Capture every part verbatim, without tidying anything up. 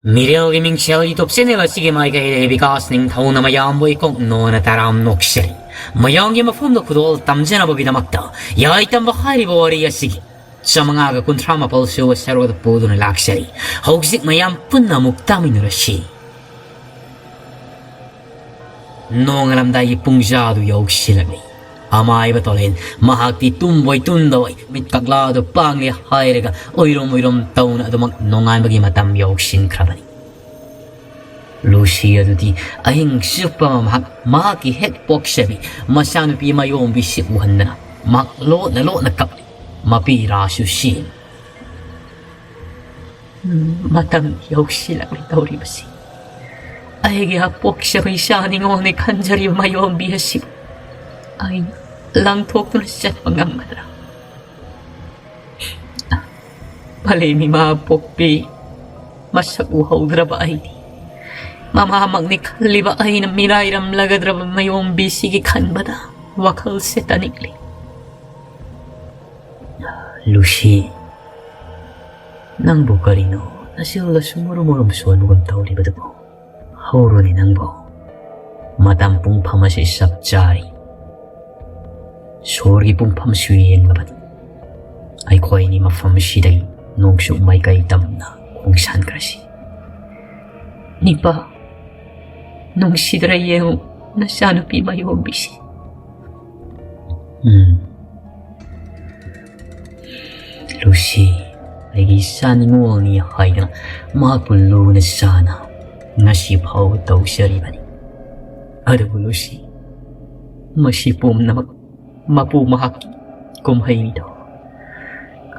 ꯃꯤꯔꯦꯜꯒꯤ ꯃꯤꯡꯁꯦꯜ YouTube channel ꯑꯁꯤꯒꯤ ꯃꯥꯏꯀꯩꯗꯒꯤ ꯕꯤꯀꯥꯁ ꯅꯤꯡꯊꯧꯅ ꯃꯌꯥꯝꯕꯨ ꯏꯀꯣꯛ ꯅꯣꯅ ꯇꯔꯥꯝ ꯅꯣꯛꯆꯔꯤ꯫ ꯃꯌꯥꯝꯒꯤ ꯃꯐꯝꯗ ꯈꯨꯗꯣꯜ ꯇꯝꯖꯅꯕꯒꯤꯗꯃꯛꯇ ꯌꯥꯏꯇꯝꯕ ꯍꯥꯏꯔꯤꯕ ꯋꯥꯔꯤ ꯑꯁꯤꯒꯤ ꯆꯥꯃꯉꯥꯒ ꯀꯨꯟꯊ꯭ꯔꯥ ꯃꯥꯄꯜ ꯁꯨꯕ ꯁꯔꯨꯛ ꯑꯗꯨ ꯄꯨꯗꯨꯅ ꯂꯥꯛꯆꯔꯤ꯫ ꯍꯧꯖꯤꯛ ꯃꯌꯥꯝ ꯄꯨꯟꯅ ꯑꯃꯨꯛ ꯇꯥꯃꯤꯟꯅꯔꯁꯤ꯫ ꯅꯣꯡꯉꯥꯜꯂꯝꯗꯥꯏꯒꯤ ꯄꯨꯡꯖꯥꯗꯨ ꯌꯧꯁꯤꯜꯂꯛꯂꯤ꯫ ꯑꯃꯥꯏꯕ ꯇꯣꯂꯦꯟ ꯃꯍꯥꯛꯇꯤ ꯇꯨꯝꯕꯣꯏ ꯇꯨꯝꯗꯕꯣꯏ ꯃꯤꯠ ꯀꯛꯂꯥꯗꯨ ꯄꯥꯡꯂꯤ ꯍꯥꯏꯔꯒ ꯎꯏꯔꯨꯝ ꯎꯏꯔꯨꯝ ꯇꯧꯅ ꯑꯗꯨꯃꯛ ꯅꯣꯡꯉꯥꯟꯕꯒꯤ ꯃꯇꯝ ꯌꯧꯁꯤꯟꯈ꯭ꯔꯕꯅꯤ꯫ ꯂꯨꯁꯤ ꯑꯗꯨꯗꯤ ꯑꯍꯤꯡ ꯆꯨꯞꯄ ꯑꯃ ꯃꯍꯥꯛ ꯃꯍꯥꯛꯀꯤ ꯍꯦꯛ ꯄꯣꯛꯆꯕꯤ ꯃꯆꯥꯅꯨꯄꯤ ꯃꯌꯣꯝꯕꯤꯁꯤ ꯎꯍꯟꯗꯅ ꯃꯍꯥꯛ ꯂꯣꯠꯅ ꯂꯣꯠꯅ ꯀꯞꯂꯤ꯫ ꯃꯄꯤ ꯔꯥꯁꯨ ꯁꯤ ꯃꯇꯝ ꯌꯧꯁꯤꯜꯂꯛꯂꯤ ꯇꯧꯔꯤꯕꯁꯤ꯫ ꯑꯩꯒꯤ ꯑꯄꯣꯛꯆꯕ ꯏꯆꯥ ꯅꯤꯉꯣꯜꯅꯤ ꯈꯟꯖꯔꯤꯕ ꯃꯌꯣꯝꯕꯤ ꯑꯁꯤꯕꯨ ꯑꯩꯅ ꯂꯪꯊꯣꯛꯇꯨꯅ ꯆꯠꯄ ꯉꯝꯒꯗ꯭ꯔꯥ? ꯃꯥꯂꯦꯝ ꯏꯃꯥ ꯄꯣꯛꯄꯤ ꯃꯁꯛ ꯎꯍꯧꯗ꯭ꯔꯕ ꯑꯩꯗꯤ ꯃꯃꯥꯃꯛꯅꯤ ꯈꯜꯂꯤꯕ ꯑꯩꯅ ꯃꯤꯔꯥꯏꯔꯝꯂꯒꯗ꯭ꯔꯕ ꯃꯌꯣꯝꯕꯤꯁꯤꯒꯤ ꯈꯟꯕꯗ ꯋꯥꯈꯜꯁꯦ ꯇꯅꯤꯛꯂꯤ꯫ ꯂꯨꯁꯤ, ꯅꯪꯕꯨ ꯀꯔꯤꯅꯣ ꯅꯆꯤꯜꯗꯁꯨ ꯃꯨꯔꯨꯝ ꯃꯨꯔꯨꯝ ꯁꯣꯟꯕꯒꯨꯝ ꯇꯧꯔꯤꯕꯗꯨꯕꯨ? ꯍꯧꯔꯣꯅꯦ ꯅꯪꯕꯨ꯫ ꯃꯇꯝ ꯄꯨꯡꯐꯝ ꯑꯁꯤ ꯆꯞ ꯆꯥꯔꯤ꯫ ꯁꯣꯔꯒꯤ ꯄꯨꯡꯐꯝꯁꯨ ꯌꯦꯡꯂꯕꯗꯤ ꯑꯩꯈꯣꯏꯅꯤ ꯃꯐꯝ ꯑꯁꯤꯗꯒꯤ ꯅꯣꯡꯆꯨꯞ ꯃꯥꯏꯀꯩ ꯇꯝꯅ ꯈꯣꯡꯁꯥꯟꯈ꯭ꯔꯁꯤ꯫ ꯅꯤꯄꯥ, ꯅꯨꯡꯁꯤꯗ꯭ꯔ ꯌꯦꯡꯉꯨ ꯅꯆꯥꯅꯨꯄꯤ ꯃꯌꯣꯝꯕꯤꯁꯤ꯫ ꯎꯝ꯫ ꯂꯨꯁꯤ, ꯑꯩꯒꯤ ꯏꯆꯥ ꯅꯤꯉꯣꯜꯅꯤ ꯍꯥꯏꯗꯨꯅ ꯃꯍꯥꯛꯄꯨ ꯂꯨꯅ ꯆꯥꯅ ꯉꯁꯤ ꯐꯥꯎꯕ ꯇꯧꯖꯔꯤꯕꯅꯤ꯫ ꯑꯗꯨꯕꯨ ꯂꯨꯁꯤ, ꯃꯁꯤ ꯄꯨꯝꯅꯃꯛ ꯃꯄꯨ ꯃꯍꯥꯛꯀꯤ ꯀꯨꯝꯍꯩꯅꯤꯗꯣ꯫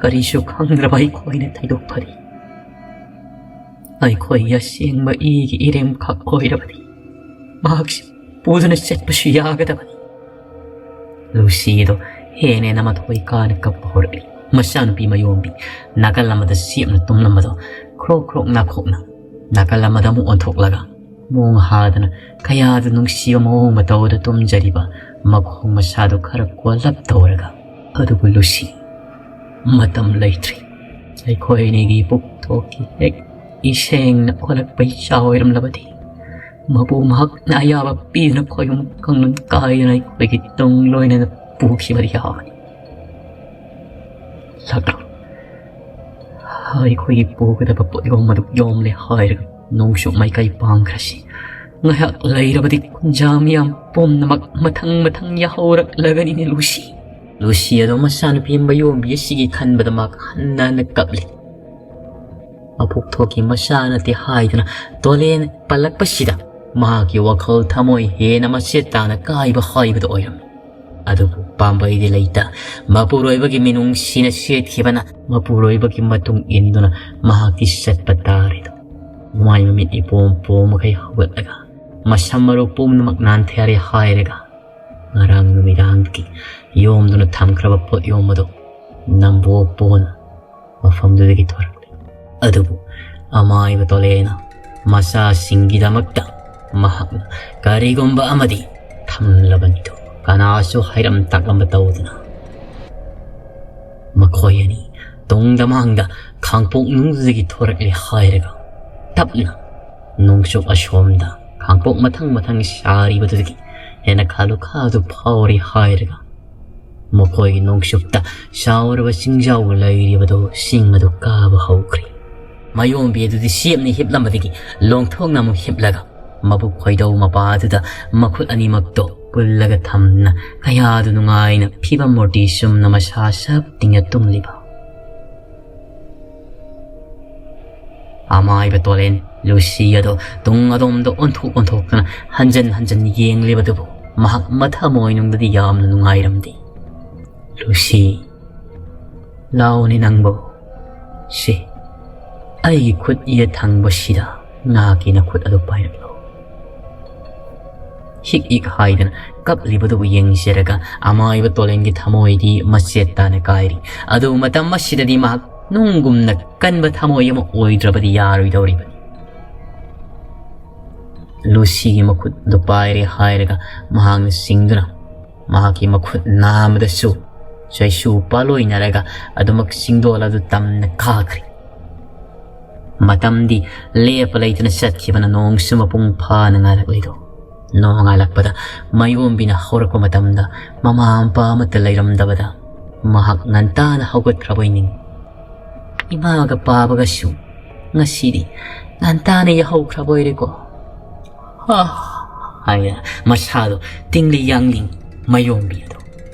ꯀꯔꯤꯁꯨ ꯈꯪꯗ꯭ꯔꯕ ꯑꯩꯈꯣꯏꯅ ꯊꯩꯗꯣꯛ ꯐꯔꯤ꯫ ꯑꯩꯈꯣꯏꯒꯤ ꯑꯁꯦꯡꯕ ꯏꯒꯤ ꯏꯔꯦꯝꯈꯛ ꯑꯣꯏꯔꯕꯗꯤ ꯃꯍꯥꯛꯁꯤ ꯄꯨꯗꯨꯅ ꯆꯠꯄꯁꯨ ꯌꯥꯒꯗꯕꯅꯤ꯫ ꯂꯨꯁꯤꯗꯣ ꯍꯦꯟꯅ ꯍꯦꯟꯅ ꯃꯊꯣꯏ ꯀꯥꯅ ꯀꯞꯄ ꯍꯧꯔꯛꯂꯤ꯫ ꯃꯆꯥꯅꯨꯄꯤ ꯃꯌꯣꯝꯕꯤ ꯅꯥꯀꯜ ꯑꯃꯗ ꯆꯦꯞꯅ ꯇꯨꯝꯂꯝꯕꯗꯣ ꯈ꯭ꯔꯣꯛ ꯈ꯭ꯔꯣꯛ ꯅꯥꯈꯣꯛꯅ ꯅꯥꯀꯜ ꯑꯃꯗ ꯑꯃꯨꯛ ꯑꯣꯟꯊꯣꯛꯂꯒ ꯃꯣꯡ ꯍꯥꯗꯅ ꯀꯌꯥꯗ ꯅꯨꯡꯁꯤꯕ ꯃꯑꯣꯡ ꯃꯇꯧꯗ ꯇꯨꯝꯖꯔꯤꯕ ꯃꯈꯣꯡ ꯃꯁꯥꯗꯨ ꯈꯔ ꯀꯣꯜꯂꯞ ꯇꯧꯔꯒ, "ꯑꯗꯨꯕꯨ ꯂꯨꯁꯤ, ꯃꯇꯝ ꯂꯩꯇ꯭ꯔꯤ꯫ ꯑꯩꯈꯣꯏ ꯑꯅꯤꯒꯤ ꯄꯨꯛꯊꯣꯛꯀꯤ ꯍꯦꯛ ꯏꯁꯦꯡꯅ ꯑꯣꯜꯂꯛꯄꯩ ꯆꯥꯎ ꯑꯣꯏꯔꯝꯂꯕꯗꯤ, ꯃꯄꯨ ꯃꯍꯥꯛꯅ ꯑꯌꯥꯕ ꯄꯤꯗꯨꯅ ꯈꯣꯏꯕꯨꯝ ꯀꯥꯡꯂꯨꯞ ꯀꯥꯏꯗꯨꯅ ꯑꯩꯈꯣꯏꯒꯤ ꯇꯨꯡ ꯂꯣꯏꯅꯅ ꯄꯨꯈꯤꯕꯗꯤ ꯌꯥꯕꯅꯤ꯫ ꯂꯥꯛꯂꯣ, ꯑꯩꯈꯣꯏꯒꯤ ꯄꯨꯒꯗꯕ ꯄꯣꯠꯌꯣꯝ ꯑꯗꯨ ꯌꯣꯝꯂꯦ ꯍꯥꯏꯔꯒ ꯅꯣꯡꯆꯨꯞ ꯃꯥꯏꯀꯩ ꯄꯥꯡꯈ꯭ꯔꯁꯤ꯫ ꯉꯥꯏꯍꯥꯛ ꯂꯩꯔꯕꯗꯤ ꯈꯨꯟꯖꯥ ꯃꯤꯌꯥꯝ ꯄꯨꯝꯅꯃꯛ ꯃꯊꯪ ꯃꯊꯪ ꯌꯥꯍꯧꯔꯛꯂꯒꯅꯤꯅꯦ ꯂꯨꯁꯤ꯫ ꯂꯨꯁꯤ ꯑꯗꯣ ꯃꯆꯥꯅꯨꯄꯤ ꯃꯌꯣꯝꯕꯤ ꯑꯁꯤꯒꯤ ꯈꯟꯕꯗ ꯃꯍꯥꯛ ꯍꯟꯅ ꯍꯟꯅ ꯀꯞꯂꯤ꯫ ꯃꯕꯨꯛ ꯊꯣꯛꯀꯤ ꯃꯆꯥ ꯅꯠꯇꯦ ꯍꯥꯏꯗꯨꯅ ꯇꯣꯂꯦꯟ ꯄꯜꯂꯛꯄꯁꯤꯗ ꯃꯍꯥꯛꯀꯤ ꯋꯥꯈꯜ ꯊꯃꯣꯏ ꯍꯦꯟꯅ ꯃꯆꯦꯠ ꯇꯥꯅ ꯀꯥꯏꯕ ꯍꯥꯏꯕꯗꯨ ꯑꯣꯏꯔꯝꯃꯤ꯫ ꯑꯗꯨꯕꯨ ꯄꯥꯝꯕꯩꯗꯤ ꯂꯩꯇ, ꯃꯄꯨꯔꯣꯏꯕꯒꯤ ꯃꯤꯅꯨꯡꯁꯤꯅ ꯁꯦꯠꯈꯤꯕꯅ ꯃꯄꯨꯔꯣꯏꯕꯒꯤ ꯃꯇꯨꯡ ꯏꯟꯗꯨꯅ ꯃꯍꯥꯛꯇꯤ ꯆꯠꯄ ꯇꯥꯔꯦꯗꯣ꯫ ꯃꯥꯏ ꯃꯃꯤꯠ ꯏꯄꯣꯝ ꯄꯣꯝꯃꯈꯩ ꯍꯧꯒꯠꯂꯒ ꯃꯁꯝ ꯃꯔꯨ ꯄꯨꯝꯅꯃꯛ ꯅꯥꯟꯊꯔꯦ ꯍꯥꯏꯔꯒ ꯉꯔꯥꯡ ꯅꯨꯃꯤꯗꯥꯡꯗꯒꯤ ꯌꯣꯝꯗꯨꯅ ꯊꯝꯈ꯭ꯔꯕ ꯄꯣꯠ ꯌꯣꯝꯕꯗꯨ ꯅꯝꯕꯣꯛ ꯄꯣꯟꯅ ꯃꯐꯝꯗꯨꯗꯒꯤ ꯊꯣꯔꯛꯂꯦ꯫ ꯑꯗꯨꯕꯨ ꯑꯃꯥꯏꯕ ꯇꯣꯂꯦꯅ ꯃꯆꯥꯁꯤꯡꯒꯤꯗꯃꯛꯇ ꯃꯍꯥꯛꯅ ꯀꯔꯤꯒꯨꯝꯕ ꯑꯃꯗꯤ ꯊꯝꯂꯕꯅꯤꯗꯣ ꯀꯅꯥꯁꯨ ꯍꯩꯔꯝ ꯇꯥꯛꯂꯝꯕ ꯇꯧꯗꯅ ꯃꯈꯣꯏ ꯑꯅꯤ ꯇꯨꯡꯗ ꯃꯥꯡꯗ ꯈꯥꯡꯄꯣꯛ ꯅꯨꯡꯗꯨꯗꯒꯤ ꯊꯣꯔꯛꯂꯦ ꯍꯥꯏꯔꯒ ꯇꯞꯅ ꯅꯣꯡꯆꯨꯞ ꯑꯁꯣꯝꯗ ꯈꯥꯡꯄꯣꯛ ꯃꯊꯪ ꯃꯊꯪ ꯁꯥꯔꯤꯕꯗꯨꯗꯒꯤ ꯍꯦꯟꯅ ꯈꯥꯂꯨꯈꯥꯗꯨ ꯐꯥꯎꯔꯤ ꯍꯥꯏꯔꯒ ꯃꯈꯣꯏꯒꯤ ꯅꯣꯡꯆꯨꯞꯇ ꯆꯥꯎꯔꯕ ꯆꯤꯡꯖꯥꯎ ꯂꯩꯔꯤꯕꯗꯨ ꯆꯤꯡ ꯑꯗꯨ ꯀꯥꯕ ꯍꯧꯈ꯭ꯔꯦ꯫ ꯃꯌꯣꯝꯕꯤ ꯑꯗꯨꯗꯤ ꯆꯦꯞꯅ ꯍꯤꯞꯂꯝꯕꯗꯒꯤ ꯂꯣꯡꯊꯣꯛꯅ ꯑꯃꯨꯛ ꯍꯤꯞꯂꯒ ꯃꯕꯨꯛ ꯈꯣꯏꯗꯧ ꯃꯄꯥꯗꯨꯗ ꯃꯈꯨꯠ ꯑꯅꯤꯃꯛꯇꯣ ꯄꯨꯜꯂꯒ ꯊꯝꯅ ꯀꯌꯥꯗꯨ ꯅꯨꯡꯉꯥꯏꯅ ꯐꯤꯕꯝ ꯃꯨꯔꯇꯤ ꯆꯨꯝꯅ ꯃꯁꯥ ꯁꯞ ꯇꯤꯡꯅ ꯇꯨꯝꯂꯤꯕ ꯑꯃꯥꯏꯕ ꯇꯣꯂꯦꯟ ꯂꯨꯁꯤ ꯑꯗꯣ ꯇꯨꯡ ꯑꯗꯣꯝꯗ ꯑꯣꯟꯊꯣꯛ ꯑꯣꯟꯊꯣꯛꯇꯨꯅ ꯍꯟꯖꯟ ꯍꯟꯖꯟ ꯌꯦꯡꯂꯤꯕꯗꯨꯕꯨ ꯃꯍꯥꯛ ꯃꯊꯃꯣꯏꯅꯨꯡꯗꯗꯤ ꯌꯥꯝꯅ ꯅꯨꯡꯉꯥꯏꯔꯝꯗꯦ꯫ ꯂꯨꯁꯤ, ꯂꯥꯎꯅꯦ ꯅꯪꯕꯣ꯫ ꯁꯤ, ꯑꯩꯒꯤ ꯈꯨꯠ ꯌꯦꯠ ꯊꯪꯕꯁꯤꯗ ꯉꯥꯒꯤ ꯅꯈꯨꯠ ꯑꯗꯨ ꯄꯥꯏꯔꯛꯂꯣ꯫ ꯍꯤꯛ ꯍꯤꯛ ꯍꯥꯏꯗꯅ ꯀꯞꯂꯤꯕꯗꯨꯕꯨ ꯌꯦꯡꯖꯔꯒ ꯑꯃꯥꯏꯕ ꯇꯣꯂꯦꯟꯒꯤ ꯊꯃꯣꯏꯗꯤ ꯃꯆꯦꯠ ꯇꯥꯅ ꯀꯥꯏꯔꯤ꯫ ꯑꯗꯨꯕꯨ ꯃꯇꯝ ꯑꯁꯤꯗꯗꯤ ꯃꯍꯥꯛ ꯅꯨꯡꯒꯨꯝꯅ ꯀꯟꯕ ꯊꯃꯣꯏ ꯑꯃ ꯑꯣꯏꯗ꯭ꯔꯕꯗꯤ ꯌꯥꯔꯣꯏꯗꯧꯔꯤꯕꯅꯤ꯫ ꯂꯨꯁꯤꯒꯤ ꯃꯈꯨꯠ ꯑꯗꯨ ꯄꯥꯏꯔꯦ ꯍꯥꯏꯔꯒ ꯃꯍꯥꯛꯅ ꯆꯤꯡꯗꯨꯅ ꯃꯍꯥꯛꯀꯤ ꯃꯈꯨꯠ ꯅꯥꯝꯃꯗꯁꯨ ꯆꯩꯁꯨ ꯄꯥꯂꯣꯏꯅꯔꯒ ꯑꯗꯨꯃꯛ ꯆꯤꯡꯗꯣꯜ ꯑꯗꯨ ꯇꯝꯅ ꯀꯥꯈ꯭ꯔꯦ꯫ ꯃꯇꯝꯗꯤ ꯂꯦꯞꯄ ꯂꯩꯇꯅ ꯆꯠꯈꯤꯕꯅ ꯅꯣꯡꯁꯨ ꯃꯄꯨꯡ ꯐꯥꯅ ꯉꯥꯜꯂꯛꯂꯤꯗꯣ꯫ ꯅꯣꯡꯉꯥꯜꯂꯛꯄꯗ ꯃꯥꯌꯣꯝꯕꯤꯅ ꯍꯧꯔꯛꯄ ꯃꯇꯝꯗ ꯃꯃꯥ ꯃꯄꯥ ꯑꯃꯠꯇ ꯂꯩꯔꯝꯗꯕꯗ ꯃꯍꯥꯛ ꯉꯟꯇꯥꯅ ꯍꯧꯒꯠꯈ꯭ꯔꯕꯣꯏ ꯅꯤꯡꯏ꯫ ꯏꯃꯥꯒ ꯄꯥꯕꯒꯁꯨ ꯉꯁꯤꯗꯤ ꯉꯟꯇꯥꯅ ꯌꯥꯍꯧꯈ꯭ꯔꯕꯣꯏꯔꯦꯀꯣ꯫ "ꯍꯥ" ꯍꯥꯏꯅ ꯃꯁꯥꯗꯣ ꯇꯤꯡꯂꯤ ꯌꯥꯡꯂꯤ꯫ ꯃꯥꯌꯣꯝꯕꯤ ꯑꯗꯣ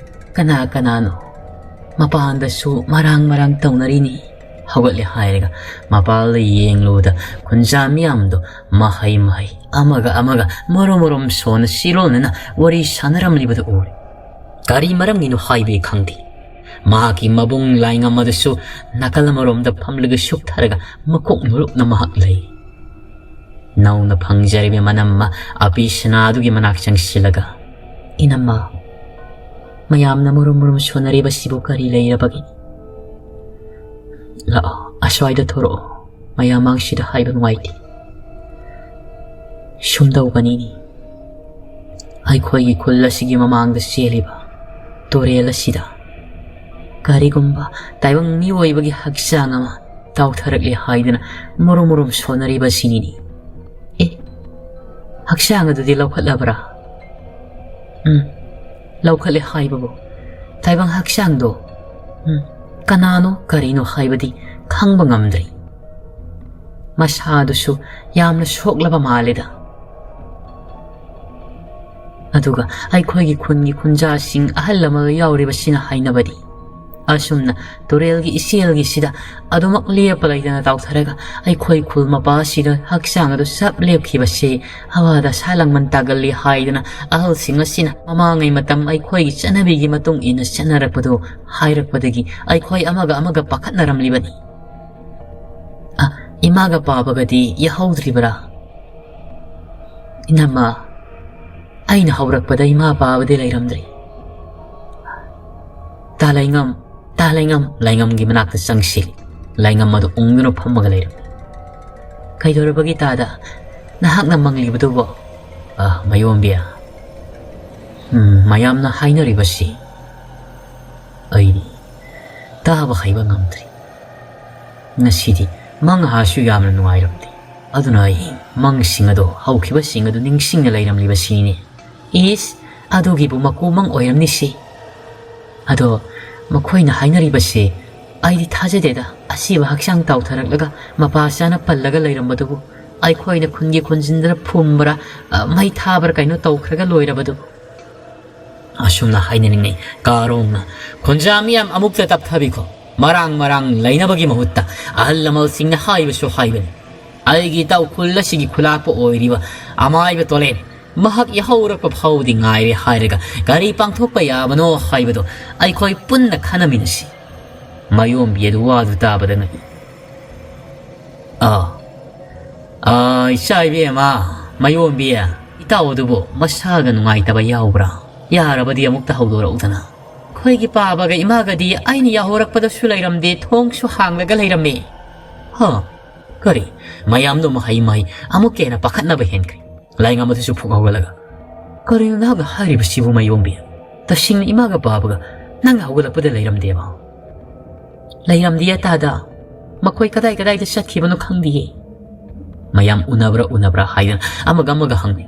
ꯀꯅꯥ ꯀꯅꯥꯅꯣ ꯃꯄꯥꯟꯗꯁꯨ ꯃꯔꯥꯡ ꯃꯔꯥꯡ ꯇꯧꯅꯔꯤꯅꯤ꯫ ꯍꯧꯒꯠꯂꯦ ꯍꯥꯏꯔꯒ ꯃꯄꯥꯜꯗ ꯌꯦꯡꯂꯨꯕꯗ ꯈꯨꯟꯖꯥ ꯃꯤꯌꯥꯝꯗꯣ ꯃꯍꯩ ꯃꯍꯩ ꯑꯃꯒ ꯑꯃꯒ ꯃꯔꯨꯝ ꯃꯔꯨꯝ ꯁꯣꯟꯅ ꯁꯤꯔꯣꯟꯅꯅ ꯋꯥꯔꯤ ꯁꯥꯟꯅꯔꯝꯂꯤꯕꯗꯨ ꯎꯔꯦ꯫ ꯀꯔꯤ ꯃꯔꯝꯒꯤꯅꯣ ꯍꯥꯏꯕꯤ ꯈꯪꯗꯦ꯫ ꯃꯍꯥꯛꯀꯤ ꯃꯕꯨꯡ ꯂꯥꯏꯉꯝ ꯑꯗꯨꯁꯨ ꯅꯥꯀꯜ ꯑꯃꯔꯣꯝꯗ ꯐꯝꯂꯒ ꯁꯨꯞꯊꯔꯒ ꯃꯀꯣꯛ ꯅꯣꯂꯨꯛꯅ ꯃꯍꯥꯛ ꯂꯩ꯫ ꯅꯧꯅ ꯐꯪꯖꯔꯤꯕ ꯃꯅꯝ ꯑꯃ ꯑꯄꯤ ꯁꯅꯥꯗꯨꯒꯤ ꯃꯅꯥꯛ ꯆꯪꯁꯤꯜꯂꯒ, "ꯏꯅꯝꯃ, ꯃꯌꯥꯝꯅ ꯃꯔꯨꯝ ꯃꯔꯨꯝ ꯁꯣꯟꯅꯔꯤꯕꯁꯤꯕꯨ ꯀꯔꯤ ꯂꯩꯔꯕꯒꯦ? ꯂꯥꯛꯑꯣ, ꯑꯁ꯭ꯋꯥꯏꯗ ꯊꯣꯔꯛꯑꯣ, ꯃꯌꯥꯝ ꯃꯥꯡꯁꯤꯗ ꯍꯥꯏꯕ ꯅꯨꯡꯉꯥꯏꯇꯦ꯫ ꯁꯨꯝꯗꯧꯕꯅꯤꯅꯤ, ꯑꯩꯈꯣꯏꯒꯤ ꯈꯨꯜ ꯑꯁꯤꯒꯤ ꯃꯃꯥꯡꯗ ꯆꯦꯜꯂꯤꯕ ꯇꯨꯔꯦꯜ ꯑꯁꯤꯗ ꯀꯔꯤꯒꯨꯝꯕ ꯇꯥꯏꯕꯪ ꯃꯤꯑꯣꯏꯕꯒꯤ ꯍꯛꯆꯥꯡ ꯑꯃ ꯇꯥꯎꯊꯔꯛꯂꯦ ꯍꯥꯏꯗꯨꯅ ꯃꯔꯨꯝ ꯃꯔꯨꯝ ꯁꯣꯟꯅꯔꯤꯕ ꯑꯁꯤꯅꯤꯅꯦ꯫" "ꯑꯦ, ꯍꯛꯆꯥꯡ ꯑꯗꯨꯗꯤ ꯂꯧꯈꯠꯂꯕ꯭ꯔꯥ?" "ꯎꯝ, ꯂꯧꯈꯠꯂꯦ ꯍꯥꯏꯕꯕꯨ ꯇꯥꯏꯕꯪ ꯍꯛꯆꯥꯡꯗꯣ, ꯎꯝ, ꯀꯅꯥꯅꯣ ꯀꯔꯤꯅꯣ ꯍꯥꯏꯕꯗꯤ ꯈꯪꯕ ꯉꯝꯗ꯭ꯔꯤ꯫ ꯃꯁꯥꯗꯨꯁꯨ ꯌꯥꯝꯅ ꯁꯣꯛꯂꯕ ꯃꯥꯜꯂꯦꯗ꯫ ꯑꯗꯨꯒ ꯑꯩꯈꯣꯏꯒꯤ ꯈꯨꯟꯒꯤ ꯈꯨꯟꯖꯥꯁꯤꯡ ꯑꯍꯜ ꯂꯃꯟ ꯌꯥꯎꯔꯤꯕꯁꯤꯅ ꯍꯥꯏꯅꯕꯗꯤ, ꯑꯁꯨꯝꯅ ꯇꯨꯔꯦꯜꯒꯤ ꯏꯆꯦꯜꯒꯤꯁꯤꯗ ꯑꯗꯨꯃꯛ ꯂꯦꯞꯄ ꯂꯩꯇꯅ ꯇꯥꯎꯊꯔꯒ ꯑꯩꯈꯣꯏ ꯈꯨꯜ ꯃꯄꯥ ꯑꯁꯤꯗ ꯍꯛꯆꯥꯡ ꯑꯗꯨ ꯆꯞ ꯂꯦꯞꯈꯤꯕꯁꯦ ꯍꯋꯥꯗ ꯁꯥ ꯂꯥꯡꯃꯟ ꯇꯥꯒꯜꯂꯤ ꯍꯥꯏꯗꯅ ꯑꯍꯜꯁꯤꯡ ꯑꯁꯤꯅ ꯃꯃꯥꯡꯉꯩ ꯃꯇꯝ ꯑꯩꯈꯣꯏꯒꯤ ꯆꯠꯅꯕꯤꯒꯤ ꯃꯇꯨꯡ ꯏꯟꯅ ꯆꯠꯅꯔꯛꯄꯗꯨ ꯍꯥꯏꯔꯛꯄꯗꯒꯤ ꯑꯩꯈꯣꯏ ꯑꯃꯒ ꯑꯃꯒ ꯄꯥꯈꯠꯅꯔꯝꯂꯤꯕꯅꯤ꯫" "ꯑ, ꯏꯃꯥꯒ ꯄꯥꯕꯒꯗꯤ ꯌꯥꯍꯧꯗ꯭ꯔꯤꯕꯔꯥ?" "ꯏꯅꯝꯃ, ꯑꯩꯅ ꯍꯧꯔꯛꯄꯗ ꯏꯃꯥ ꯄꯥꯕꯗꯤ ꯂꯩꯔꯝꯗ꯭ꯔꯤ꯫" "ꯇꯥ ꯂꯩꯉꯝ, ꯇꯥ ꯂꯩꯉꯝ꯫" ꯂꯩꯉꯝꯒꯤ ꯃꯅꯥꯛꯇ ꯆꯪꯁꯤꯜꯂꯤ꯫ ꯂꯩꯉꯝ ꯑꯗꯨ ꯎꯪꯗꯨꯅ ꯐꯝꯃꯒ ꯂꯩꯔꯝꯃꯤ꯫ "ꯀꯩꯗꯧꯔꯕꯒꯦ ꯇꯥꯗ? ꯅꯍꯥꯛꯅ ꯃꯪꯂꯤꯕꯗꯨꯕꯣ?" "ꯑ, ꯃꯥꯌꯣꯝꯕꯤ, ꯎꯝ, ꯃꯌꯥꯝꯅ ꯍꯥꯏꯅꯔꯤꯕꯁꯤ ꯑꯩꯗꯤ ꯇꯥꯕ ꯍꯩꯕ ꯉꯝꯗ꯭ꯔꯤ꯫ ꯉꯁꯤꯗꯤ ꯃꯪꯍꯥꯁꯨ ꯌꯥꯝꯅ ꯅꯨꯡꯉꯥꯏꯔꯝꯗꯦ꯫ ꯑꯗꯨꯅ ꯑꯩ ꯃꯪꯁꯤꯡ ꯑꯗꯣ, ꯍꯧꯈꯤꯕꯁꯤꯡ ꯑꯗꯨ ꯅꯤꯡꯁꯤꯡꯅ ꯂꯩꯔꯝꯂꯤꯕꯁꯤꯅꯤꯅꯦ꯫ ꯏꯁ, ꯑꯗꯨꯒꯤꯕꯨ ꯃꯀꯨ ꯃꯪ ꯑꯣꯏꯔꯝꯅꯤꯁꯤ꯫ ꯑꯗꯣ ꯃꯈꯣꯏꯅ ꯍꯥꯏꯅꯔꯤꯕꯁꯦ ꯑꯩꯗꯤ ꯊꯥꯖꯗꯦꯗ꯫ ꯑꯁꯤꯕ ꯍꯛꯆꯥꯡ ꯇꯥꯎꯊꯔꯛꯂꯒ ꯃꯄꯥ ꯆꯥꯅ ꯄꯜꯂꯒ ꯂꯩꯔꯝꯕꯗꯨꯕꯨ ꯑꯩꯈꯣꯏꯅ ꯈꯨꯟꯒꯤ ꯈꯨꯟꯖꯤꯟꯗꯅ ꯐꯨꯝꯕ꯭ꯔꯥ, ꯑ, ꯃꯩ ꯊꯥꯕ꯭ꯔꯥ ꯀꯩꯅꯣ ꯇꯧꯈ꯭ꯔꯒ ꯂꯣꯏꯔꯕꯗꯨꯕꯨ꯫ ꯑꯁꯨꯝꯅ ꯍꯥꯏꯅꯔꯤꯉꯩ ꯀꯥꯔꯣꯡꯅ, "ꯈꯨꯟꯖꯥ ꯃꯤꯌꯥꯝ ꯑꯃꯨꯛꯇ ꯇꯞꯊꯕꯤꯈꯣ꯫ ꯃꯔꯥꯡ ꯃꯔꯥꯡ ꯂꯩꯅꯕꯒꯤ ꯃꯍꯨꯠꯇ ꯑꯍꯜ ꯂꯃꯟꯁꯤꯡꯅ ꯍꯥꯏꯕꯁꯨ ꯍꯥꯏꯕꯅꯤ꯫ ꯑꯩꯒꯤ ꯏꯇꯥꯎ ꯈꯨꯜ ꯑꯁꯤꯒꯤ ꯈꯨꯂꯥꯛꯄ ꯑꯣꯏꯔꯤꯕ ꯑꯃꯥꯏꯕ ꯇꯣꯂꯦꯟ ꯃꯍꯥꯛ ꯌꯥꯍꯧꯔꯛꯄ ꯐꯥꯎꯗꯤ ꯉꯥꯏꯔꯦ ꯍꯥꯏꯔꯒ ꯀꯔꯤ ꯄꯥꯡꯊꯣꯛꯄ ꯌꯥꯕꯅꯣ ꯍꯥꯏꯕꯗꯣ ꯑꯩꯈꯣꯏ ꯄꯨꯟꯅ ꯈꯟꯅꯃꯤꯟꯅꯁꯤ꯫" ꯃꯌꯣꯝꯕꯤ ꯑꯗꯨ ꯋꯥꯗꯨ ꯇꯥꯕꯗ ꯉꯛꯏ꯫ "ꯑꯥ, ꯑꯥ, ꯏꯆꯥ ꯏꯕꯦꯝꯃ, ꯃꯌꯣꯝꯕꯤ, ꯏꯇꯥꯎ ꯑꯗꯨꯕꯨ ꯃꯁꯥꯒ ꯅꯨꯡꯉꯥꯏꯇꯕ ꯌꯥꯎꯕ꯭ꯔꯥ? ꯌꯥꯔꯕꯗꯤ ꯑꯃꯨꯛꯇ ꯍꯧꯗꯣꯔꯛꯎꯗꯅ꯫ ꯑꯩꯈꯣꯏꯒꯤ ꯄꯥꯕꯒ ꯏꯃꯥꯒꯗꯤ ꯑꯩꯅ ꯌꯥꯍꯧꯔꯛꯄꯗꯁꯨ ꯂꯩꯔꯝꯗꯦ, ꯊꯣꯡꯁꯨ ꯍꯥꯡꯂꯒ ꯂꯩꯔꯝꯃꯤ꯫" "ꯍꯥ? ꯀꯔꯤ?" ꯃꯌꯥꯝꯗꯣ ꯃꯍꯩ ꯃꯍꯩ ꯑꯃꯨꯛꯀ ꯍꯦꯟꯅ ꯄꯥꯈꯠꯅꯕ ꯍꯦꯟꯈ꯭ꯔꯦ꯫ ꯂꯥꯏꯉꯝ ꯑꯗꯨꯁꯨ ꯐꯨꯛ ꯍꯧꯒꯠꯂꯒ, "ꯀꯔꯤꯅꯣ ꯅꯍꯥꯛꯅ ꯍꯥꯏꯔꯤꯕꯁꯤꯕꯨ, ꯃꯌꯣꯝꯕꯤ? ꯇꯁꯦꯡꯅ ꯏꯃꯥꯒ ꯄꯥꯕꯒ ꯅꯪꯅ ꯍꯧꯒꯠꯂꯛꯄꯗ ꯂꯩꯔꯝꯗꯦꯕ?" "ꯂꯩꯔꯝꯗꯤꯌꯦ ꯇꯥꯗ, ꯃꯈꯣꯏ ꯀꯗꯥꯏ ꯀꯗꯥꯏꯗ ꯆꯠꯈꯤꯕꯅꯣ ꯈꯪꯗꯤꯌꯦ꯫" ꯃꯌꯥꯝ ꯎꯅꯕ꯭ꯔꯥ ꯎꯅꯕ꯭ꯔꯥ ꯍꯥꯏꯗꯅ ꯑꯃꯒ ꯑꯃꯒ ꯍꯪꯅꯩ꯫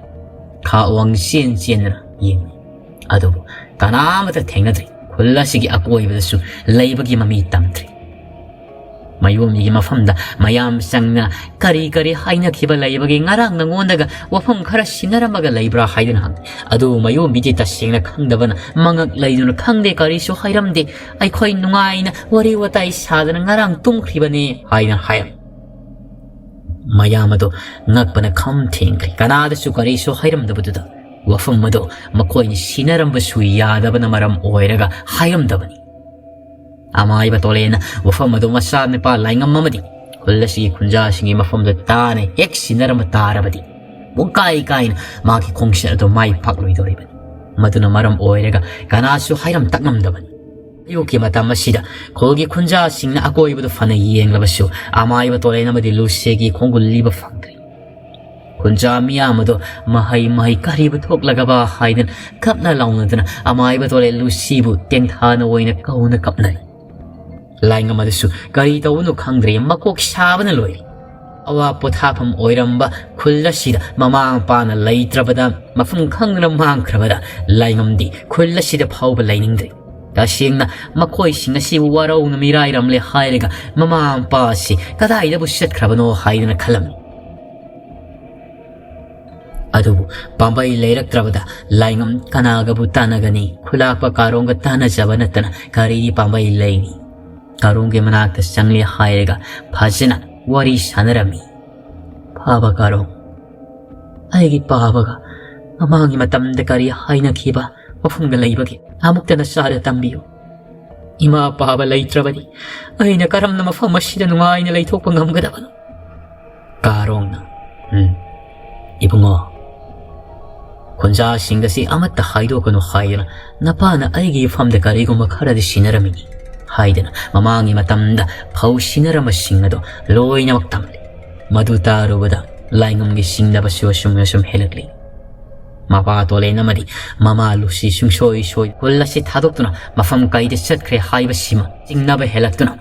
ꯈꯥ ꯋꯥꯡ ꯆꯦꯟ ꯆꯦꯟꯗꯅ ꯌꯦꯡꯅꯩ꯫ ꯑꯗꯨꯕꯨ ꯀꯅꯥꯃꯠꯇ ꯊꯦꯡꯅꯗ꯭ꯔꯦ꯫ ꯈꯨꯜ ꯑꯁꯤꯒꯤ ꯑꯀꯣꯏꯕꯗꯁꯨ ꯂꯩꯕꯒꯤ ꯃꯃꯤ ꯇꯝꯗ꯭ꯔꯦ꯫ ꯃꯌꯣꯝꯕꯤꯒꯤ ꯃꯐꯝꯗ ꯃꯌꯥꯝ ꯆꯪꯅ ꯀꯔꯤ ꯀꯔꯤ ꯍꯥꯏꯅꯈꯤꯕ ꯂꯩꯕꯒꯦ? ꯉꯔꯥꯡ ꯅꯉꯣꯟꯗꯒ ꯋꯥꯐꯝ ꯈꯔ ꯁꯤꯟꯅꯔꯝꯃꯒ ꯂꯩꯕ꯭ꯔꯥ ꯍꯥꯏꯗꯨꯅ ꯍꯪꯉꯤ꯫ ꯑꯗꯨꯕꯨ ꯃꯌꯣꯝꯕꯤꯗꯤ ꯇꯁꯦꯡꯅ ꯈꯪꯗꯕꯅ ꯃꯉꯛ ꯂꯩꯗꯨꯅ, "ꯈꯪꯗꯦ, ꯀꯔꯤꯁꯨ ꯍꯥꯏꯔꯝꯗꯦ꯫ ꯑꯩꯈꯣꯏ ꯅꯨꯡꯉꯥꯏꯅ ꯋꯥꯔꯤ ꯋꯥꯇꯥꯏ ꯁꯥꯗꯅ ꯉꯔꯥꯡ ꯇꯨꯝꯈ꯭ꯔꯤꯕꯅꯦ" ꯍꯥꯏꯅ ꯍꯥꯏꯔꯝꯃꯤ꯫ ꯃꯌꯥꯝ ꯑꯗꯣ ꯉꯛꯄꯅ ꯈꯝ ꯊꯦꯡꯈ꯭ꯔꯦ꯫ ꯀꯅꯥꯗꯁꯨ ꯀꯔꯤꯁꯨ ꯍꯥꯏꯔꯝꯗꯕꯗꯨꯗ ꯋꯥꯐꯝ ꯑꯗꯣ ꯃꯈꯣꯏꯅ ꯁꯤꯟꯅꯔꯝꯕꯁꯨ ꯌꯥꯗꯕꯅ ꯃꯔꯝ ꯑꯣꯏꯔꯒ ꯍꯥꯏꯔꯝꯗꯕꯅꯤ꯫ ꯑꯃꯥꯏꯕ ꯇꯣꯂꯦꯅ ꯋꯥꯐꯝ ꯑꯗꯨ ꯃꯆꯥꯅꯨꯄꯥ ꯂꯥꯏꯉꯝ ꯑꯃꯗꯤ ꯈꯨꯜ ꯑꯁꯤꯒꯤ ꯈꯨꯟꯖꯥꯁꯤꯡꯒꯤ ꯃꯐꯝꯗ ꯇꯥꯅ ꯍꯦꯛ ꯁꯤꯟꯅꯔꯝꯕ ꯇꯥꯔꯕꯗꯤ, ꯄꯨꯡꯀꯥꯏ ꯀꯥꯏꯅ ꯃꯥꯒꯤ ꯈꯣꯡꯆꯠ ꯑꯗꯨ ꯃꯥꯏ ꯄꯥꯛꯂꯣꯏꯗꯧꯔꯤꯕꯅꯤ꯫ ꯃꯗꯨꯅ ꯃꯔꯝ ꯑꯣꯏꯔꯒ ꯀꯅꯥꯁꯨ ꯍꯥꯏꯔꯝ ꯇꯛꯉꯝꯗꯕꯅꯤ꯫ ꯑꯌꯨꯛꯀꯤ ꯃꯇꯝ ꯑꯁꯤꯗ ꯈꯨꯜꯒꯤ ꯈꯨꯟꯖꯥꯁꯤꯡꯅ ꯑꯀꯣꯏꯕꯗꯨ ꯐꯅ ꯌꯦꯡꯂꯕꯁꯨ, ꯑꯃꯥꯏꯕ ꯇꯣꯂꯦꯟ ꯑꯃꯗꯤ ꯂꯨꯁꯦꯒꯤ ꯈꯣꯡꯒꯨꯜ ꯂꯤꯕ ꯐꯪꯗ꯭ꯔꯤ꯫ ꯈꯨꯟꯖꯥ ꯃꯤꯌꯥꯝ ꯑꯗꯨ ꯃꯍꯩ ꯃꯍꯩ ꯀꯔꯤꯕꯨ ꯊꯣꯛꯂꯒꯕ ꯍꯥꯏꯗꯨꯅ ꯀꯞꯅ ꯂꯥꯎꯅꯗꯨꯅ ꯑꯃꯥꯏꯕ ꯇꯣꯂꯦꯟ ꯂꯨꯁꯤꯕꯨ ꯇꯦꯡꯊꯥꯅ ꯑꯣꯏꯅ ꯀꯧꯅ ꯀꯞꯅꯔꯤ꯫ ꯂꯥꯏꯉꯝ ꯑꯗꯨꯁꯨ ꯀꯔꯤ ꯇꯧꯕꯅꯣ ꯈꯪꯗ꯭ꯔꯦ, ꯃꯀꯣꯛ ꯁꯥꯕꯅ ꯂꯣꯏꯔꯦ꯫ ꯑꯋꯥ ꯄꯣꯊꯥꯐꯝ ꯑꯣꯏꯔꯝꯕ ꯈꯨꯜ ꯑꯁꯤꯗ ꯃꯃꯥ ꯃꯄꯥꯅ ꯂꯩꯇ꯭ꯔꯕꯗ, ꯃꯐꯝ ꯈꯪꯗꯅ ꯃꯥꯡꯈ꯭ꯔꯕꯗ ꯂꯥꯏꯉꯝꯗꯤ ꯈꯨꯜ ꯑꯁꯤꯗ ꯐꯥꯎꯕ ꯂꯩꯅꯤꯡꯗ꯭ꯔꯦ꯫ ꯇꯁꯦꯡꯅ ꯃꯈꯣꯏꯁꯤꯡ ꯑꯁꯤꯕꯨ ꯋꯥꯔꯧꯅ ꯃꯤꯔꯥꯏꯔꯝꯂꯦ ꯍꯥꯏꯔꯒ ꯃꯃꯥ ꯃꯄꯥ ꯑꯁꯤ ꯀꯗꯥꯏꯗꯕꯨ ꯆꯠꯈ꯭ꯔꯕꯅꯣ ꯍꯥꯏꯗꯨꯅ ꯈꯜꯂꯝꯃꯤ꯫ ꯑꯗꯨꯕꯨ ꯄꯥꯝꯕꯩ ꯂꯩꯔꯛꯇ꯭ꯔꯕꯗ ꯂꯥꯏꯉꯝ ꯀꯅꯥꯒꯕꯨ ꯇꯥꯟꯅꯒꯅꯤ? ꯈꯨꯂꯥꯛꯄ ꯀꯥꯔꯣꯡꯒ ꯇꯥꯟꯅꯖꯕ ꯅꯠꯇꯅ ꯀꯔꯤꯒꯤ ꯄꯥꯝꯕꯩ ꯂꯩꯅꯤ? ꯀꯥꯔꯣꯡꯒꯤ ꯃꯅꯥꯛꯇ ꯆꯪꯂꯦ ꯍꯥꯏꯔꯒ ꯐꯖꯅ ꯋꯥꯔꯤ ꯁꯥꯟꯅꯔꯝꯃꯤ꯫ ꯄꯥꯕ ꯀꯥꯔꯣꯡ, ꯑꯩꯒꯤ ꯄꯥꯕꯒ ꯃꯃꯥꯡꯒꯤ ꯃꯇꯝꯗ ꯀꯔꯤ ꯍꯥꯏꯅꯈꯤꯕ ꯃꯐꯝꯗ ꯂꯩꯕꯒꯦ? ꯑꯃꯨꯛꯇ ꯅꯆꯥꯗ ꯇꯝꯕꯤꯌꯨ꯫ ꯏꯃꯥ ꯄꯥꯕ ꯂꯩꯇ꯭ꯔꯕꯗꯤ ꯑꯩꯅ ꯀꯔꯝꯅ ꯃꯐꯝ ꯑꯁꯤꯗ ꯅꯨꯡꯉꯥꯏꯅ ꯂꯩꯊꯣꯛꯄ ꯉꯝꯒꯗꯕꯅꯣ? ꯀꯥꯔꯣꯡꯅ, ꯎꯝ, ꯏꯕꯨꯡꯉꯣ, ꯈꯣꯟꯖꯥꯁꯤꯡ ꯑꯁꯤ ꯑꯃꯠꯇ ꯍꯥꯏꯗꯣꯛꯀꯅꯨ ꯍꯥꯏꯗꯨꯅ ꯅꯄꯥꯅ ꯑꯩꯒꯤ ꯏꯐꯝꯗ ꯀꯔꯤꯒꯨꯝꯕ ꯈꯔꯗꯤ ꯁꯤꯟꯅꯔꯝꯃꯤꯅꯤ ꯍꯥꯏꯗꯨꯅ ꯃꯃꯥꯡꯒꯤ ꯃꯇꯝꯗ ꯐꯧ ꯁꯤꯟꯅꯔꯝꯕꯁꯤꯡ ꯑꯗꯣ ꯂꯣꯏꯅꯃꯛ ꯇꯝꯂꯦ꯫ ꯃꯗꯨ ꯇꯥꯔꯨꯕꯗ ꯂꯥꯏꯉꯝꯒꯤ ꯁꯤꯡꯅꯕꯁꯨ ꯑꯁꯨꯝ ꯑꯁꯨꯝ ꯍꯦꯜꯂꯛꯂꯤ꯫ ꯃꯄꯥ ꯇꯣꯂꯦꯟ ꯑꯃꯗꯤ ꯃꯃꯥ ꯂꯨꯁꯤ ꯁꯨꯡꯁꯣꯏ ꯁꯣꯏ ꯈꯨꯜ ꯑꯁꯤ ꯊꯥꯗꯣꯛꯇꯨꯅ ꯃꯐꯝ ꯀꯥꯏꯗ ꯆꯠꯈ꯭ꯔꯦ ꯍꯥꯏꯕꯁꯤꯃ ꯆꯤꯡꯅꯕ ꯍꯦꯜꯂꯛꯇꯨꯅ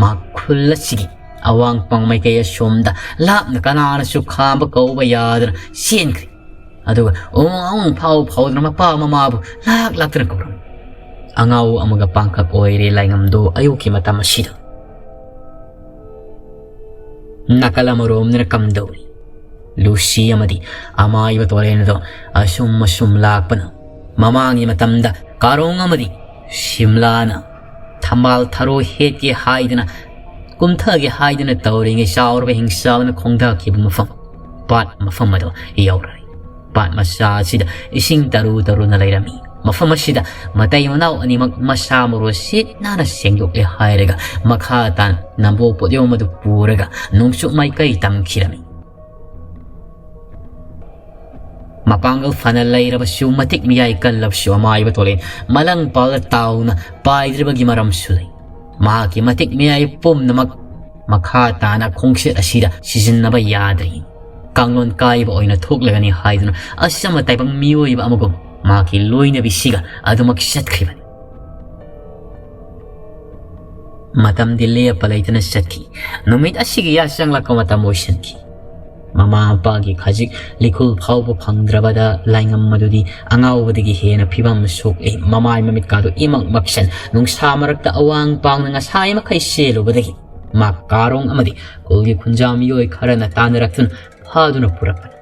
ꯃꯍꯥꯛ ꯈꯨꯜ ꯑꯁꯤꯒꯤ ꯑꯋꯥꯡ ꯄꯥꯡ ꯃꯥꯏꯀꯩ ꯑꯁꯣꯝꯗ ꯂꯥꯞꯅ ꯀꯅꯥꯅꯁꯨ ꯈꯥꯝꯕ ꯀꯧꯕ ꯌꯥꯗꯅ ꯆꯦꯟꯈ꯭ꯔꯦ꯫ ꯑꯗꯨꯒ ꯎꯃꯪ ꯐꯥꯎ ꯐꯥꯎꯗꯅ ꯃꯄꯥ ꯃꯃꯥꯕꯨ ꯂꯥꯛ ꯂꯥꯛꯇꯅ ꯀꯧꯔꯝꯃꯤ꯫ ꯑꯉꯥꯎ ꯑꯃꯒ ꯄꯥꯡꯈꯛ ꯑꯣꯏꯔꯦ ꯂꯥꯏꯉꯝꯗꯣ ꯑꯌꯨꯛꯀꯤ ꯃꯇꯝ ꯑꯁꯤꯗ꯫ ꯅꯥꯀꯜ ꯑꯃꯔꯣꯝꯗꯅ ꯀꯝꯗꯧꯔꯤ? ꯂꯨꯁꯤ ꯑꯃꯗꯤ ꯑꯃꯥꯏꯕ ꯇꯣꯔꯦꯟ ꯑꯗꯣ ꯑꯁꯨꯝ ꯑꯁꯨꯝ ꯂꯥꯛꯄꯅ ꯃꯃꯥꯡꯒꯤ ꯃꯇꯝꯗ ꯀꯥꯔꯣꯡ ꯑꯃꯗꯤ ꯁꯤꯝꯂꯥꯅ ꯊꯝꯕꯥꯜ ꯊꯔꯣ ꯍꯦꯛꯀꯦ ꯍꯥꯏꯗꯅ, ꯀꯨꯝꯊꯒꯦ ꯍꯥꯏꯗꯅ ꯇꯧꯔꯤꯉꯩ ꯆꯥꯎꯔꯕ ꯍꯤꯡꯆꯥꯕꯅ ꯈꯣꯡꯗꯥꯈꯤꯕ ꯃꯐꯝ, ꯄꯥꯠ ꯃꯐꯝ ꯑꯗꯣ ꯌꯧꯔꯦ꯫ ꯄꯥꯠ ꯃꯆꯥ ꯑꯁꯤꯗ ꯏꯁꯤꯡ ꯇꯔꯨ ꯇꯔꯨꯅ ꯂꯩꯔꯝꯃꯤ꯫ ꯃꯐꯝ ꯑꯁꯤꯗ ꯃꯇꯩ ꯃꯅꯥꯎ ꯑꯅꯤꯃꯛ ꯃꯁꯥ ꯃꯔꯨ ꯁꯤꯠ ꯅꯥꯟꯅ ꯁꯦꯡꯗꯣꯛꯂꯦ ꯍꯥꯏꯔꯒ ꯃꯈꯥ ꯇꯥꯅ ꯅꯝꯕꯣꯜ ꯄꯣꯠꯌꯣꯝ ꯑꯗꯨ ꯄꯨꯔꯒ ꯅꯣꯡꯆꯨꯞ ꯃꯥꯏꯀꯩ ꯇꯝꯈꯤꯔꯝꯃꯤ꯫ ꯃꯄꯥꯡꯒꯜ ꯐꯅ ꯂꯩꯔꯕꯁꯨ, ꯃꯇꯤꯛ ꯃꯤꯌꯥꯏ ꯀꯜꯂꯕꯁꯨ, ꯑꯃꯥꯏꯕ ꯇꯣꯂꯦꯟ ꯃꯂꯪ ꯄꯥꯜꯂ ꯇꯥꯎꯅ ꯄꯥꯏꯗ꯭ꯔꯤꯕꯒꯤ ꯃꯔꯝꯁꯨ ꯂꯩ꯫ ꯃꯍꯥꯛꯀꯤ ꯃꯇꯤꯛ ꯃꯤꯌꯥꯏ ꯄꯨꯝꯅꯃꯛ ꯃꯈꯥ ꯇꯥꯅ ꯈꯣꯡꯆꯠ ꯑꯁꯤꯗ ꯁꯤꯖꯤꯟꯅꯕ ꯌꯥꯗ꯭ꯔꯤ꯫ ꯀꯥꯡꯂꯣꯟ ꯀꯥꯏꯕ ꯑꯣꯏꯅ ꯊꯣꯛꯂꯒꯅꯤ ꯍꯥꯏꯗꯨꯅ ꯑꯆꯝꯕ ꯇꯥꯏꯕꯪ ꯃꯤꯑꯣꯏꯕ ꯑꯃꯒꯨꯝ ꯃꯍꯥꯛꯀꯤ ꯂꯣꯏꯅꯕꯤꯁꯤꯒ ꯑꯗꯨꯃꯛ ꯆꯠꯈ꯭ꯔꯤꯕꯅꯤ꯫ ꯃꯇꯝꯗꯤ ꯂꯦꯞꯄ ꯂꯩꯇꯅ ꯆꯠꯈꯤ꯫ ꯅꯨꯃꯤꯠ ꯑꯁꯤꯒꯤ ꯌꯥꯆꯪꯂꯛꯄ ꯃꯇꯝ ꯑꯣꯏꯁꯤꯟꯈꯤ꯫ ꯃꯃꯥ ꯃꯄꯥꯒꯤ ꯈꯖꯤꯛ ꯂꯤꯈꯨꯜ ꯐꯥꯎꯕ ꯐꯪꯗ꯭ꯔꯕꯗ ꯂꯥꯏꯉꯝ ꯑꯗꯨꯗꯤ ꯑꯉꯥꯎꯕꯗꯒꯤ ꯍꯦꯟꯅ ꯐꯤꯕꯝ ꯁꯣꯛꯏ꯫ ꯃꯃꯥꯏ ꯃꯃꯤꯠꯀꯥꯗꯨ ꯏꯃꯛ ꯃꯛꯁꯟ, ꯅꯨꯡꯁꯥ ꯃꯔꯛꯇ ꯑꯋꯥꯡ ꯄꯥꯡꯅ ꯉꯁꯥꯏ ꯃꯈꯩ ꯆꯦꯜꯂꯨꯕꯗꯒꯤ ꯃꯥ ꯀꯥꯔꯣꯡ ꯑꯃꯗꯤ ꯈꯨꯜꯒꯤ ꯈꯨꯟꯖꯥ ꯃꯤꯑꯣꯏ ꯈꯔꯅ ꯇꯥꯟꯅꯔꯛꯇꯨꯅ ꯐꯥꯗꯨꯅ ꯄꯨꯔꯛꯄꯅꯤ꯫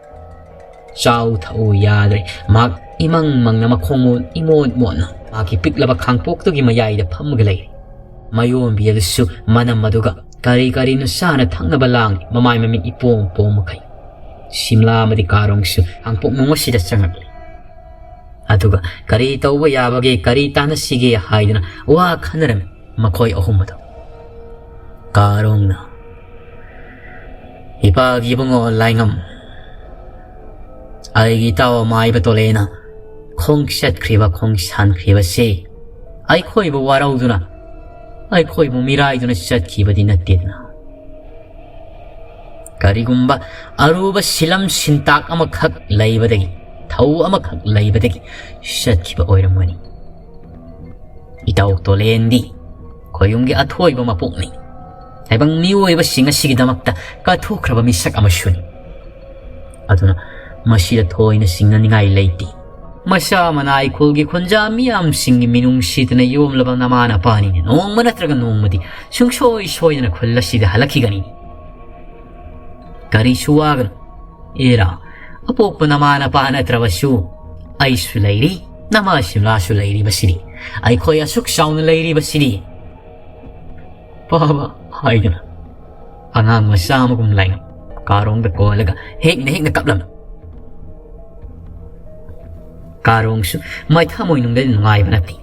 ꯆꯥꯎ ꯊꯛꯎ ꯌꯥꯗ꯭ꯔꯦ꯫ ꯃꯍꯥꯛ ꯏꯃꯪ ꯃꯪꯅ, ꯃꯈꯣꯡ ꯃꯣꯟ ꯏꯃꯣꯠ ꯃꯣꯠꯅ ꯃꯍꯥꯛꯀꯤ ꯄꯤꯛꯂꯕ ꯈꯥꯡꯄꯣꯛꯇꯨꯒꯤ ꯃꯌꯥꯏꯗ ꯐꯝꯃꯒ ꯂꯩꯔꯤ꯫ ꯃꯌꯣꯝꯕꯤ ꯑꯗꯨꯁꯨ ꯃꯅꯝ ꯑꯗꯨꯒ ꯀꯔꯤ ꯀꯔꯤꯅꯣ ꯆꯥꯅ ꯊꯛꯅꯕ ꯂꯥꯡꯂꯤ, ꯃꯃꯥꯏ ꯃꯃꯤꯠ ꯏꯄꯣꯝ ꯄꯣꯝ ꯃꯈꯩ꯫ ꯁꯤꯝꯂꯥ ꯑꯃꯗꯤ ꯀꯥꯔꯣꯡꯁꯨ ꯈꯥꯡꯄꯣꯛ ꯅꯨꯡ ꯑꯁꯤꯗ ꯆꯪꯂꯛꯂꯤ꯫ ꯑꯗꯨꯒ ꯀꯔꯤ ꯇꯧꯕ ꯌꯥꯕꯒꯦ, ꯀꯔꯤ ꯇꯥꯟꯅꯁꯤꯒꯦ ꯍꯥꯏꯗꯨꯅ ꯋꯥ ꯈꯟꯅꯔꯝꯃꯤ ꯃꯈꯣꯏ ꯑꯍꯨꯝ ꯑꯗꯨ꯫ ꯀꯥꯔꯣꯡꯅ, "ꯏꯄꯥꯒꯤ ꯏꯕꯨꯡꯉꯣ ꯂꯥꯏꯉꯝ, ꯑꯩꯒꯤ ꯏꯇꯥꯎ ꯑꯃꯥꯏꯕ ꯇꯣꯂꯦꯅ ꯈꯣꯡ ꯆꯠꯈ꯭ꯔꯤꯕ, ꯈꯣꯡ ꯁꯥꯟꯈ꯭ꯔꯤꯕꯁꯤ ꯑꯩꯈꯣꯏꯕꯨ ꯋꯥꯔꯧꯗꯨꯅ, ꯑꯩꯈꯣꯏꯕꯨ ꯃꯤꯔꯥꯏꯗꯨꯅ ꯆꯠꯈꯤꯕꯗꯤ ꯅꯠꯇꯦꯗꯅ꯫ ꯀꯔꯤꯒꯨꯝꯕ ꯑꯔꯨꯕ ꯁꯤꯂꯝ ꯁꯤꯟꯇꯥꯛ ꯑꯃꯈꯛ ꯂꯩꯕꯗꯒꯤ, ꯊꯧ ꯑꯃꯈꯛ ꯂꯩꯕꯗꯒꯤ ꯆꯠꯈꯤꯕ ꯑꯣꯏꯔꯝꯒꯅꯤ꯫ ꯏꯇꯥꯎ ꯇꯣꯂꯦꯟꯗꯤ ꯈꯣꯌꯨꯝꯒꯤ ꯑꯊꯣꯏꯕ ꯃꯄꯣꯛꯅꯤ꯫ ꯇꯥꯏꯕꯪ ꯃꯤꯑꯣꯏꯕꯁꯤꯡ ꯑꯁꯤꯒꯤꯗꯃꯛꯇ ꯀꯠꯊꯣꯛꯈ꯭ꯔꯕ ꯃꯤꯁꯛ ꯑꯃꯁꯨꯅꯤ꯫ ꯑꯗꯨꯅ ꯃꯁꯤꯗ ꯊꯣꯏꯅ ꯆꯤꯡꯅꯅꯤꯡꯉꯥꯏ ꯂꯩꯇꯦ꯫ ꯃꯁꯥ ꯃꯅꯥꯏ ꯈꯨꯜꯒꯤ ꯈꯨꯟꯖꯥ ꯃꯤꯌꯥꯝꯁꯤꯡꯒꯤ ꯃꯤꯅꯨꯡꯁꯤꯗꯨꯅ ꯌꯣꯝꯂꯕ ꯅꯃꯥ ꯅꯄꯥꯅꯤꯅ ꯅꯣꯡꯃ ꯅꯠꯇ꯭ꯔꯒ ꯅꯣꯡꯃꯗꯤ ꯁꯨꯡꯁꯣꯏ ꯁꯣꯏꯗꯅ ꯈꯨꯜ ꯑꯁꯤꯗ ꯍꯜꯂꯛꯈꯤꯒꯅꯤ꯫ ꯀꯔꯤꯁꯨ ꯋꯥꯒꯅꯨ꯫ ꯑꯦꯔꯥ, ꯑꯄꯣꯛꯄ ꯅꯃꯥ ꯅꯄꯥ ꯅꯠꯇ꯭ꯔꯕꯁꯨ ꯑꯩꯁꯨ ꯂꯩꯔꯤ, ꯅꯃꯥ ꯁꯤꯝꯂꯥꯁꯨ ꯂꯩꯔꯤꯕꯁꯤꯗꯤ, ꯑꯩꯈꯣꯏ ꯑꯁꯨꯛ ꯆꯥꯎꯅ ꯂꯩꯔꯤꯕꯁꯤꯗꯤ꯫ ꯄꯥꯕ ꯍꯥꯏꯗꯨꯅ ꯑꯉꯥꯡ ꯃꯆꯥ ꯑꯃꯒꯨꯝ ꯂꯥꯏꯉꯝ ꯀꯥꯔꯣꯡꯗ ꯀꯣꯜꯂꯒ ꯍꯦꯛꯅ ꯍꯦꯛꯅ ꯀꯞꯂꯝꯃꯤ꯫ ꯀꯥꯔꯣꯡꯁꯨ ꯃꯥꯏ ꯊꯃꯣꯏꯅꯨꯡꯗꯗꯤ ꯅꯨꯡꯉꯥꯏꯕ ꯅꯠꯇꯦ꯫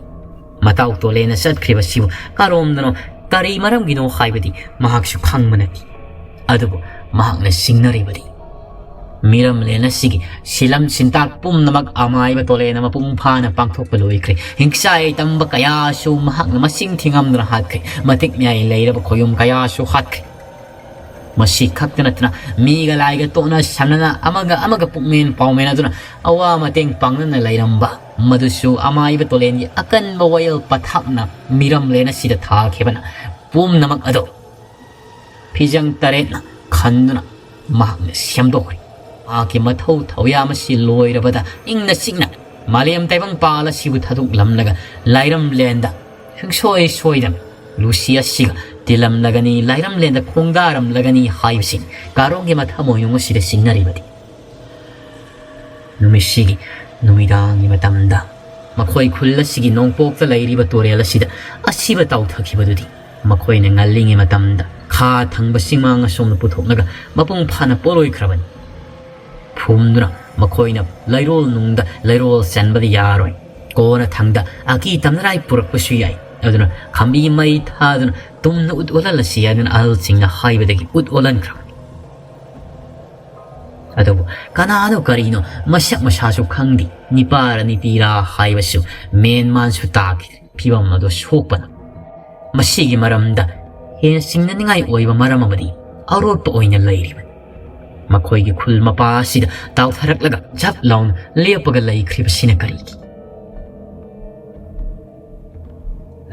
ꯃꯇꯥꯎ ꯇꯣꯂꯦꯅ ꯆꯠꯈ꯭ꯔꯤꯕꯁꯤꯕꯨ ꯀꯔꯣꯝꯗꯅꯣ ꯀꯔꯤ ꯃꯔꯝꯒꯤꯅꯣ ꯍꯥꯏꯕꯗꯤ ꯃꯍꯥꯛꯁꯨ ꯈꯪꯕ ꯅꯠꯇꯦ꯫ ꯑꯗꯨꯕꯨ ꯃꯍꯥꯛꯅ ꯆꯤꯡꯅꯔꯤꯕꯗꯤ ꯃꯤꯔꯝꯂꯦꯟ ꯑꯁꯤꯒꯤ ꯁꯤꯂꯝ ꯁꯤꯟꯇꯥꯛ ꯄꯨꯝꯅꯃꯛ ꯑꯃꯥꯏꯕ ꯇꯣꯂꯦꯅ ꯃꯄꯨꯡ ꯐꯥꯅ ꯄꯥꯡꯊꯣꯛꯄ ꯂꯣꯏꯈ꯭ꯔꯦ꯫ ꯍꯤꯡꯆꯥꯏ ꯇꯝꯕ ꯀꯌꯥꯁꯨ ꯃꯍꯥꯛꯅ ꯃꯁꯤꯡ ꯊꯤꯉꯝꯗꯅ ꯍꯥꯠꯈ꯭ꯔꯦ꯫ ꯃꯇꯤꯛ ꯃꯌꯥꯏ ꯂꯩꯔꯕ ꯈꯣꯌꯨꯝ ꯀꯌꯥꯁꯨ ꯍꯥꯠꯈ꯭ꯔꯦ꯫ ꯃꯁꯤ ꯈꯛꯇ ꯅꯠꯇꯅ ꯃꯤꯒ ꯂꯥꯏꯒ ꯇꯣꯠꯅ ꯁꯝꯅꯅ ꯑꯃꯒ ꯑꯃꯒ ꯄꯨꯛꯃꯦꯟ ꯄꯥꯎꯃꯦꯟ ꯑꯗꯨꯅ ꯑꯋꯥ ꯃꯇꯦꯡ ꯄꯥꯡꯅꯅ ꯂꯩꯔꯝꯕ, ꯃꯗꯨꯁꯨ ꯑꯃꯥꯏꯕ ꯇꯣꯂꯦꯟꯒꯤ ꯑꯀꯟꯕ ꯋꯥꯌꯦꯜ ꯄꯊꯥꯞꯅ ꯃꯤꯔꯝꯂꯦꯟ ꯑꯁꯤꯗ ꯊꯥꯈꯤꯕꯅ ꯄꯨꯝꯅꯃꯛ ꯑꯗꯨ ꯐꯤꯖꯪ ꯇꯔꯦꯠꯅ ꯈꯟꯗꯨꯅ ꯃꯍꯥꯛꯅ ꯁꯦꯝꯗꯣꯛꯈ꯭ꯔꯦ꯫ ꯃꯍꯥꯛꯀꯤ ꯃꯊꯧ ꯊꯧꯌꯥꯝ ꯑꯁꯤ ꯂꯣꯏꯔꯕꯗ ꯏꯪꯅ ꯆꯤꯛꯅ ꯃꯥꯂꯦꯝ ꯇꯥꯏꯕꯪꯄꯥꯜ ꯑꯁꯤꯕꯨ ꯊꯥꯗꯣꯛꯂꯝꯂꯒ ꯂꯥꯏꯔꯝꯂꯦꯟꯗ ꯁꯨꯡꯁꯣꯏ ꯁꯣꯏꯗꯅ ꯂꯨꯁꯤ ꯑꯁꯤꯒ ꯇꯤꯜꯂꯝꯂꯒꯅꯤ, ꯂꯥꯏꯔꯝꯂꯦꯟꯗ ꯈꯣꯡꯗꯥꯔꯝꯂꯒꯅꯤ ꯍꯥꯏꯕꯁꯤ ꯀꯥꯔꯣꯡꯒꯤ ꯃꯊꯃꯣꯏꯅꯨꯡ ꯑꯁꯤꯗ ꯆꯤꯡꯅꯔꯤꯕꯗꯤ꯫ ꯅꯨꯃꯤꯠꯁꯤꯒꯤ ꯅꯨꯃꯤꯗꯥꯡꯒꯤ ꯃꯇꯝꯗ ꯃꯈꯣꯏ ꯈꯨꯜ ꯑꯁꯤꯒꯤ ꯅꯣꯡꯄꯣꯛꯇ ꯂꯩꯔꯤꯕ ꯇꯨꯔꯦꯜ ꯑꯁꯤꯗ ꯑꯁꯤꯕ ꯇꯥꯎꯊꯈꯤꯕꯗꯨꯗꯤ ꯃꯈꯣꯏꯅ ꯉꯜꯂꯤꯉꯩ ꯃꯇꯝꯗ ꯈꯥ ꯊꯪꯕ ꯆꯤꯡꯃꯥꯡ ꯑꯁꯣꯝꯗ ꯄꯨꯊꯣꯛꯂꯒ ꯃꯄꯨꯡ ꯐꯥꯅ ꯄꯣꯔꯣꯏꯈ꯭ꯔꯕꯅꯤ꯫ ꯐꯨꯝꯗꯨꯅ ꯃꯈꯣꯏꯅ ꯂꯩꯔꯣꯜ ꯅꯨꯡꯗ ꯂꯩꯔꯣꯜ ꯆꯟꯕꯗꯤ ꯌꯥꯔꯣꯏ꯫ ꯀꯣꯟꯅ ꯊꯪꯗ ꯑꯀꯤ ꯇꯝꯅꯔꯥꯏ ꯄꯨꯔꯛꯄꯁꯨ ꯌꯥꯏ꯫ ꯑꯗꯨꯅ ꯈꯝꯕꯤ ꯃꯩ ꯊꯥꯗꯨꯅ ꯇꯨꯝꯅ ꯎꯠ ꯑꯣꯜꯍꯜꯂꯁꯤ ꯍꯥꯏꯗꯨꯅ ꯑꯍꯜꯁꯤꯡꯅ ꯍꯥꯏꯕꯗꯒꯤ ꯎꯠ ꯑꯣꯜꯍꯟꯈ꯭ꯔꯕꯅꯤ꯫ ꯑꯗꯨꯕꯨ ꯀꯅꯥꯅꯣ ꯀꯔꯤꯅꯣ ꯃꯁꯛ ꯃꯁꯥꯁꯨ ꯈꯪꯗꯦ, ꯅꯤꯄꯥꯔ ꯅꯤꯄꯤꯔꯥ ꯍꯥꯏꯕꯁꯨ ꯃꯦꯟ ꯃꯥꯟꯁꯨ ꯇꯥꯈꯤꯗ꯭ꯔꯦ꯫ ꯐꯤꯕꯝ ꯑꯗꯨ ꯁꯣꯛꯄꯅ ꯃꯁꯤꯒꯤ ꯃꯔꯝꯗ ꯍꯦꯟꯅ ꯆꯤꯡꯅꯅꯤꯡꯉꯥꯏ ꯑꯣꯏꯕ ꯃꯔꯝ ꯑꯃꯗꯤ ꯑꯔꯣꯠꯄ ꯑꯣꯏꯅ ꯂꯩꯔꯤꯕꯅꯤ꯫ ꯃꯈꯣꯏꯒꯤ ꯈꯨꯜ ꯃꯄꯥ ꯑꯁꯤꯗ ꯇꯥꯎꯊꯔꯛꯂꯒ ꯖꯞ ꯂꯥꯎꯅ ꯂꯦꯞꯄꯒ ꯂꯩꯈ꯭ꯔꯤꯕꯁꯤꯅ ꯀꯔꯤꯒꯤ?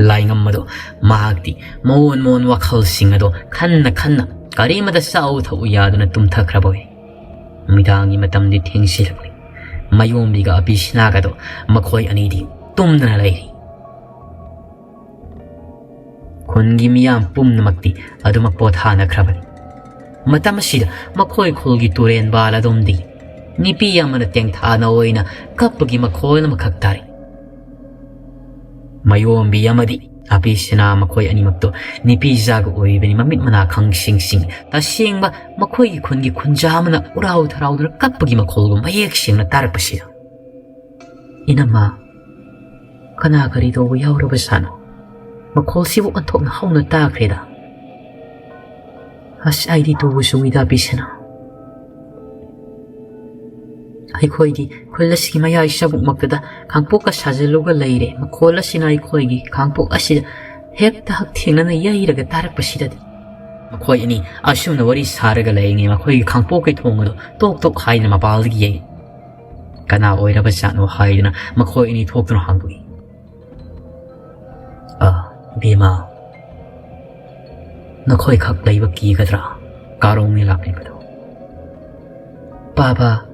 ꯂꯥꯏꯉꯝ ꯑꯗꯣ ꯃꯍꯥꯛꯇꯤ ꯃꯑꯣꯟ ꯃꯑꯣꯟ ꯋꯥꯈꯜꯁꯤꯡ ꯑꯗꯣ ꯈꯟꯅ ꯈꯟꯅ ꯀꯔꯤꯃꯗ ꯆꯥꯎ ꯊꯛꯎ ꯌꯥꯗꯨꯅ ꯇꯨꯝꯊꯈ꯭ꯔꯕ ꯑꯣꯏ꯫ ꯅꯨꯃꯤꯗꯥꯡꯒꯤ ꯃꯇꯝꯗꯤ ꯊꯦꯡꯁꯤꯜꯂꯛꯂꯤ꯫ ꯃꯌꯣꯝꯕꯤꯒ ꯑꯕꯤꯁꯤꯅꯥꯒꯗꯣ ꯃꯈꯣꯏ ꯑꯅꯤꯗꯤ ꯇꯨꯝꯗꯅ ꯂꯩꯔꯤ꯫ ꯈꯨꯟꯒꯤ ꯃꯤꯌꯥꯝ ꯄꯨꯝꯅꯃꯛꯇꯤ ꯑꯗꯨꯃꯛ ꯄꯣꯊꯥꯅꯈ꯭ꯔꯕꯅꯤ꯫ ꯃꯇꯝ ꯑꯁꯤꯗ ꯃꯈꯣꯏ ꯈꯨꯜꯒꯤ ꯇꯨꯔꯦꯟꯕꯥꯜ ꯑꯗꯣꯝꯗꯒꯤ ꯅꯨꯄꯤ ꯑꯃꯅ ꯇꯦꯡꯊꯥꯅ ꯑꯣꯏꯅ ꯀꯞꯄꯒꯤ ꯃꯈꯣꯜ ꯑꯃꯈꯛ ꯇꯥꯔꯤ꯫ ꯃꯌꯣꯝꯕꯤ ꯑꯃꯗꯤ ꯑꯕꯤꯁꯤꯅꯥ ꯃꯈꯣꯏ ꯑꯅꯤꯃꯛꯇꯣ ꯅꯨꯄꯤ ꯖꯥꯒ ꯑꯣꯏꯔꯤꯕꯅꯤ, ꯃꯃꯤꯠ ꯃꯅꯥ ꯈꯪꯁꯤꯡꯁꯤꯡ꯫ ꯇꯁꯦꯡꯕ ꯃꯈꯣꯏꯒꯤ ꯈꯨꯟꯒꯤ ꯈꯨꯟꯖꯥ ꯑꯃꯅ ꯎꯔꯥꯎ ꯊꯔꯥꯎꯗꯨꯅ ꯀꯞꯄꯒꯤ ꯃꯈꯣꯜꯒꯨꯝ ꯃꯌꯦꯛ ꯁꯦꯡꯅ ꯇꯥꯔꯛꯄꯁꯤꯗ, "ꯏꯅꯝꯃ, ꯀꯅꯥ ꯀꯔꯤ ꯇꯧꯕ ꯌꯥꯎꯔꯕꯖꯥꯠꯅꯣ? ꯃꯈꯣꯜꯁꯤꯕꯨ ꯑꯣꯟꯊꯣꯛꯅ ꯍꯧꯅ ꯇꯥꯈ꯭ꯔꯦꯗ꯫ ꯑꯁ, ꯑꯩꯗꯤ ꯇꯨꯕꯨ ꯆꯨꯏꯗ, ꯑꯕꯤꯁꯤꯅꯥ꯫ ꯑꯩꯈꯣꯏꯗꯤ ꯈꯨꯜ ꯑꯁꯤꯒꯤ ꯃꯌꯥꯏ ꯆꯕꯨꯛꯃꯛꯇꯗ ꯈꯥꯡꯄꯣꯛꯀ ꯁꯥꯖꯤꯜꯂꯨꯒ ꯂꯩꯔꯦ꯫ ꯃꯈꯣꯜ ꯑꯁꯤꯅ ꯑꯩꯈꯣꯏꯒꯤ ꯈꯥꯡꯄꯣꯛ ꯑꯁꯤꯗ ꯍꯦꯛꯇ ꯍꯛꯊꯦꯡꯅꯅ ꯌꯩꯔꯒ ꯇꯥꯔꯛꯄꯁꯤꯗꯗꯤ"꯫ ꯃꯈꯣꯏ ꯑꯅꯤ ꯑꯁꯨꯝꯅ ꯋꯥꯔꯤ ꯁꯥꯔꯒ ꯂꯩꯔꯤꯉꯩ ꯃꯈꯣꯏꯒꯤ ꯈꯥꯡꯄꯣꯛꯀꯤ ꯊꯣꯡ ꯑꯗꯨ ꯇꯣꯛ ꯇꯣꯛ ꯍꯥꯏꯗꯨꯅ ꯃꯄꯥꯜꯗꯒꯤ ꯌꯩ꯫ "ꯀꯅꯥ ꯑꯣꯏꯔꯕꯖꯥꯠꯅꯣ?" ꯍꯥꯏꯗꯨꯅ ꯃꯈꯣꯏ ꯑꯅꯤ ꯊꯣꯛꯇꯨꯅ ꯍꯥꯡꯗꯣꯛꯏ꯫ "ꯑ, ꯏꯕꯦꯝꯃ, ꯅꯈꯣꯏꯈꯛ ꯂꯩꯕ ꯀꯤꯒꯗ꯭ꯔꯥ?" ꯀꯥꯔꯣꯡꯅ ꯂꯥꯛꯂꯤꯕꯗꯣ꯫ "ꯄꯥꯕ,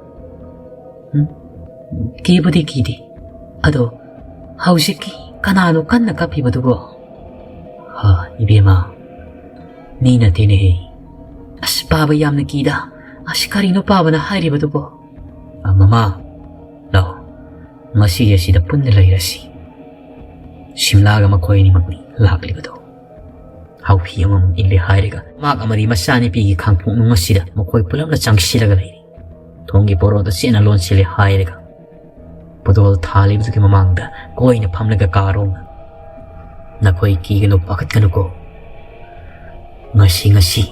ꯎꯝ? ꯀꯤꯕꯨꯗꯤ ꯀꯤꯗꯦ꯫ ꯑꯗꯣ ꯍꯧꯖꯤꯛꯀꯤ ꯀꯅꯥꯅꯣ ꯀꯟꯅ ꯀꯞꯄꯤꯕꯗꯨꯕꯣ?" "ꯍꯥ, ꯏꯕꯦꯝꯃ, ꯃꯤ ꯅꯠꯇꯦꯅꯦꯍꯦ꯫ ꯑꯁ, ꯄꯥꯕ ꯌꯥꯝꯅ ꯀꯤꯗ꯫ ꯑꯁ, ꯀꯔꯤꯅꯣ ꯄꯥꯕꯅ ꯍꯥꯏꯔꯤꯕꯗꯨꯕꯣ?" "ꯑ, ꯃꯃꯥ, ꯂꯥꯛꯑꯣ꯫ ꯉꯁꯤꯗꯤ ꯑꯁꯤꯗ ꯄꯨꯟꯅ ꯂꯩꯔꯁꯤ꯫" ꯁꯤꯝꯂꯥꯒ ꯃꯈꯣꯏ ꯑꯅꯤꯃꯛꯅꯤ ꯂꯥꯛꯂꯤꯕꯗꯣ꯫ ꯍꯥꯎꯐꯤ ꯑꯃꯃꯝ ꯏꯜꯂꯦ ꯍꯥꯏꯔꯒ ꯃꯍꯥꯛ ꯑꯃꯗꯤ ꯃꯆꯥꯅꯨꯄꯤꯒꯤ ꯈꯥꯡꯄꯣꯛꯅꯨꯡ ꯑꯁꯤꯗ ꯃꯈꯣꯏ ꯄꯨꯂꯞꯅ ꯆꯪꯁꯤꯜꯂꯒ ꯂꯩꯔꯤ꯫ ꯊꯣꯡꯒꯤ ꯄꯣꯔꯣꯗ ꯆꯦꯠꯅ ꯂꯣꯟꯁꯤꯜꯂꯦ ꯍꯥꯏꯔꯒ ꯄꯣꯗꯣꯜ ꯊꯥꯜꯂꯤꯕꯗꯨꯒꯤ ꯃꯃꯥꯡꯗ ꯀꯣꯏꯅ ꯐꯝꯂꯒ ꯀꯥꯔꯣꯡꯅ, "ꯅꯈꯣꯏ ꯀꯤꯒꯅꯨ, ꯄꯥꯈꯠꯀꯅꯨꯀꯣ꯫ ꯉꯁꯤ, ꯉꯁꯤ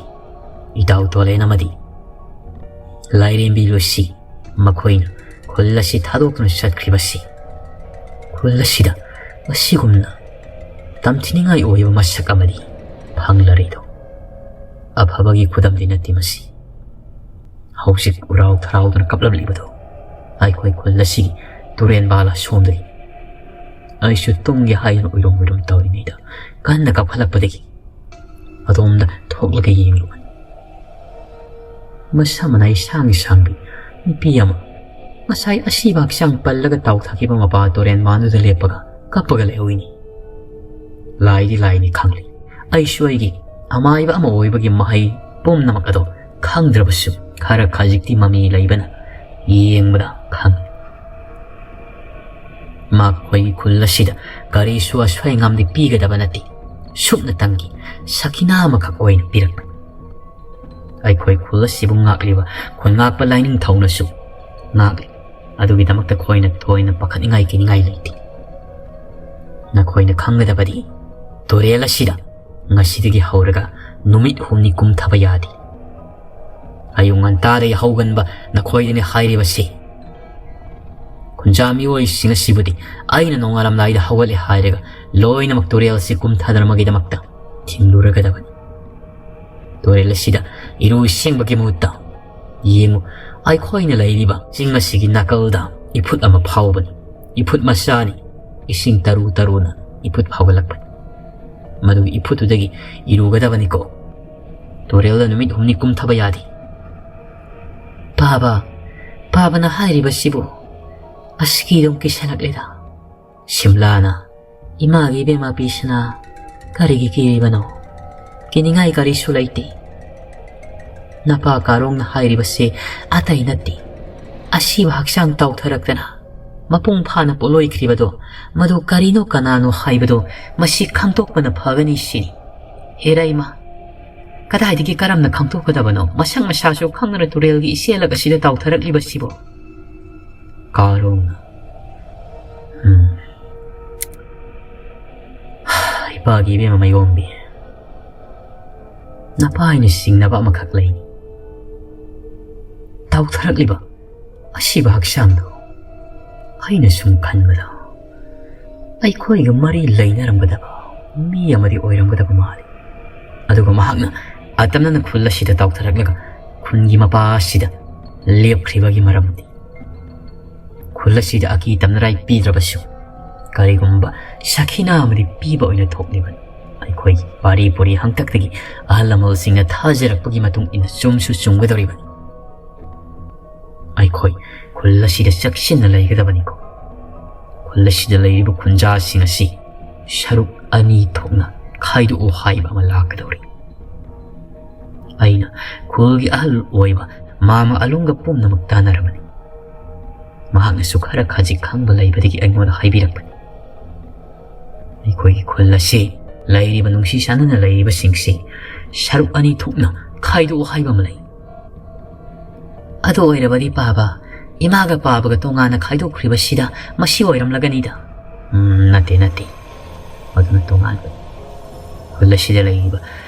ꯏꯇꯥꯎ ꯇꯣꯂꯦꯟ ꯑꯃꯗꯤ ꯂꯥꯏꯔꯦꯝꯕꯤ ꯂꯨꯁꯤ ꯃꯈꯣꯏꯅ ꯈꯨꯜ ꯑꯁꯤ ꯊꯥꯗꯣꯛꯇꯨꯅ ꯆꯠꯈ꯭ꯔꯤꯕꯁꯤ, ꯈꯨꯜ ꯑꯁꯤꯗ ꯑꯁꯤꯒꯨꯝꯅ ꯇꯝꯊꯤꯅꯤꯡꯉꯥꯏ ꯑꯣꯏꯕ ꯃꯁꯛ ꯑꯃꯗꯤ ꯐꯪꯂꯔꯤꯗꯣ꯫ ꯑꯐꯕꯒꯤ ꯈꯨꯗꯝꯗꯤ ꯅꯠꯇꯦ ꯃꯁꯤ꯫ ꯍꯧꯖꯤꯛ ꯎꯔꯥꯎ ꯊꯔꯥꯎꯗꯨꯅ ꯀꯞꯂꯛꯂꯤꯕꯗꯣ ꯑꯩꯈꯣꯏ ꯈꯨꯜ ꯑꯁꯤꯒꯤ ꯇꯨꯔꯦꯟ ꯕꯥꯂꯥ ꯁꯣꯝꯗꯒꯤ꯫ ꯑꯩꯁꯨ ꯇꯨꯝꯒꯦ ꯍꯥꯏꯗꯨꯅ ꯎꯏꯔꯨꯝ ꯎꯏꯔꯨꯝ ꯇꯧꯔꯤꯉꯩꯗ ꯀꯟꯅ ꯀꯞꯈꯠꯂꯛꯄꯗꯒꯤ ꯑꯗꯣꯝꯗ ꯊꯣꯛꯂꯒ ꯌꯦꯡꯂꯨꯕꯅꯤ꯫ ꯃꯁꯝ ꯃꯅꯥꯏ ꯁꯥꯡ ꯁꯥꯡꯕꯤ ꯅꯨꯄꯤ ꯑꯃ, ꯉꯁꯥꯏ ꯑꯁꯤꯕ ꯍꯛꯆꯥꯡ ꯄꯜꯂꯒ ꯇꯥꯎꯊꯈꯤꯕ ꯃꯄꯥ ꯇꯨꯔꯦꯟ ꯃꯄꯥꯟꯗꯨꯗ ꯂꯦꯞꯄꯒ ꯀꯞꯄꯒ ꯂꯩꯍꯧꯏꯅꯤ꯫ ꯂꯥꯏꯗꯤ ꯂꯥꯏꯅꯤ ꯈꯪꯂꯤ꯫ ꯑꯩꯁꯨ ꯑꯩꯒꯤ ꯑꯃꯥꯏꯕ ꯑꯃ ꯑꯣꯏꯕꯒꯤ ꯃꯍꯩ ꯄꯨꯝꯅꯃꯛ ꯑꯗꯣ ꯈꯪꯗ꯭ꯔꯕꯁꯨ ꯈꯔ ꯈꯖꯤꯛꯇꯤ ꯃꯃꯤ ꯂꯩꯕꯅ ꯌꯦꯡꯕꯗ ꯈꯪꯏ꯫ ꯃꯈꯣꯏꯒꯤ ꯈꯨꯜ ꯑꯁꯤꯗ ꯀꯔꯤꯁꯨ ꯑꯁꯣꯏ ꯑꯉꯥꯝꯗꯤ ꯄꯤꯒꯗꯕ ꯅꯠꯇꯦ꯫ ꯁꯨꯞꯅꯇꯪꯒꯤ ꯁꯈꯤꯅꯥ ꯑꯃꯈꯛ ꯑꯣꯏꯅ ꯄꯤꯔꯛꯄꯅꯤ꯫ ꯑꯩꯈꯣꯏ ꯈꯨꯜ ꯑꯁꯤꯕꯨ ꯉꯥꯛꯂꯤꯕ ꯈꯨꯟ ꯉꯥꯛꯄ ꯂꯥꯏꯅꯤꯡꯊꯧꯅꯁꯨ ꯉꯥꯛꯂꯤ꯫ ꯑꯗꯨꯒꯤꯗꯃꯛꯇ ꯑꯩꯈꯣꯏꯅ ꯊꯣꯏꯅ ꯄꯥꯈꯠꯅꯤꯡꯉꯥꯏ ꯀꯤꯅꯤꯡꯉꯥꯏ ꯂꯩꯇꯦ꯫ ꯅꯈꯣꯏꯅ ꯈꯪꯒꯗꯕꯗꯤ, ꯇꯨꯔꯦꯜ ꯑꯁꯤꯗ ꯉꯁꯤꯗꯒꯤ ꯍꯧꯔꯒ ꯅꯨꯃꯤꯠ ꯍꯨꯝꯅꯤ ꯀꯨꯝꯊꯕ ꯌꯥꯗꯦ꯫ ꯑꯌꯨꯛ ꯉꯟꯇꯥꯗꯒꯤ ꯍꯧꯒꯟꯕ ꯅꯈꯣꯏꯗꯅꯤ ꯍꯥꯏꯔꯤꯕꯁꯤ꯫ ꯈꯨꯟꯖꯥ ꯃꯤꯑꯣꯏꯁꯤꯡ ꯑꯁꯤꯕꯨꯗꯤ ꯑꯩꯅ ꯅꯣꯡꯉꯥꯜꯂꯝꯗꯥꯏꯗ ꯍꯧꯒꯠꯂꯦ ꯍꯥꯏꯔꯒ ꯂꯣꯏꯅꯃꯛ ꯇꯨꯔꯦꯜ ꯑꯁꯤ ꯀꯨꯝꯊꯗꯅꯕꯒꯤꯗꯃꯛꯇ ꯊꯤꯡꯂꯨꯔꯒꯗꯕꯅꯤ꯫ ꯇꯨꯔꯦꯜ ꯑꯁꯤꯗ ꯏꯔꯨ ꯁꯦꯡꯕꯒꯤ ꯃꯍꯨꯠꯇ, ꯌꯦꯡꯉꯨ, ꯑꯩꯈꯣꯏꯅ ꯂꯩꯔꯤꯕ ꯆꯤꯡ ꯑꯁꯤꯒꯤ ꯅꯥꯀꯜꯗ ꯏꯐꯨꯠ ꯑꯃ ꯐꯥꯎꯕꯅꯤ꯫ ꯏꯐꯨꯠ ꯃꯆꯥꯅꯤ, ꯏꯁꯤꯡ ꯇꯔꯨ ꯇꯔꯨꯅ ꯏꯐꯨꯠ ꯐꯥꯎꯒꯠꯂꯛꯄꯅꯤ꯫ ꯃꯗꯨꯒꯤ ꯏꯐꯨꯠꯇꯨꯗꯒꯤ ꯏꯔꯨꯒꯗꯕꯅꯤꯀꯣ꯫ ꯇꯨꯔꯦꯜꯗ ꯅꯨꯃꯤꯠ ꯍꯨꯝꯅꯤ ꯀꯨꯝꯊꯕ ꯌꯥꯗꯦ꯫ ꯄꯥꯕ, ꯄꯥꯕꯅ ꯍꯥꯏꯔꯤꯕꯁꯤꯕꯨ ꯑꯁ ꯀꯤꯗꯨꯝ ꯀꯤꯁꯜꯂꯛꯂꯦꯗ꯫ ꯁꯤꯝꯂꯥꯅ, "ꯏꯃꯥꯒꯤ ꯏꯕꯦꯝꯃ ꯄꯤꯁꯅꯥ, ꯀꯔꯤꯒꯤ ꯀꯤꯔꯤꯕꯅꯣ? ꯀꯤꯅꯤꯡꯉꯥꯏ ꯀꯔꯤꯁꯨ ꯂꯩꯇꯦ꯫ ꯅꯄꯥ ꯀꯥꯔꯣꯡꯅ ꯍꯥꯏꯔꯤꯕꯁꯦ ꯑꯇꯩ ꯅꯠꯇꯦ꯫ ꯑꯁꯤꯕ ꯍꯛꯆꯥꯡ ꯇꯥꯎꯊꯔꯛꯇꯅ ꯃꯄꯨꯡ ꯐꯥꯅ ꯄꯣꯠꯂꯣꯏꯈ꯭ꯔꯤꯕꯗꯣ ꯃꯗꯨ ꯀꯔꯤꯅꯣ ꯀꯅꯥꯅꯣ ꯍꯥꯏꯕꯗꯣ ꯃꯁꯤ ꯈꯪꯗꯣꯛꯄꯅ ꯐꯒꯅꯤ ꯁꯤꯅꯤ꯫" ꯍꯦꯔꯥ ꯏꯃꯥ, ꯀꯗꯥꯏꯗꯒꯤ ꯀꯔꯝꯅ ꯈꯪꯗꯣꯛꯀꯗꯕꯅꯣ? ꯃꯁꯛ ꯃꯁꯥꯁꯨ ꯈꯪꯗꯅ ꯇꯨꯔꯦꯜꯒꯤ ꯏꯆꯦꯜꯂꯛ ꯑꯁꯤꯗ ꯇꯥꯎꯊꯔꯛꯂꯤꯕꯁꯤꯕꯣ? ꯀꯥꯔꯣꯡꯅ, ꯎꯝ, ꯏꯄꯥꯒꯤ ꯏꯕꯦꯝꯃ ꯃꯥꯏꯒꯣꯝꯕꯤ, ꯅꯄꯥ ꯍꯥꯏꯅ ꯁꯤꯡꯅꯕ ꯑꯃꯈꯛ ꯂꯩ꯫ ꯇꯥꯎꯊꯔꯛꯂꯤꯕ ꯑꯁꯤꯕ ꯍꯛꯆꯥꯡꯗꯣ ꯑꯩꯅ ꯁꯨꯝ ꯈꯟꯕꯗ ꯑꯩꯈꯣꯏꯒ ꯃꯔꯤ ꯂꯩꯅꯔꯝꯒꯗꯕ ꯃꯤ ꯑꯃꯗꯤ ꯑꯣꯏꯔꯝꯒꯗꯕ ꯃꯥꯜꯂꯤ꯫ ꯑꯗꯨꯒ ꯃꯍꯥꯛꯅ ꯑꯇꯝꯅꯅ ꯈꯨꯜ ꯑꯁꯤꯗ ꯇꯥꯎꯊꯔꯛꯂꯒ ꯈꯨꯟꯒꯤ ꯃꯄꯥ ꯑꯁꯤꯗ ꯂꯦꯞꯈ꯭ꯔꯤꯕꯒꯤ ꯃꯔꯝꯗꯤ, ꯈꯨꯜ ꯑꯁꯤꯗ ꯑꯀꯤ ꯇꯝꯅꯔꯥꯏ ꯄꯤꯗ꯭ꯔꯕꯁꯨ ꯀꯔꯤꯒꯨꯝꯕ ꯁꯈꯤꯅꯥ ꯑꯃꯗꯤ ꯄꯤꯕ ꯑꯣꯏꯅ ꯊꯣꯛꯂꯤꯕꯅꯤ꯫ ꯑꯩꯈꯣꯏꯒꯤ ꯄꯥꯔꯤ ꯄꯨꯔꯤ ꯍꯪꯇꯛꯇꯒꯤ ꯑꯍꯜ ꯂꯃꯟꯁꯤꯡꯅ ꯊꯥꯖꯔꯛꯄꯒꯤ ꯃꯇꯨꯡ ꯏꯟꯅ ꯆꯨꯝꯁꯨ ꯆꯨꯝꯒꯗꯧꯔꯤꯕꯅꯤ꯫ ꯑꯩꯈꯣꯏ ꯈꯨꯜ ꯑꯁꯤꯗ ꯆꯦꯛꯁꯤꯟꯅ ꯂꯩꯒꯗꯕꯅꯤꯀꯣ꯫ ꯈꯨꯜ ꯑꯁꯤꯗ ꯂꯩꯔꯤꯕ ꯈꯨꯟꯖꯥꯁꯤꯡ ꯑꯁꯤ ꯁꯔꯨꯛ ꯑꯅꯤ ꯊꯣꯛꯅ ꯈꯥꯏꯗꯣꯛꯎ ꯍꯥꯏꯕ ꯑꯃ ꯂꯥꯛꯀꯗꯧꯔꯤ꯫ ꯑꯩꯅ ꯈꯨꯜꯒꯤ ꯑꯍꯜ ꯑꯣꯏꯕ ꯃꯥꯃ ꯑꯂꯨꯡꯒ ꯄꯨꯝꯅꯃꯛ ꯇꯥꯟꯅꯔꯕꯅꯤ꯫ ꯃꯍꯥꯛꯅꯁꯨ ꯈꯔ ꯈꯖꯤꯛ ꯈꯪꯕ ꯂꯩꯕꯗꯒꯤ ꯑꯩꯉꯣꯟꯗ ꯍꯥꯏꯕꯤꯔꯛꯄꯅꯤ꯫ ꯑꯩꯈꯣꯏꯒꯤ ꯈꯨꯜ ꯑꯁꯤ ꯂꯩꯔꯤꯕ ꯅꯨꯡꯁꯤ ꯆꯥꯟꯅꯅ ꯂꯩꯔꯤꯕꯁꯤꯡꯁꯤ ꯁꯔꯨꯛ ꯑꯅꯤ ꯊꯣꯛꯅ ꯈꯥꯏꯗꯣꯛꯎ ꯍꯥꯏꯕ ꯑꯃ ꯂꯩ꯫ ꯑꯗꯨ ꯑꯣꯏꯔꯕꯗꯤ ꯄꯥꯕ, ꯏꯃꯥꯒ ꯄꯥꯕꯒ ꯇꯣꯉꯥꯟꯅ ꯈꯥꯏꯗꯣꯛꯈ꯭ꯔꯤꯕꯁꯤꯗ ꯃꯁꯤ ꯑꯣꯏꯔꯝꯂꯒꯅꯤꯗ꯫ ꯎꯝ, ꯅꯠꯇꯦ, ꯅꯠꯇꯦ꯫ ꯃꯗꯨꯅ ꯇꯣꯉꯥꯟꯕꯅꯤ꯫ ꯈꯨꯜ ꯑꯁꯤꯗ ꯂꯩꯔꯤꯕ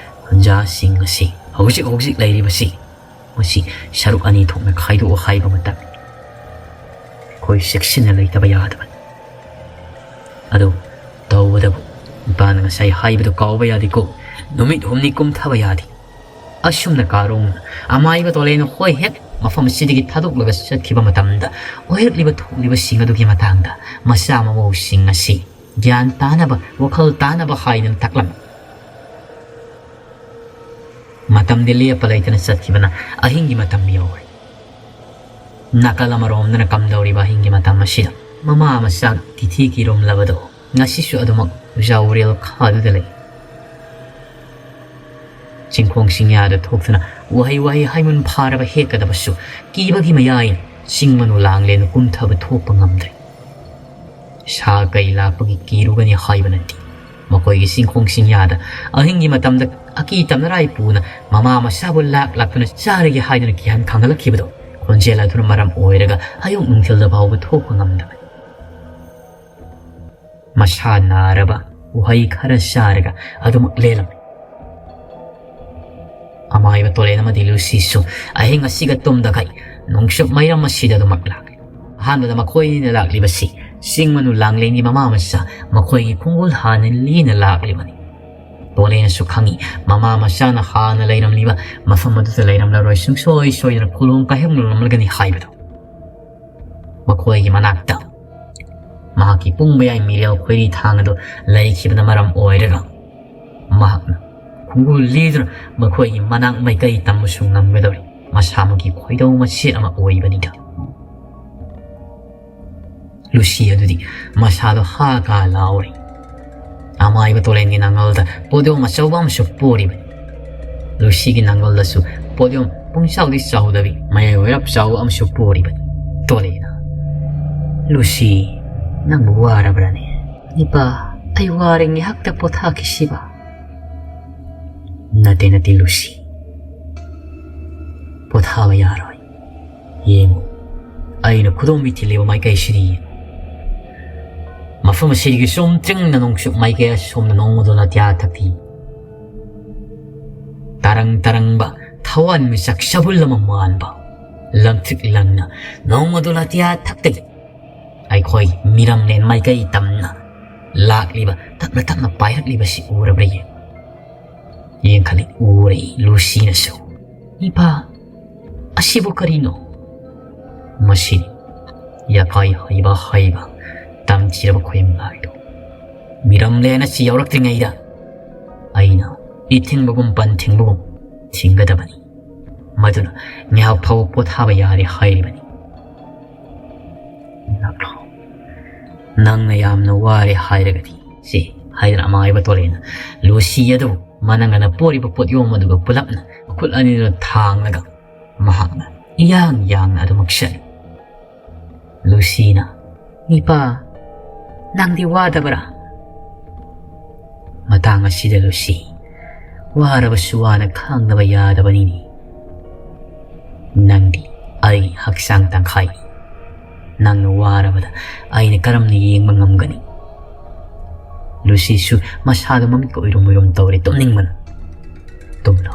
ꯈꯨꯟꯖꯥꯁꯤꯡ ꯑꯁꯤ ꯍꯧꯖꯤꯛ ꯍꯧꯖꯤꯛ ꯂꯩꯔꯤꯕꯁꯤ ꯃꯁꯤ ꯁꯔꯨꯛ ꯑꯅꯤ ꯊꯣꯛꯅ ꯈꯥꯏꯗꯣꯛꯎ ꯍꯥꯏꯕ ꯃꯇꯝꯅꯤ꯫ ꯑꯩꯈꯣꯏ ꯆꯦꯛꯁꯤꯟꯅ ꯂꯩꯇꯕ ꯌꯥꯗꯕꯅꯤ꯫ ꯑꯗꯨ ꯇꯧꯕꯗꯕꯨ ꯏꯄꯥꯅ ꯉꯁꯥꯏ ꯍꯥꯏꯕꯗꯨ ꯀꯥꯎꯕ ꯌꯥꯗꯦꯀꯣ꯫ ꯅꯨꯃꯤꯠ ꯍꯨꯝꯅꯤ ꯀꯨꯝꯊꯕ ꯌꯥꯗꯦ꯫ ꯑꯁꯨꯝꯅ ꯀꯥꯔꯣꯡꯅ ꯑꯃꯥꯏꯕ ꯇꯣꯂꯦꯟ ꯍꯣꯏ ꯍꯦꯛ ꯃꯐꯝ ꯑꯁꯤꯗꯒꯤ ꯊꯥꯗꯣꯛꯂꯒ ꯆꯠꯈꯤꯕ ꯃꯇꯝꯗ ꯑꯣꯏꯔꯛꯂꯤꯕ ꯊꯣꯛꯂꯤꯕꯁꯤꯡ ꯑꯗꯨꯒꯤ ꯃꯇꯥꯡꯗ ꯃꯆꯥ ꯃꯃꯧꯁꯤꯡ ꯑꯁꯤ ꯒ꯭ꯌꯥꯟ ꯇꯥꯅꯕ, ꯋꯥꯈꯜ ꯇꯥꯅꯕ ꯍꯥꯏꯗꯅ ꯇꯥꯛꯂꯝꯃꯤ꯫ ꯃꯇꯝꯗꯤ ꯂꯦꯞꯄ ꯂꯩꯇꯅ ꯆꯠꯈꯤꯕꯅ ꯑꯍꯤꯡꯒꯤ ꯃꯇꯝ ꯌꯧꯔꯦ꯫ ꯅꯥꯀꯜ ꯑꯃꯔꯣꯝꯗꯅ ꯀꯝꯗꯧꯔꯤꯕ ꯑꯍꯤꯡꯒꯤ ꯃꯇꯝ ꯑꯁꯤꯗ ꯃꯃꯥ ꯃꯆꯥ ꯇꯤꯊꯤ ꯀꯤꯔꯨꯝꯂꯕꯗꯣ ꯉꯁꯤꯁꯨ ꯑꯗꯨꯃꯛ ꯎꯖꯥ ꯎꯔꯦꯜ ꯈꯥꯗꯨꯗ ꯂꯩ꯫ ꯆꯤꯡꯈꯣꯡ ꯆꯤꯡꯌꯥꯗ ꯊꯣꯛꯇꯨꯅ ꯎꯍꯩ ꯋꯥꯍꯩ ꯍꯩꯃꯨꯟ ꯐꯥꯔꯕ ꯍꯦꯛꯀꯗꯕꯁꯨ ꯀꯤꯕꯒꯤ ꯃꯌꯥꯏꯅ ꯆꯤꯡ ꯃꯅꯨ ꯂꯥꯡꯂꯦꯟ ꯀꯨꯝꯊꯕ ꯊꯣꯛꯄ ꯉꯝꯗ꯭ꯔꯦ꯫ ꯁꯥ ꯀꯩ ꯂꯥꯛꯄꯒꯤ ꯀꯤꯔꯨꯒꯅꯤ ꯍꯥꯏꯕ ꯅꯠꯇꯦ꯫ ꯃꯈꯣꯏꯒꯤ ꯆꯤꯡꯈꯣꯡ ꯆꯤꯡꯌꯥꯗ ꯑꯍꯤꯡꯒꯤ ꯃꯇꯝꯗ ꯑꯀꯤ ꯇꯝꯅꯔꯥꯏ ꯄꯨꯅ ꯃꯃꯥ ꯃꯆꯥꯕꯨ ꯂꯥꯛ ꯂꯥꯛꯇꯨꯅ ꯆꯥꯔꯒꯦ ꯍꯥꯏꯗꯨꯅ ꯀꯤꯍꯟ ꯈꯪꯍꯜꯂꯛꯈꯤꯕꯗꯣ ꯈꯣꯟꯖꯦꯜ ꯑꯗꯨꯅ ꯃꯔꯝ ꯑꯣꯏꯔꯒ ꯑꯌꯨꯛ ꯅꯨꯡꯊꯤꯜꯗ ꯐꯥꯎꯕ ꯊꯣꯛꯄ ꯉꯝꯗꯕꯅꯤ꯫ ꯃꯁꯥ ꯅꯥꯔꯕ ꯎꯍꯩ ꯈꯔ ꯆꯥꯔꯒ ꯑꯗꯨꯃꯛ ꯂꯦꯜꯂꯝꯃꯤ꯫ ꯑꯃꯥꯏꯕ ꯇꯣꯂꯦꯟ ꯑꯃꯗꯤ ꯂꯨꯁꯤꯁꯨ ꯑꯍꯤꯡ ꯑꯁꯤꯒ ꯇꯨꯝꯗꯈꯩ ꯅꯣꯡꯆꯨꯞ ꯃꯩꯔꯝ ꯑꯁꯤꯗ ꯑꯗꯨꯃꯛ ꯂꯥꯛꯂꯤ꯫ ꯑꯍꯥꯟꯕꯗ ꯃꯈꯣꯏꯅ ꯂꯥꯛꯂꯤꯕꯁꯤ ꯆꯤꯡ ꯃꯅꯨ ꯂꯥꯡꯂꯦꯟꯒꯤ ꯃꯃꯥ ꯃꯆꯥ ꯃꯈꯣꯏꯒꯤ ꯈꯣꯡꯒꯨꯜ ꯍꯥꯟꯅ ꯂꯤꯅ ꯂꯥꯛꯂꯤꯕꯅꯤ꯫ ꯇꯣꯂꯦꯟꯅꯁꯨ ꯈꯪꯏ, ꯃꯃꯥ ꯃꯆꯥꯅ ꯍꯥꯟꯅ ꯂꯩꯔꯝꯂꯤꯕ ꯃꯐꯝ ꯑꯗꯨꯗ ꯂꯩꯔꯝꯂꯔꯣꯏ, ꯁꯨꯡꯁꯣꯏ ꯁꯣꯏꯗꯅ ꯈꯨꯂꯣꯡ ꯀꯥꯏꯍꯧꯅꯔꯝꯂꯒꯅꯤ ꯍꯥꯏꯕꯗꯨ꯫ ꯃꯈꯣꯏꯒꯤ ꯃꯅꯥꯛꯇ ꯃꯍꯥꯛꯀꯤ ꯄꯨꯡ ꯃꯌꯥꯏ ꯃꯤꯔꯦꯜ ꯈꯣꯏꯔꯤ ꯊꯥꯡ ꯑꯗꯨ ꯂꯩꯈꯤꯕꯅ ꯃꯔꯝ ꯑꯣꯏꯔꯒ ꯃꯍꯥꯛꯅ ꯈꯣꯡꯒꯨꯜ ꯂꯤꯗꯨꯅ ꯃꯈꯣꯏꯒꯤ ꯃꯅꯥꯛ ꯃꯥꯏꯀꯩ ꯇꯝꯕꯁꯨ ꯉꯝꯒꯗꯧꯔꯤ꯫ ꯃꯁꯥꯃꯛꯀꯤ ꯈꯣꯏꯗꯧ ꯃꯆꯦꯠ ꯑꯃ ꯑꯣꯏꯕꯅꯤꯗ꯫ ꯂꯨꯁꯤ ꯑꯗꯨꯗꯤ ꯃꯁꯥꯗꯣ ꯍꯥ ꯀꯥ ꯂꯥꯎꯔꯤ꯫ ꯑꯃꯥꯏꯕ ꯇꯣꯂꯦꯟꯒꯤ ꯅꯥꯉꯜꯗ ꯄꯣꯠꯌꯣꯝ ꯑꯆꯧꯕ ꯑꯃꯁꯨ ꯄꯣꯔꯤꯕꯅꯤ꯫ ꯂꯨꯁꯤꯒꯤ ꯅꯥꯉꯜꯗꯁꯨ ꯄꯣꯠꯌꯣꯝ ꯄꯨꯡꯆꯥꯎꯗꯤ ꯆꯥꯎꯗꯕꯤ ꯃꯌꯥꯏ ꯑꯣꯏꯔꯞ ꯆꯥꯎꯕ ꯑꯃꯁꯨ ꯄꯣꯔꯤꯕꯅꯤ꯫ ꯇꯣꯂꯦꯟꯅ, "ꯂꯨꯁꯤ, ꯅꯪꯕꯨ ꯋꯥꯔꯕ꯭ꯔꯅꯦ?" "ꯏꯄꯥ, ꯑꯩ ꯋꯥꯔꯦ, ꯉꯥꯏꯍꯥꯛꯇ ꯄꯣꯊꯥꯈꯤꯁꯤꯕ?" "ꯅꯠꯇꯦ, ꯅꯠꯇꯦ ꯂꯨꯁꯤ, ꯄꯣꯊꯥꯕ ꯌꯥꯔꯣꯏ꯫ ꯌꯦꯡꯉꯨ, ꯑꯩꯅ ꯈꯨꯗꯣꯝꯕꯤ ꯊꯤꯜꯂꯤꯕ ꯃꯥꯏꯀꯩꯁꯤꯗꯤ ꯌꯦꯡꯉꯨ꯫ ꯃꯐꯝ ꯑꯁꯤꯗꯒꯤ ꯁꯨꯝ ꯆꯤꯡꯅ ꯅꯣꯡꯆꯨꯞ ꯃꯥꯏꯀꯩ ꯑꯁꯣꯝꯗ ꯅꯣꯡꯃꯗꯣ ꯂꯥꯇꯤꯌꯥ ꯊꯛꯇꯤ ꯇꯔꯪ ꯇꯔꯪꯕ ꯊꯋꯥꯟ ꯃꯤꯆꯥꯛ ꯁꯕꯨꯜ ꯑꯃ ꯃꯥꯟꯕ ꯂꯪꯇ꯭ꯔꯤꯛ ꯂꯪꯅ ꯅꯣꯡꯃꯗꯣ ꯂꯥꯇꯤꯌꯥ ꯊꯛꯇꯒꯤ ꯑꯩꯈꯣꯏ ꯃꯤꯔꯝꯂꯦꯟ ꯃꯥꯏꯀꯩ ꯇꯝꯅ ꯂꯥꯛꯂꯤꯕ, ꯇꯞꯅ ꯇꯞꯅ ꯄꯥꯏꯔꯛꯂꯤꯕꯁꯤ ꯎꯔꯕ꯭ꯔꯥ ꯌꯦꯡꯉꯨ꯫" ꯌꯦꯡꯈꯠꯂꯤ, ꯎꯔꯦ ꯂꯨꯁꯤꯅꯁꯨ꯫ "ꯏꯄꯥ, ꯑꯁꯤꯕꯨ ꯀꯔꯤꯅꯣ?" "ꯃꯁꯤ ꯌꯥꯀꯥꯏ ꯍꯩꯕ ꯍꯩꯕ ꯇꯝꯊꯤꯔꯕ ꯈꯣꯏꯃꯂꯥꯏꯗꯣ ꯃꯤꯔꯝꯂꯦꯟ ꯑꯁꯤ ꯌꯧꯔꯛꯇ꯭ꯔꯤꯉꯩꯗ ꯑꯩꯅ ꯏ ꯊꯤꯡꯕꯒꯨꯝ ꯄꯟ ꯊꯤꯡꯕꯒꯨꯝ ꯊꯤꯡꯒꯗꯕꯅꯤ꯫ ꯃꯗꯨꯅ ꯉꯥꯏꯍꯥꯛ ꯐꯥꯎꯕ ꯄꯣꯊꯥꯕ ꯌꯥꯔꯦ ꯍꯥꯏꯔꯤꯕꯅꯤ꯫ ꯅꯪꯅ ꯌꯥꯝꯅ ꯋꯥꯔꯦ ꯍꯥꯏꯔꯒꯗꯤ ꯁꯤ ꯍꯥꯏꯗꯨꯅ ꯑꯃꯥꯏꯕ ꯇꯣꯂꯦꯅ ꯂꯨꯁꯤ ꯑꯗꯨ ꯃꯅꯪꯒꯅ ꯄꯣꯔꯤꯕ ꯄꯣꯠꯌꯣꯝ ꯑꯗꯨꯒ ꯄꯨꯂꯞꯅ ꯃꯈꯨꯠ ꯑꯅꯤꯗꯨꯅ ꯊꯥꯡꯂꯒ ꯃꯍꯥꯛꯅ ꯏꯌꯥꯡ ꯌꯥꯡꯅ ꯑꯗꯨꯃꯛ ꯆꯠꯂꯤ꯫ ꯂꯨꯁꯤꯅ, "ꯏꯄꯥ, ꯅꯪꯗꯤ ꯋꯥꯗꯕ꯭ꯔꯥ?" ꯃꯇꯥꯡ ꯑꯁꯤꯗ ꯂꯨꯁꯤ, "ꯋꯥꯔꯕꯁꯨ ꯋꯥꯅ ꯈꯥꯡꯗꯕ ꯌꯥꯗꯕꯅꯤꯅꯦ꯫ ꯅꯪꯗꯤ ꯑꯩꯒꯤ ꯍꯛꯆꯥꯡ ꯇꯪꯈꯥꯏꯅꯤ꯫ ꯅꯪꯅ ꯋꯥꯔꯕꯗ ꯑꯩꯅ ꯀꯔꯝꯅ ꯌꯦꯡꯕ ꯉꯝꯒꯅꯤ?" ꯂꯨꯁꯤꯁꯨ ꯃꯁꯥꯗꯨ ꯃꯃꯤꯠꯀ ꯎꯏꯔꯨꯝ ꯎꯏꯔꯨꯝ ꯇꯧꯔꯦ, ꯇꯨꯝꯅꯤꯡꯕꯅ꯫ "ꯇꯨꯝꯂꯣ,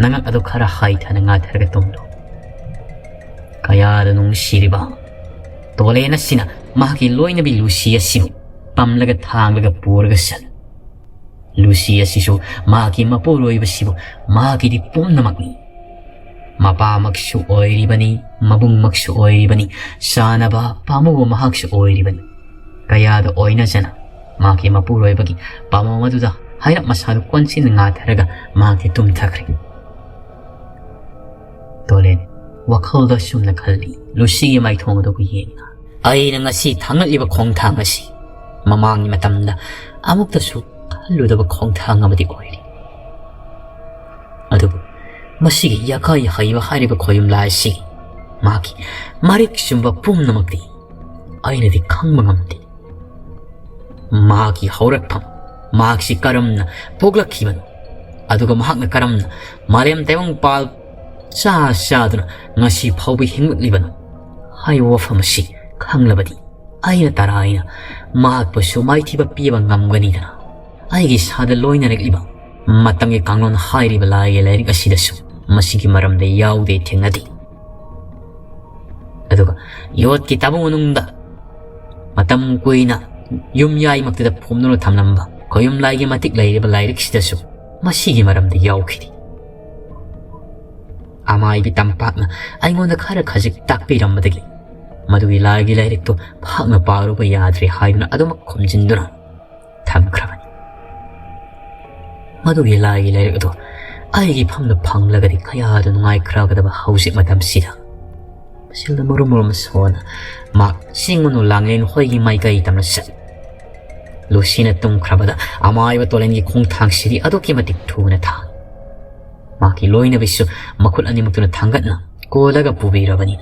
ꯅꯉꯛ ꯑꯗꯨ ꯈꯔ ꯍꯥꯏꯊꯅ ꯉꯥꯊꯔꯒ ꯇꯨꯝꯂꯣ꯫" ꯀꯌꯥꯗ ꯅꯨꯡꯁꯤꯔꯤꯕ ꯇꯣꯂꯦꯟ ꯑꯁꯤꯅ ꯃꯍꯥꯛꯀꯤ ꯂꯣꯏꯅꯕꯤ ꯂꯨꯁꯤ ꯑꯁꯤꯕꯨ ꯄꯝꯂꯒ ꯊꯥꯡꯂꯒ ꯄꯨꯔꯒ ꯆꯠꯂꯤ꯫ ꯂꯨꯁꯤ ꯑꯁꯤꯁꯨ ꯃꯍꯥꯛꯀꯤ ꯃꯄꯨꯔꯣꯏꯕꯁꯤꯕꯨ ꯃꯍꯥꯛꯀꯤꯗꯤ ꯄꯨꯝꯅꯃꯛꯅꯤ꯫ ꯃꯄꯥꯃꯛꯁꯨ ꯑꯣꯏꯔꯤꯕꯅꯤ, ꯃꯕꯨꯡꯃꯛꯁꯨ ꯑꯣꯏꯔꯤꯕꯅꯤ, ꯆꯥꯅꯕ ꯄꯥꯝꯃꯨꯕ ꯃꯍꯥꯛꯁꯨ ꯑꯣꯏꯔꯤꯕꯅꯤ꯫ ꯀꯌꯥꯗ ꯑꯣꯏꯅꯖꯅ ꯃꯍꯥꯛꯀꯤ ꯃꯄꯨꯔꯣꯏꯕꯒꯤ ꯄꯥꯝꯕꯣꯝ ꯑꯗꯨꯗ ꯍꯥꯏꯔꯞ ꯃꯁꯥꯗꯨ ꯀꯣꯟꯁꯤꯟꯅ ꯉꯥꯊꯔꯒ ꯃꯍꯥꯛꯇꯤ ꯇꯨꯝꯊꯈ꯭ꯔꯦ꯫ ꯇꯣꯂꯦꯟ ꯋꯥꯈꯜꯗ ꯑꯁꯨꯝꯅ ꯈꯜꯂꯤ, ꯂꯨꯁꯤꯒꯤ ꯃꯥꯏꯊꯣꯡ ꯑꯗꯨꯕꯨ ꯌꯦꯡꯅ꯫ "ꯑꯩꯅ ꯉꯁꯤ ꯊꯥꯡꯒꯠꯂꯤꯕ ꯈꯣꯡꯊꯥꯡ ꯑꯁꯤ ꯃꯃꯥꯡꯒꯤ ꯃꯇꯝꯗ ꯑꯃꯨꯛꯇꯁꯨ ꯈꯜꯂꯨꯗꯕ ꯈꯣꯡꯊꯥꯡ ꯑꯃꯗꯤ ꯑꯣꯏꯔꯤ꯫ ꯑꯗꯨꯕꯨ ꯃꯁꯤꯒꯤ ꯌꯥꯈꯥꯏ ꯍꯩꯕ ꯍꯥꯏꯔꯤꯕ ꯈꯣꯌꯨꯝ ꯂꯥꯏ ꯑꯁꯤꯒꯤ ꯃꯍꯥꯛꯀꯤ ꯃꯔꯤꯛ ꯆꯨꯝꯕ ꯄꯨꯝꯅꯃꯛꯇꯤ ꯑꯩꯅꯗꯤ ꯈꯪꯕ ꯉꯝꯗꯦ꯫ ꯃꯍꯥꯛꯀꯤ ꯍꯧꯔꯛꯐꯝ, ꯃꯍꯥꯛꯁꯤ ꯀꯔꯝꯅ ꯄꯣꯛꯂꯛꯈꯤꯕꯅꯣ, ꯑꯗꯨꯒ ꯃꯍꯥꯛꯅ ꯀꯔꯝꯅ ꯃꯥꯂꯦꯝ ꯇꯥꯏꯕꯪꯄꯥꯜ ꯆꯥ ꯆꯥꯗꯨꯅ ꯉꯁꯤ ꯐꯥꯎꯕ ꯍꯤꯡꯂꯛꯂꯤꯕꯅꯣ ꯍꯥꯏꯕ ꯋꯥꯐꯝ ꯑꯁꯤ ꯈꯪꯂꯕꯗꯤ ꯑꯩꯅ ꯇꯔꯥꯏꯅ ꯃꯍꯥꯛꯄꯨꯁꯨ ꯃꯥꯏꯊꯤꯕ ꯄꯤꯕ ꯉꯝꯒꯅꯤꯗꯅ꯫ ꯑꯩꯒꯤ ꯏꯁꯥꯗ ꯂꯣꯏꯅꯔꯛꯂꯤꯕ ꯃꯇꯝꯒꯤ ꯀꯥꯡꯂꯣꯟ ꯍꯥꯏꯔꯤꯕ ꯂꯥꯏꯒꯤ ꯂꯥꯏꯔꯤꯛ ꯑꯁꯤꯗꯁꯨ ꯃꯁꯤꯒꯤ ꯃꯔꯝꯗ ꯌꯥꯎꯗꯦ, ꯊꯦꯡꯅꯗꯦ꯫ ꯑꯗꯨꯒ ꯌꯣꯠꯀꯤ ꯇꯥꯕꯨ ꯃꯅꯨꯡꯗ ꯃꯇꯝ ꯀꯨꯏꯅ ꯌꯨꯝꯌꯥꯏꯃꯛꯇꯗ ꯐꯣꯝꯗꯨꯅ ꯊꯝꯂꯝꯕ ꯈꯣꯌꯨꯝ ꯂꯥꯏꯒꯤ ꯃꯇꯤꯛ ꯂꯩꯔꯤꯕ ꯂꯥꯏꯔꯤꯛꯁꯤꯗꯁꯨ ꯃꯁꯤꯒꯤ ꯃꯔꯝꯗ ꯌꯥꯎꯈꯤꯗꯦ꯫ ꯑꯃꯥꯏꯕꯤ ꯇꯝꯄꯥꯛꯅ ꯑꯩꯉꯣꯟꯗ ꯈꯔ ꯈꯖꯤꯛ ꯇꯥꯛꯄꯤꯔꯝꯕꯗꯒꯤ ꯃꯗꯨꯒꯤ ꯂꯥꯏꯒꯤ ꯂꯥꯏꯔꯤꯛꯇꯨ ꯐꯥꯛꯅ ꯄꯥꯔꯨꯕ ꯌꯥꯗ꯭ꯔꯦ ꯍꯥꯏꯗꯨꯅ ꯑꯗꯨꯃꯛ ꯈꯨꯝꯖꯤꯟꯗꯨꯅ ꯊꯝꯈ꯭ꯔꯕꯅꯤ꯫ ꯃꯗꯨꯒꯤ ꯂꯥꯏꯒꯤ ꯂꯥꯏꯔꯤꯛ ꯑꯗꯨ ꯑꯩꯒꯤ ꯐꯝꯗ ꯐꯪꯂꯒꯗꯤ ꯀꯌꯥꯗ ꯅꯨꯡꯉꯥꯏꯈ꯭ꯔꯒꯗꯕ ꯍꯧꯖꯤꯛ ꯃꯇꯝꯁꯤꯗ꯫ ꯃꯁꯤꯗ ꯃꯔꯨ ꯃꯔꯨꯝ ꯁꯣꯟꯅ ꯃꯍꯥꯛ ꯆꯤꯡ ꯃꯅꯨ ꯂꯥꯡꯂꯦꯟ ꯍꯣꯏꯒꯤ ꯃꯥꯏꯀꯩ ꯇꯝꯅ ꯆꯠ꯫ ꯂꯨꯁꯤꯅ ꯇꯨꯝꯈ꯭ꯔꯕꯗ ꯑꯃꯥꯏꯕ ꯇꯣꯂꯦꯟꯒꯤ ꯈꯣꯡꯊꯥꯡꯁꯤꯗꯤ ꯑꯗꯨꯛꯀꯤ ꯃꯇꯤꯛ ꯊꯨꯅ ꯊꯥꯡ꯫ ꯃꯍꯥꯛꯀꯤ ꯂꯣꯏꯅꯕꯤꯁꯨ ꯃꯈꯨꯠ ꯑꯅꯤꯃꯛꯇꯨꯅ ꯊꯥꯡꯒꯠꯅ ꯀꯣꯜꯂꯒ ꯄꯨꯕꯤꯔꯕꯅꯤ꯫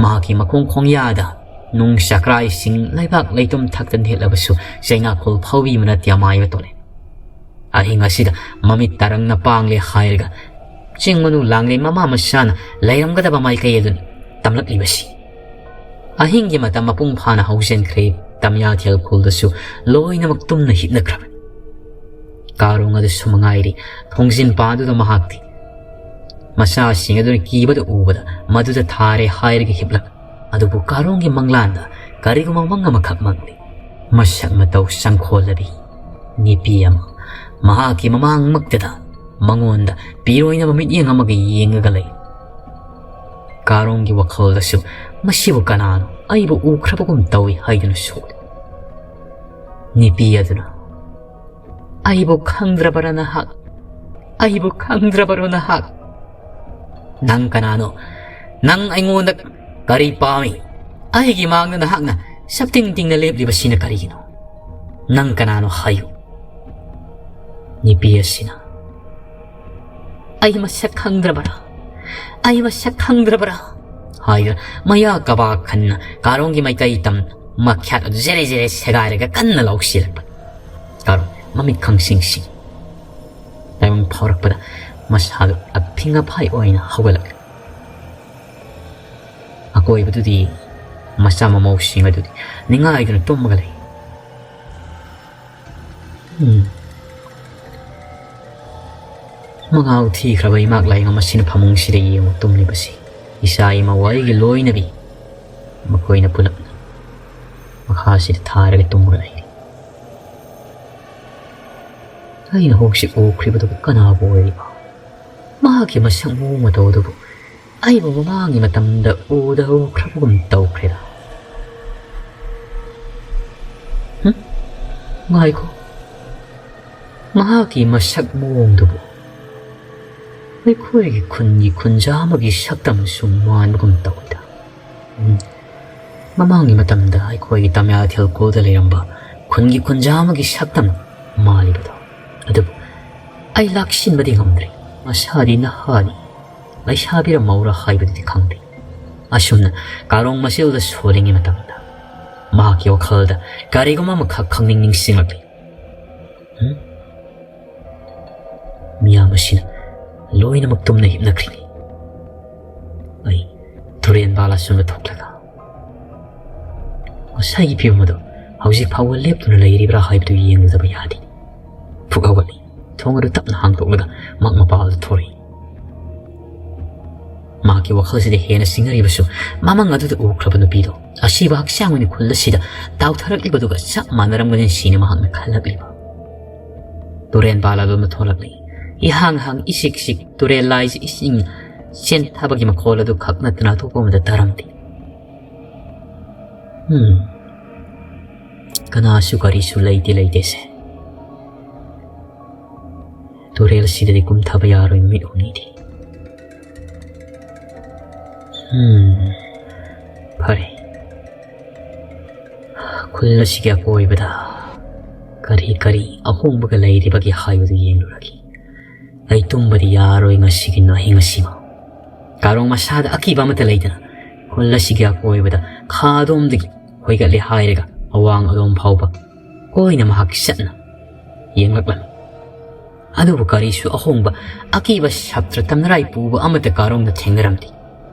ꯃꯍꯥꯛꯀꯤ ꯃꯈꯣꯡ ꯈꯣꯡꯌꯥꯗ ꯅꯨꯡ ꯆꯀ꯭ꯔꯥꯏꯁꯤꯡ ꯂꯩꯕꯥꯛ ꯂꯩꯇꯨꯝ ꯊꯛꯇ ꯅꯦꯠꯂꯕꯁꯨ ꯆꯩꯅꯥꯈꯣꯜ ꯐꯥꯎꯕꯤꯕ ꯅꯠꯇꯦ ꯑꯃꯥꯏꯕ ꯇꯣꯂꯦꯟ꯫ ꯑꯍꯤꯡ ꯑꯁꯤꯗ ꯃꯃꯤꯠ ꯇꯔꯪꯅ ꯄꯥꯡꯂꯦ ꯍꯥꯏꯔꯒ ꯆꯤꯡ ꯃꯅꯨ ꯂꯥꯡꯂꯦ ꯃꯃꯥ ꯃꯆꯥꯅ ꯂꯩꯔꯝꯒꯗꯕ ꯃꯥꯏꯀꯩ ꯑꯗꯨꯅꯤ ꯇꯝꯂꯛꯂꯤꯕꯁꯤ꯫ ꯑꯍꯤꯡꯒꯤ ꯃꯇꯝ ꯃꯄꯨꯡ ꯐꯥꯅ ꯍꯧꯖꯤꯟꯈ꯭ꯔꯦ꯫ ꯇꯝꯌꯥꯊꯦꯜ ꯈꯨꯜꯗꯁꯨ ꯂꯣꯏꯅꯃꯛ ꯇꯨꯝꯅ ꯍꯤꯞꯅꯈ꯭ꯔꯕꯅꯤ꯫ ꯀꯥꯔꯣꯡ ꯑꯗꯨꯁꯨ ꯃꯉꯥꯏꯔꯤ꯫ ꯊꯣꯡꯖꯤꯟ ꯄꯥꯟꯗꯨꯗ ꯃꯍꯥꯛꯇꯤ ꯃꯆꯥꯁꯤꯡ ꯑꯗꯨꯅ ꯀꯤꯕꯗ ꯎꯕꯗ ꯃꯗꯨꯗ ꯊꯥꯔꯦ ꯍꯥꯏꯔꯒ ꯍꯤꯞꯂꯛ꯫ ꯑꯗꯨꯕꯨ ꯀꯥꯔꯣꯡꯒꯤ ꯃꯪꯂꯥꯟꯗ ꯀꯔꯤꯒꯨꯝꯕ ꯃꯪ ꯑꯃꯈꯛ ꯃꯪꯂꯤ꯫ ꯃꯁꯛ ꯃꯇꯧ ꯆꯪꯈꯣꯜꯂꯕꯤ ꯅꯨꯄꯤ ꯑꯃ ꯃꯍꯥꯛꯀꯤ ꯃꯃꯥꯡꯃꯛꯇꯗ ꯃꯉꯣꯟꯗ ꯄꯤꯔꯣꯏꯅꯕ ꯃꯤꯠꯌꯦꯡ ꯑꯃꯒ ꯌꯦꯡꯉꯒ ꯂꯩ꯫ ꯀꯥꯔꯣꯡꯒꯤ ꯋꯥꯈꯜꯗꯁꯨ ꯃꯁꯤꯕꯨ ꯀꯅꯥꯅꯣ ꯑꯩꯕꯨ ꯎꯈ꯭ꯔꯕꯒꯨꯝ ꯇꯧꯏ ꯍꯥꯏꯗꯨꯅ ꯁꯣꯛꯂꯤ꯫ ꯅꯨꯄꯤ ꯑꯗꯨꯅ, "ꯑꯩꯕꯨ ꯈꯪꯗ꯭ꯔꯕꯔꯥ ꯅꯍꯥꯛ? ꯑꯩꯕꯨ ꯈꯪꯗ꯭ꯔꯕꯔꯣ ꯅꯍꯥꯛ? ꯅꯪ ꯀꯅꯥꯅꯣ? ꯅꯪ ꯑꯩꯉꯣꯟꯗ ꯀꯔꯤ ꯄꯥꯝꯃꯤ? ꯑꯩꯒꯤ ꯃꯥꯡꯗ ꯅꯍꯥꯛꯅ ꯁꯞꯇꯤꯡ ꯇꯤꯡꯅ ꯂꯦꯞꯂꯤꯕꯁꯤꯅ ꯀꯔꯤꯒꯤꯅꯣ? ꯅꯪ ꯀꯅꯥꯅꯣ ꯍꯥꯏꯌꯨ?" ꯅꯨꯄꯤ ꯑꯁꯤꯅ, "ꯑꯩ ꯃꯁꯛ ꯈꯪꯗ꯭ꯔꯕꯔꯥ? ꯑꯩ ꯃꯁꯛ ꯈꯪꯗ꯭ꯔꯕꯔꯥ?" ꯍꯥꯏꯗꯨꯅ ꯃꯌꯥ ꯀꯕꯥꯛ ꯈꯟꯅ ꯀꯥꯔꯣꯡꯒꯤ ꯃꯥꯏꯀꯩ ꯇꯝ ꯃꯈ꯭ꯌꯥꯠ ꯑꯗꯨ ꯖꯦꯔꯦ ꯖꯦꯔꯦ ꯁꯦꯒꯥꯏꯔꯒ ꯀꯟꯅ ꯂꯥꯎꯁꯤꯜꯂꯛꯄ꯫ ꯀꯥꯔꯣꯡ ꯃꯃꯤꯠ ꯈꯪꯁꯤꯡ ꯁꯤꯡ꯫ ꯇꯥꯏꯕꯪ ꯐꯥꯎꯔꯛꯄꯗ ꯃꯁꯥꯗꯨ ꯑꯐꯤꯡ ꯑꯐꯥꯏ ꯑꯣꯏꯅ ꯍꯧꯒꯠꯂꯛꯂꯦ꯫ ꯑꯀꯣꯏꯕꯗꯨꯗꯤ ꯃꯆꯥ ꯃꯃꯧꯁꯤꯡ ꯑꯗꯨꯗꯤ ꯅꯤꯡꯉꯥꯏꯗꯨꯅ ꯇꯨꯝꯃꯒ ꯂꯩ꯫ ꯎꯝ꯫ ꯃꯉꯥꯎ ꯊꯤꯈ꯭ꯔꯕ ꯏꯃꯥꯛ ꯂꯥꯏꯌꯦꯡ ꯑꯃꯁꯤꯅ ꯐꯃꯨꯡꯁꯤꯗ ꯌꯦꯡꯉꯨ ꯇꯨꯝꯂꯤꯕꯁꯤ ꯏꯆꯥ ꯏꯃꯧ ꯑꯩꯒꯤ ꯂꯣꯏꯅꯕꯤ ꯃꯈꯣꯏꯅ ꯄꯨꯂꯞꯅ ꯃꯈꯥꯁꯤꯗ ꯊꯥꯔꯒ ꯇꯨꯝꯃꯒ ꯂꯩꯔꯤ꯫ ꯑꯩꯅ ꯍꯧꯖꯤꯛ ꯎꯈ꯭ꯔꯤꯕꯗꯨꯕꯨ ꯀꯅꯥꯕꯨ ꯑꯣꯏꯔꯤꯕ? ꯃꯍꯥꯛꯀꯤ ꯃꯁꯛ ꯃꯑꯣꯡ ꯃꯇꯧ ꯑꯗꯨꯕꯨ ꯑꯩꯕꯨ ꯃꯃꯥꯡꯒꯤ ꯃꯇꯝꯗ ꯎꯗ ꯎꯈ꯭ꯔꯕꯒꯨꯝ ꯇꯧꯈ꯭ꯔꯦꯗ꯫ ꯍꯨꯝ? ꯉꯥꯏꯈꯣ꯫ ꯃꯍꯥꯛꯀꯤ ꯃꯁꯛ ꯃꯑꯣꯡꯗꯨꯕꯨ ꯑꯩꯈꯣꯏꯒꯤ ꯈꯨꯟꯒꯤ ꯈꯨꯟꯖꯥ ꯑꯃꯒꯤ ꯁꯛꯇꯝꯁꯨ ꯃꯥꯟꯕꯒꯨꯝ ꯇꯧꯏꯗ꯫ ꯎꯝ, ꯃꯃꯥꯡꯒꯤ ꯃꯇꯝꯗ ꯑꯩꯈꯣꯏꯒꯤ ꯇꯝꯌꯥꯊꯦꯜ ꯈꯨꯜꯗ ꯂꯩꯔꯝꯕ ꯈꯨꯟꯒꯤ ꯈꯨꯟꯖꯥ ꯑꯃꯒꯤ ꯁꯛꯇꯝ ꯃꯥꯜꯂꯤꯕꯗꯣ꯫ ꯑꯗꯨꯕꯨ ꯑꯩ ꯂꯥꯛꯁꯤꯟꯕꯗꯤ ꯉꯝꯗ꯭ꯔꯤ꯫ ꯃꯁꯥꯗꯤ ꯅꯍꯥꯅꯤ, ꯂꯩꯁꯥꯕꯤꯔ ꯃꯧꯔ ꯍꯥꯏꯕꯗꯨꯗꯤ ꯈꯪꯗꯦ꯫ ꯑꯁꯨꯝꯅ ꯀꯥꯔꯣꯡ ꯃꯆꯦꯜꯗ ꯁꯣꯜꯂꯤꯉꯩ ꯃꯇꯝꯗ ꯃꯍꯥꯛꯀꯤ ꯋꯥꯈꯜꯗ ꯀꯔꯤꯒꯨꯝꯕ ꯑꯃꯈꯛ ꯈꯪꯅꯤꯡ ꯅꯤꯡꯁꯤꯡꯂꯛꯂꯤ꯫ ꯎꯝ? ꯃꯤꯌꯥꯝ ꯑꯁꯤꯅ ꯂꯣꯏꯅꯃꯛ ꯇꯨꯝꯅ ꯍꯤꯞꯅꯈ꯭ꯔꯤꯅꯤ꯫ ꯑꯩ ꯇꯨꯔꯦꯟ ꯄꯥꯜ ꯑꯁꯨꯝꯅ ꯊꯣꯛꯂꯒ ꯉꯁꯥꯏꯒꯤ ꯐꯤꯕꯝ ꯑꯗꯨ ꯍꯧꯖꯤꯛ ꯐꯥꯎꯕ ꯂꯦꯞꯇꯨꯅ ꯂꯩꯔꯤꯕ꯭ꯔꯥ ꯍꯥꯏꯕꯗꯨ ꯌꯦꯡꯂꯨꯗꯕ ꯌꯥꯗꯦ꯫ ꯐꯨꯛ ꯍꯧꯒꯠꯂꯤ꯫ ꯊꯣꯡ ꯑꯗꯨ ꯇꯞꯅ ꯍꯥꯡꯗꯣꯛꯂꯒ ꯃꯛ ꯃꯄꯥꯜꯗ ꯊꯣꯔꯛꯏ꯫ ꯃꯍꯥꯛꯀꯤ ꯋꯥꯈꯜꯁꯤꯗ ꯍꯦꯟꯅ ꯁꯤꯡꯅꯔꯤꯕꯁꯨ ꯃꯃꯪ ꯑꯗꯨꯗ ꯎꯈ꯭ꯔꯕ ꯅꯨꯄꯤꯗꯣ ꯑꯁꯤꯕ ꯍꯛꯆꯥꯡ ꯑꯣꯏꯅ ꯈꯨꯜ ꯑꯁꯤꯗ ꯇꯥꯎꯊꯔꯛꯂꯤꯕꯗꯨꯒ ꯆꯞ ꯃꯥꯟꯅꯔꯝꯒꯅꯤ ꯁꯤꯅꯤ ꯃꯍꯥꯛꯅ ꯈꯜꯂꯛꯂꯤꯕ꯫ ꯇꯨꯔꯦꯟ ꯄꯥꯜ ꯑꯗꯨ ꯊꯣꯛꯂꯛꯂꯤ꯫ ꯏꯍꯥꯡ ꯍꯥꯡ ꯏꯁꯤꯛ ꯁꯤꯛ ꯇꯨꯔꯦꯜ ꯂꯥꯏꯁꯤ ꯏꯁꯤꯡ ꯆꯦꯟꯊꯕꯒꯤ ꯃꯈꯣꯜ ꯑꯗꯨ ꯈꯛ ꯅꯠꯇꯅ ꯑꯇꯣꯞꯄ ꯑꯃꯗ ꯇꯥꯔꯝꯗꯦ꯫ ꯎꯝ, ꯀꯅꯥꯁꯨ ꯀꯔꯤꯁꯨ ꯂꯩꯇꯦ ꯂꯩꯇꯦꯁꯦ꯫ ꯇꯨꯔꯦꯜꯁꯤꯗꯗꯤ ꯀꯨꯝꯊꯕ ꯌꯥꯔꯣꯏ ꯅꯨꯃꯤꯠ ꯍꯨꯝꯅꯤꯗꯤ꯫ ꯎꯝ, ꯐꯔꯦ꯫ ꯈꯨꯜ ꯑꯁꯤꯒꯤ ꯑꯀꯣꯏꯕꯗ ꯀꯔꯤ ꯀꯔꯤ ꯑꯍꯣꯡꯕꯒ ꯂꯩꯔꯤꯕꯒꯦ ꯍꯥꯏꯕꯗꯨ ꯌꯦꯡꯂꯨꯔꯒꯦ꯫ ꯑꯩ ꯇꯨꯝꯕꯗꯤ ꯌꯥꯔꯣꯏ ꯉꯁꯤꯒꯤ ꯑꯍꯤꯡ ꯑꯁꯤꯃ꯫ ꯀꯥꯔꯣꯡ ꯃꯁꯥꯗ ꯑꯀꯤꯕ ꯑꯃꯠꯇ ꯂꯩꯇꯅ ꯈꯨꯜ ꯑꯁꯤꯒꯤ ꯑꯀꯣꯏꯕꯗ ꯈꯥ ꯑꯗꯣꯝꯗꯒꯤ ꯍꯣꯏꯒꯠꯂꯦ ꯍꯥꯏꯔꯒ ꯑꯋꯥꯡ ꯑꯗꯣꯝ ꯐꯥꯎꯕ ꯀꯣꯏꯅ ꯃꯍꯥꯛ ꯆꯠꯅ ꯌꯦꯡꯂꯛꯂꯝꯃꯤ꯫ ꯑꯗꯨꯕꯨ ꯀꯔꯤꯁꯨ ꯑꯍꯣꯡꯕ, ꯑꯀꯤꯕ ꯁꯥꯇ꯭ꯔ ꯇꯝꯅꯔꯥꯏ ꯄꯨꯕ ꯑꯃꯠꯇ ꯀꯥꯔꯣꯡꯗ ꯊꯦꯡꯅꯔꯝꯗꯦ꯫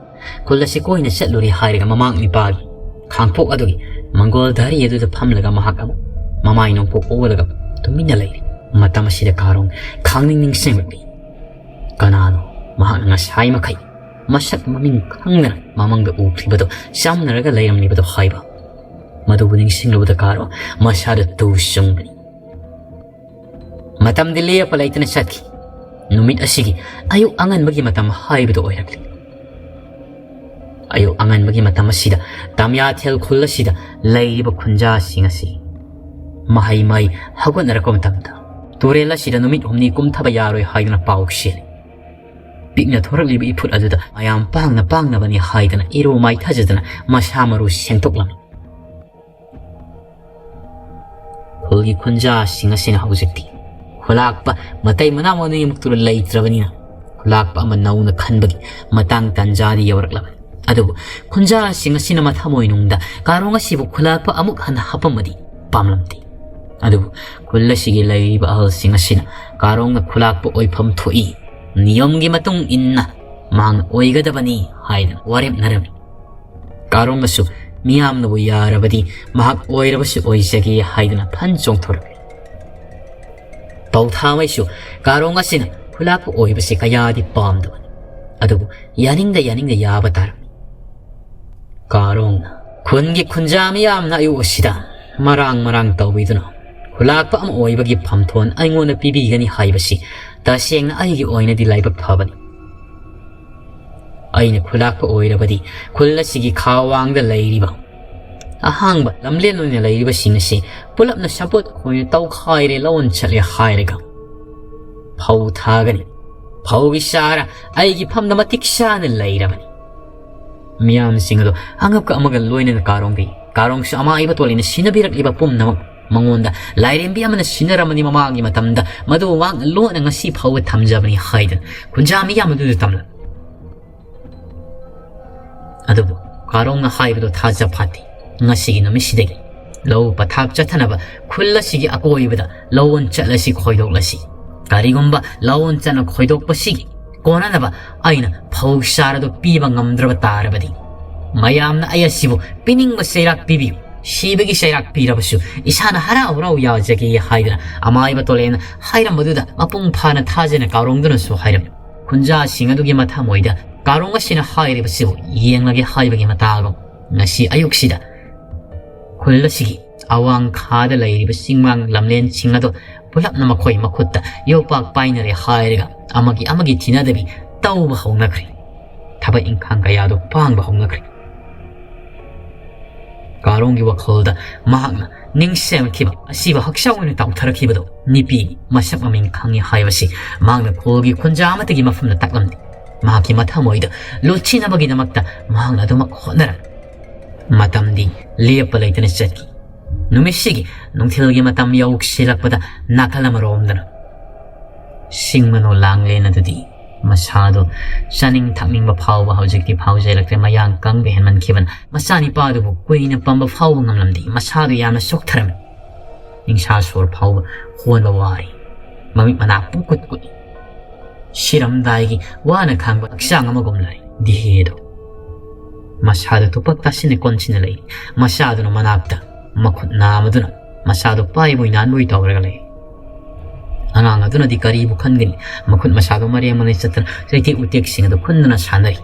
ꯈꯨꯜ ꯑꯁꯤ ꯀꯣꯏꯅ ꯆꯠꯂꯨꯔꯦ ꯍꯥꯏꯔꯒ ꯃꯃꯥꯡ ꯅꯤꯄꯥꯒꯤ ꯈꯥꯡꯄꯣꯛ ꯑꯗꯨꯒꯤ ꯃꯪꯒꯣꯜ ꯙꯥꯔꯤ ꯑꯗꯨꯗ ꯐꯝꯂꯒ ꯃꯍꯥꯛ ꯑꯃꯨꯛ ꯃꯃꯥꯏ ꯅꯣꯡꯄꯣꯛ ꯑꯣꯜꯂꯒ ꯇꯨꯃꯤꯟꯅ ꯂꯩꯔꯤ꯫ ꯃꯇꯝ ꯑꯁꯤꯗ ꯀꯥꯔꯣꯡ ꯈꯥꯡꯅꯤꯡ ꯅꯤꯡꯁꯤꯡꯂꯛꯂꯤ꯫ ꯀꯅꯥꯅꯣ ꯃꯍꯥꯛꯅ ꯉꯁꯥꯏ ꯃꯈꯩ ꯃꯁꯛ ꯃꯃꯤꯡ ꯈꯪꯗꯅ ꯃꯃꯪꯗ ꯎꯈ꯭ꯔꯤꯕꯗꯣ, ꯆꯥꯝꯅꯔꯒ ꯂꯩꯔꯝꯂꯤꯕꯗꯣ ꯍꯥꯏꯕ? ꯃꯗꯨꯕꯨ ꯅꯤꯡꯁꯤꯡꯂꯨꯕꯗ ꯀꯥꯔꯣꯡ ꯃꯁꯥꯗ ꯇꯨ ꯆꯨꯡꯕꯅꯤ꯫ ꯃꯇꯝꯗꯤ ꯂꯦꯞꯄ ꯂꯩꯇꯅ ꯆꯠꯈꯤ꯫ ꯅꯨꯃꯤꯠ ꯑꯁꯤꯒꯤ ꯑꯌꯨꯛ ꯑꯉꯟꯕꯒꯤ ꯃꯇꯝ ꯍꯥꯏꯕꯗꯨ ꯑꯣꯏꯔꯛꯂꯤ꯫ ꯑꯌꯨꯛ ꯑꯉꯟꯕꯒꯤ ꯃꯇꯝ ꯑꯁꯤꯗ ꯇꯥꯃꯤꯌꯥꯊꯦꯜ ꯈꯨꯜ ꯑꯁꯤꯗ ꯂꯩꯔꯤꯕ ꯈꯨꯟꯖꯥꯁꯤꯡ ꯑꯁꯤ ꯃꯍꯩ ꯃꯍꯩ ꯍꯧꯒꯠꯅꯔꯛꯄ ꯃꯇꯝꯗ ꯇꯨꯔꯦꯜ ꯑꯁꯤꯗ ꯅꯨꯃꯤꯠ ꯍꯨꯝꯅꯤ ꯀꯨꯝꯊꯕ ꯌꯥꯔꯣꯏ ꯍꯥꯏꯗꯨꯅ ꯄꯥꯎ ꯆꯦꯜꯂꯤ꯫ ꯄꯤꯛꯅ ꯊꯣꯔꯛꯂꯤꯕ ꯏꯐꯨꯠ ꯑꯗꯨꯗ ꯃꯌꯥꯝ ꯄꯥꯡꯅ ꯄꯥꯡꯅꯕꯅꯤ ꯍꯥꯏꯗꯅ ꯏꯔꯨ ꯃꯥꯏꯊꯖꯗꯅ ꯃꯁꯥ ꯃꯔꯨ ꯁꯦꯡꯗꯣꯛꯂꯝꯃꯤ꯫ ꯈꯨꯜꯒꯤ ꯈꯨꯟꯖꯥꯁꯤꯡ ꯑꯁꯤꯅ ꯍꯧꯖꯤꯛꯇꯤ ꯈꯨꯂꯥꯛꯄ ꯃꯇꯩ ꯃꯅꯥꯎ ꯑꯅꯤꯃꯛꯇꯨꯗ ꯂꯩꯇ꯭ꯔꯕꯅꯤꯅ, ꯈꯨꯂꯥꯛꯄ ꯑꯃ ꯅꯧꯅ ꯈꯟꯕꯒꯤ ꯃꯇꯥꯡ ꯇꯥꯟꯖꯥꯗꯤ ꯌꯧꯔꯛꯂꯕꯅꯤ꯫ ꯑꯗꯨꯕꯨ ꯈꯨꯟꯖꯥꯁꯤꯡ ꯑꯁꯤꯅ ꯃꯊꯃꯣꯏꯅꯨꯡꯗ ꯀꯥꯔꯣꯡ ꯑꯁꯤꯕꯨ ꯈꯨꯂꯥꯛꯄ ꯑꯃꯨꯛ ꯍꯟꯅ ꯍꯥꯞꯄꯝꯃꯗꯤ ꯄꯥꯝꯂꯝꯗꯦ꯫ ꯑꯗꯨꯕꯨ ꯈꯨꯜ ꯑꯁꯤꯒꯤ ꯂꯩꯔꯤꯕ ꯑꯍꯜꯁꯤꯡ ꯑꯁꯤꯅ ꯀꯥꯔꯣꯡꯅ ꯈꯨꯂꯥꯛꯄ ꯑꯣꯏꯐꯝ ꯊꯣꯛꯏ, ꯅꯤꯌꯣꯝꯒꯤ ꯃꯇꯨꯡ ꯏꯟꯅ ꯃꯍꯥꯛꯅ ꯑꯣꯏꯒꯗꯕꯅꯤ ꯍꯥꯏꯗꯅ ꯋꯥꯔꯦꯞꯅꯔꯝꯃꯤ꯫ ꯀꯥꯔꯣꯡꯅꯁꯨ ꯃꯤꯌꯥꯝꯅꯕꯨ ꯌꯥꯔꯕꯗꯤ ꯃꯍꯥꯛ ꯑꯣꯏꯔꯕꯁꯨ ꯑꯣꯏꯖꯒꯦ ꯍꯥꯏꯗꯨꯅ ꯐꯟ ꯆꯣꯡꯊꯣꯔꯛꯏ꯫ ꯄꯧꯊꯥꯃꯩꯁꯨ ꯀꯥꯔꯣꯡ ꯑꯁꯤꯅ ꯈꯨꯂꯥꯛꯄ ꯑꯣꯏꯕꯁꯤ ꯀꯌꯥꯗꯤ ꯄꯥꯝꯗꯕꯅꯤ꯫ ꯑꯗꯨꯕꯨ ꯌꯥꯅꯤꯡꯗ ꯌꯥꯅꯤꯡꯗ ꯌꯥꯕ ꯇꯥꯔꯝꯃꯤ꯫ ꯀꯥꯔꯣꯡꯅ ꯈꯨꯟꯒꯤ ꯈꯨꯟꯖꯥ ꯃꯤꯌꯥꯝꯅ ꯑꯌꯨꯛ ꯑꯁꯤꯗ ꯃꯔꯥꯡ ꯃꯔꯥꯡ ꯇꯧꯕꯤꯗꯨꯅ ꯈꯨꯂꯥꯛꯄ ꯑꯃ ꯑꯣꯏꯕꯒꯤ ꯐꯝꯊꯣꯟ ꯑꯩꯉꯣꯟꯗ ꯄꯤꯕꯤꯒꯅꯤ ꯍꯥꯏꯕꯁꯤ ꯇꯁꯦꯡꯅ ꯑꯩꯒꯤ ꯑꯣꯏꯅꯗꯤ ꯂꯥꯏꯕꯛ ꯐꯕꯅꯤ꯫ ꯑꯩꯅ ꯈꯨꯂꯥꯛꯄ ꯑꯣꯏꯔꯕꯗꯤ ꯈꯨꯜ ꯑꯁꯤꯒꯤ ꯈꯥ ꯋꯥꯡꯗ ꯂꯩꯔꯤꯕ ꯑꯍꯥꯡꯕ ꯂꯝꯂꯦꯟ ꯑꯣꯏꯅ ꯂꯩꯔꯤꯕꯁꯤꯡ ꯑꯁꯤ ꯄꯨꯂꯞꯅ ꯁꯄꯣꯠ ꯑꯣꯏꯅ ꯇꯧꯈꯥꯏꯔꯦ, ꯂꯧꯍꯣꯟ ꯆꯠꯂꯦ ꯍꯥꯏꯔꯒ ꯐꯧ ꯊꯥꯒꯅꯤ꯫ ꯐꯧꯒꯤ ꯆꯥꯔ ꯑꯩꯒꯤ ꯐꯝꯗ ꯃꯇꯤꯛ ꯆꯥꯅ ꯂꯩꯔꯕꯅꯤ꯫ ꯃꯤꯌꯥꯝꯁꯤꯡ ꯑꯗꯨ ꯑꯉꯛꯄ ꯑꯃꯒ ꯂꯣꯏꯅꯅ ꯀꯥꯔꯣꯡꯗ ꯌꯦꯡꯏ꯫ ꯀꯥꯔꯣꯡꯁꯨ ꯑꯃꯥꯏꯕ ꯇꯣꯂꯦꯅ ꯁꯤꯟꯅꯕꯤꯔꯛꯂꯤꯕ ꯄꯨꯝꯅꯃꯛ ꯃꯉꯣꯟꯗ ꯂꯥꯏꯔꯦꯝꯕꯤ ꯑꯃꯅ ꯁꯤꯟꯅꯔꯝꯕꯅꯤ ꯃꯃꯥꯡꯒꯤ ꯃꯇꯝꯗ, ꯃꯗꯨ ꯋꯥꯡꯅ ꯂꯣꯟꯅ ꯉꯁꯤ ꯐꯥꯎꯕ ꯊꯝꯖꯕꯅꯤ ꯍꯥꯏꯗꯅ ꯈꯨꯟꯖꯥ ꯃꯤꯌꯥꯝ ꯑꯗꯨꯗ ꯇꯝꯂꯝꯃꯤ꯫ ꯑꯗꯨꯕꯨ ꯀꯥꯔꯣꯡꯅ ꯍꯥꯏꯕꯗꯨ ꯊꯥꯖ ꯐꯥꯠꯇꯦ꯫ ꯉꯁꯤꯒꯤ ꯅꯨꯃꯤꯠꯁꯤꯗꯒꯤ ꯂꯧ ꯄꯊꯥꯞ ꯆꯠꯊꯅꯕ ꯈꯨꯜ ꯑꯁꯤꯒꯤ ꯑꯀꯣꯏꯕꯗ ꯂꯧꯍꯣꯟ ꯆꯠꯂꯁꯤ, ꯈꯣꯏꯗꯣꯛꯂꯁꯤ꯫ ꯀꯔꯤꯒꯨꯝꯕ ꯂꯧꯍꯣꯟ ꯆꯠꯅ ꯈꯣꯏꯗꯣꯛꯄꯁꯤꯒꯤ ꯀꯣꯟꯅꯅꯕ ꯑꯩꯅ ꯐꯧ ꯆꯥꯔ ꯑꯗꯨ ꯄꯤꯕ ꯉꯝꯗ꯭ꯔꯕ ꯇꯥꯔꯕꯗꯤ, ꯃꯌꯥꯝꯅ ꯑꯩ ꯑꯁꯤꯕꯨ ꯄꯤꯅꯤꯡꯕ ꯆꯩꯔꯥꯛ ꯄꯤꯕꯤꯌꯨ, ꯁꯤꯕꯒꯤ ꯆꯩꯔꯥꯛ ꯄꯤꯔꯕꯁꯨ ꯏꯁꯥꯅ ꯍꯔꯥꯎ ꯍꯔꯥꯎ ꯌꯥꯖꯒꯦ ꯍꯥꯏꯗꯅ ꯑꯃꯥꯏꯕ ꯇꯣꯂꯦꯅ ꯍꯥꯏꯔꯝꯕꯗꯨꯗ ꯃꯄꯨꯡ ꯐꯥꯅ ꯊꯥꯖꯅ ꯀꯥꯔꯣꯡꯗꯨꯅꯁꯨ ꯍꯥꯏꯔꯝꯃꯤ꯫ ꯈꯨꯟꯖꯥꯁꯤꯡ ꯑꯗꯨꯒꯤ ꯃꯊꯃꯣꯏꯗ ꯀꯥꯔꯣꯡ ꯑꯁꯤꯅ ꯍꯥꯏꯔꯤꯕꯁꯤꯕꯨ ꯌꯦꯡꯂꯒꯦ ꯍꯥꯏꯕꯒꯤ ꯃꯇꯥꯒꯨꯝ ꯉꯁꯤ ꯑꯌꯨꯛꯁꯤꯗ ꯈꯨꯜ ꯑꯁꯤꯒꯤ ꯑꯋꯥꯡ ꯈꯥꯗ ꯂꯩꯔꯤꯕ ꯆꯤꯡꯃꯥꯡ ꯂꯝꯂꯦꯟꯁꯤꯡ ꯑꯗꯨ ꯄꯨꯂꯞꯅ ꯃꯈꯣꯏ ꯃꯈꯨꯠꯇ ꯌꯣꯄꯥꯛ ꯄꯥꯏꯅꯔꯦ ꯍꯥꯏꯔꯒ ꯑꯃꯒꯤ ꯑꯃꯒꯤ ꯊꯤꯅꯗꯕꯤ ꯇꯧꯕ ꯍꯧꯅꯈ꯭ꯔꯦ꯫ ꯊꯕꯛ ꯏꯪꯈꯥꯡ ꯀꯌꯥꯗꯨ ꯄꯥꯡꯕ ꯍꯧꯅꯈ꯭ꯔꯦ꯫ ꯀꯥꯔꯣꯡꯒꯤ ꯋꯥꯈꯜꯗ ꯃꯍꯥꯛꯅ ꯅꯤꯡꯁꯤꯡꯂꯛꯈꯤꯕ ꯑꯁꯤꯕ ꯍꯛꯆꯥꯡ ꯑꯣꯏꯅ ꯇꯥꯎꯊꯔꯛꯈꯤꯕꯗꯣ ꯅꯨꯄꯤꯒꯤ ꯃꯁꯛ ꯃꯃꯤꯡ ꯈꯪꯉꯤ ꯍꯥꯏꯕꯁꯤ ꯃꯍꯥꯛꯅ ꯈꯨꯜꯒꯤ ꯈꯨꯟꯖꯥ ꯑꯃꯠꯇꯒꯤ ꯃꯐꯝꯗ ꯇꯥꯛꯂꯝꯗꯦ꯫ ꯃꯍꯥꯛꯀꯤ ꯃꯊꯃꯣꯏꯗ ꯂꯣꯠꯁꯤꯟꯅꯕꯒꯤꯗꯃꯛꯇ ꯃꯍꯥꯛꯅ ꯑꯗꯨꯃꯛ ꯍꯣꯠꯅꯔꯝꯃꯤ꯫ ꯃꯇꯝꯗꯤ ꯂꯦꯞꯄ ꯂꯩꯇꯅ ꯆꯠꯈꯤ꯫ ꯅꯨꯃꯤꯠꯁꯤꯒꯤ ꯅꯨꯡꯊꯤꯜꯒꯤ ꯃꯇꯝ ꯌꯧꯁꯤꯜꯂꯛꯄꯗ ꯅꯥꯀꯜ ꯑꯃꯔꯣꯝꯗꯅ ꯁꯤꯡ ꯃꯅꯣ ꯂꯥꯡꯂꯦꯟ ꯑꯗꯨꯗꯤ ꯃꯁꯥꯗꯣ ꯆꯥꯅꯤꯡ ꯊꯛꯅꯤꯡꯕ ꯐꯥꯎꯕ ꯍꯧꯖꯤꯛꯇꯤ ꯐꯥꯎꯖꯔꯛꯇ꯭ꯔꯦ꯫ ꯃꯌꯥꯡ ꯀꯪꯕ ꯍꯦꯟꯃꯟꯈꯤꯕꯅ ꯃꯆꯥꯅꯤꯄꯥꯗꯨꯕꯨ ꯀꯨꯏꯅ ꯄꯝꯕ ꯐꯥꯎꯕ ꯉꯝꯂꯝꯗꯦ꯫ ꯃꯁꯥꯗꯨ ꯌꯥꯝꯅ ꯁꯣꯛꯊꯔꯝꯃꯤ꯫ ꯅꯤꯡꯁꯥ ꯁꯣꯔ ꯐꯥꯎꯕ ꯍꯣꯟꯕ ꯋꯥꯔꯤ꯫ ꯃꯃꯤꯠ ꯃꯅꯥ ꯄꯨꯡꯀꯨꯠ ꯀꯨꯠꯂꯤ꯫ ꯁꯤꯔꯝꯗꯥꯏꯒꯤ ꯋꯥꯅ ꯈꯥꯡꯕ ꯍꯛꯆꯥꯡ ꯑꯃꯒꯨꯝ ꯂꯩ꯫ ꯗꯤꯍꯦꯗꯣ ꯃꯁꯥꯗꯨ ꯇꯨꯄꯛ ꯇꯥꯁꯤꯟꯅ ꯀꯣꯟꯁꯤꯟꯅ ꯂꯩ꯫ ꯃꯆꯥꯗꯨꯅ ꯃꯅꯥꯛꯇ ꯃꯈꯨꯠ ꯅꯥꯝꯃꯗꯨꯅ ꯃꯆꯥꯗꯨ ꯄꯥꯏꯕꯣꯏ ꯅꯥꯟꯕꯣꯏ ꯇꯧꯔꯒ ꯂꯩ꯫ ꯑꯉꯥꯡ ꯑꯗꯨꯅꯗꯤ ꯀꯔꯤꯕꯨ ꯈꯟꯒꯅꯤ? ꯃꯈꯨꯠ ꯃꯁꯥꯗꯨ ꯃꯔꯦꯡ ꯃꯔꯦꯡ ꯆꯠꯇꯅ ꯆꯩꯇꯦꯛ ꯎꯇꯦꯛꯁꯤꯡ ꯑꯗꯨ ꯈꯨꯟꯗꯨꯅ ꯁꯥꯟꯅꯔꯤ꯫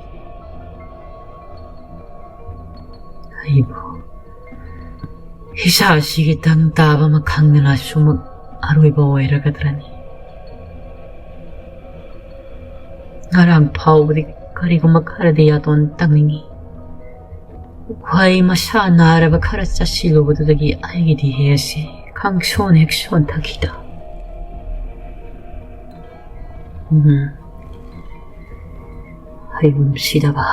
ꯑꯩꯕꯨ ꯏꯁꯥꯁꯤꯒꯤ ꯇꯪ ꯇꯥꯕ ꯑꯃ ꯈꯪꯗꯅ ꯁꯨꯃꯛ ꯑꯔꯣꯏꯕ ꯑꯣꯏꯔꯒꯗ꯭ꯔꯅꯤ? ꯉꯔꯥꯡ ꯐꯥꯎꯕꯗꯤ ꯀꯔꯤꯒꯨꯝꯕ ꯈꯔꯗꯤ ꯌꯥꯇꯣꯟ ꯇꯪꯅꯤꯡꯉꯤ꯫ ꯋꯥꯍꯩ ꯃꯁꯥ ꯅꯥꯔꯕ ꯈꯔ ꯆꯠꯁꯤꯜꯂꯨꯕꯗꯨꯗꯒꯤ ꯑꯩꯒꯤꯗꯤ ꯍꯦꯁꯤ ꯈꯪꯁꯣꯟ ꯍꯦꯛ ꯁꯣꯟꯊꯈꯤꯗ꯫ ꯎꯝ꯫ ꯍꯩꯕꯨꯝ ꯁꯤꯗꯕ꯫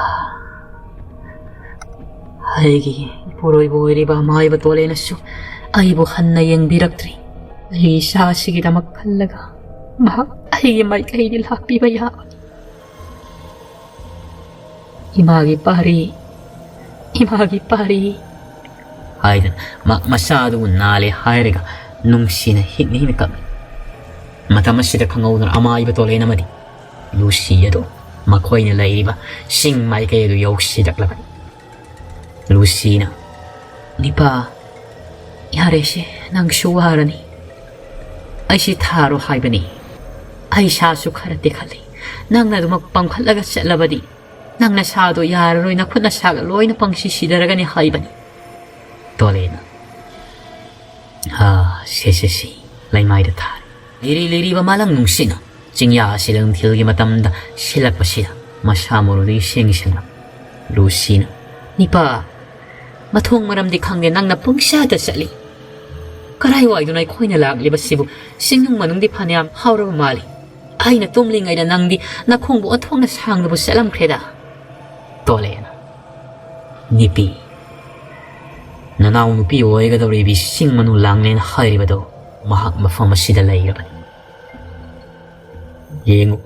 ꯑꯩꯒꯤ ꯏꯄꯨꯔꯣꯏꯕ ꯑꯣꯏꯔꯤꯕ ꯑꯃꯥꯏꯕ ꯇꯣꯂꯦꯅꯁꯨ ꯑꯩꯕꯨ ꯍꯟꯅ ꯌꯦꯡꯕꯤꯔꯛꯇ꯭ꯔꯤ꯫ ꯑꯩ ꯏꯆꯥꯁꯤꯒꯤꯗꯃꯛ ꯈꯜꯂꯒ ꯃꯍꯥꯛ ꯑꯩꯒꯤ ꯃꯥꯏꯀꯩꯗꯤ ꯂꯥꯛꯄꯤꯕ ꯌꯥꯕ꯫ ꯏꯃꯥꯒꯤ ꯄꯥꯔꯤ, ꯏꯃꯥꯒꯤ ꯄꯥꯔꯤ ꯍꯥꯏꯗꯅ ꯃ-, ꯃꯆꯥꯗꯨꯕꯨ ꯅꯥꯜꯂꯦ ꯍꯥꯏꯔꯒ ꯅꯨꯡꯁꯤꯅ ꯍꯤꯛꯅ ꯍꯤꯛꯅ ꯀꯞꯂꯤ꯫ ꯃꯇꯝ ꯑꯁꯤꯗ ꯈꯪꯍꯧꯗꯅ ꯑꯃꯥꯏꯕ ꯇꯣꯂꯦꯟ ꯑꯃꯗꯤ ꯂꯨꯁꯤ ꯑꯗꯨ ꯃꯈꯣꯏꯅ ꯂꯩꯔꯤꯕ ꯆꯤꯡ ꯃꯥꯏꯀꯩ ꯑꯗꯨ ꯌꯧꯁꯤꯜꯂꯛꯂꯕꯅꯤ꯫ ꯂꯨꯁꯤꯅ, "ꯅꯤꯄꯥ, ꯌꯥꯔꯦꯁꯦ, ꯅꯪꯁꯨ ꯋꯥꯔꯅꯤ꯫ ꯑꯩꯁꯤ ꯊꯥꯔꯣ ꯍꯥꯏꯕꯅꯤ꯫ ꯑꯩ ꯏꯁꯥꯁꯨ ꯈꯔ ꯇꯦꯛꯈꯠꯂꯤ꯫ ꯅꯪꯅ ꯑꯗꯨꯃꯛ ꯄꯥꯡꯈꯠꯂꯒ ꯆꯠꯂꯕꯗꯤ ꯅꯪ ꯅꯁꯥꯗꯣ ꯌꯥꯔꯔꯣꯏ, ꯅꯈꯨꯠ ꯅꯁꯥꯒ ꯂꯣꯏꯅ ꯄꯪꯁꯤ ꯁꯤꯗꯔꯒꯅꯤ" ꯍꯥꯏꯕꯅꯤ꯫ ꯇꯣꯂꯦꯅ, "ꯑꯥ, ꯁꯦ, ꯁꯦ, ꯁꯤ, ꯂꯩꯃꯥꯏꯗ ꯊꯥꯔꯦ"꯫ ꯂꯤꯔꯤ ꯂꯤꯔꯤꯕ ꯃꯥꯂꯪ ꯅꯨꯡꯁꯤꯠꯅ ꯆꯤꯡꯌꯥ ꯑꯁꯤꯗ ꯅꯨꯡꯊꯤꯜꯒꯤ ꯃꯇꯝꯗ ꯁꯤꯜꯂꯛꯄꯁꯤꯗ ꯃꯁꯥ ꯃꯔꯨꯗꯒꯤ ꯁꯦꯡ ꯁꯦꯡꯂꯛ꯫ ꯂꯨꯁꯤꯅ, "ꯅꯤꯄꯥ, ꯃꯊꯣꯡ ꯃꯔꯝꯗꯤ ꯈꯪꯗꯦ, ꯅꯪꯅ ꯄꯨꯡꯁꯥꯗ ꯆꯠꯂꯤ꯫ ꯀꯔꯥꯏꯋꯥꯏꯗꯅꯣ ꯑꯩꯈꯣꯏꯅ ꯂꯥꯛꯂꯤꯕꯁꯤꯕꯨ? ꯆꯤꯡꯅꯨꯡ ꯃꯅꯨꯡꯗꯤ ꯐꯅꯌꯥꯝ ꯍꯥꯎꯔꯕ ꯃꯥꯜꯂꯤ꯫ ꯑꯩꯅ ꯇꯨꯝꯂꯤꯉꯩꯗ ꯅꯪꯗꯤ ꯅꯈꯣꯡꯕꯨ ꯑꯣꯟꯊꯣꯛꯅ ꯁꯥꯡꯅꯕꯨ ꯆꯠꯂꯝꯈ꯭ꯔꯦꯗ꯫ ꯇꯣꯂꯦꯅ, ꯅꯤꯄꯤ, ꯅꯅꯥꯎ ꯅꯨꯄꯤ ꯑꯣꯏꯒꯗꯧꯔꯤꯕꯤ ꯆꯤꯡ ꯃꯅꯨ ꯂꯥꯡꯂꯦꯟ ꯍꯥꯏꯔꯤꯕꯗꯣ ꯃꯍꯥꯛ ꯃꯐꯝ ꯑꯁꯤꯗ ꯂꯩꯔꯕꯅꯤ꯫ ꯌꯦꯡꯉꯨ,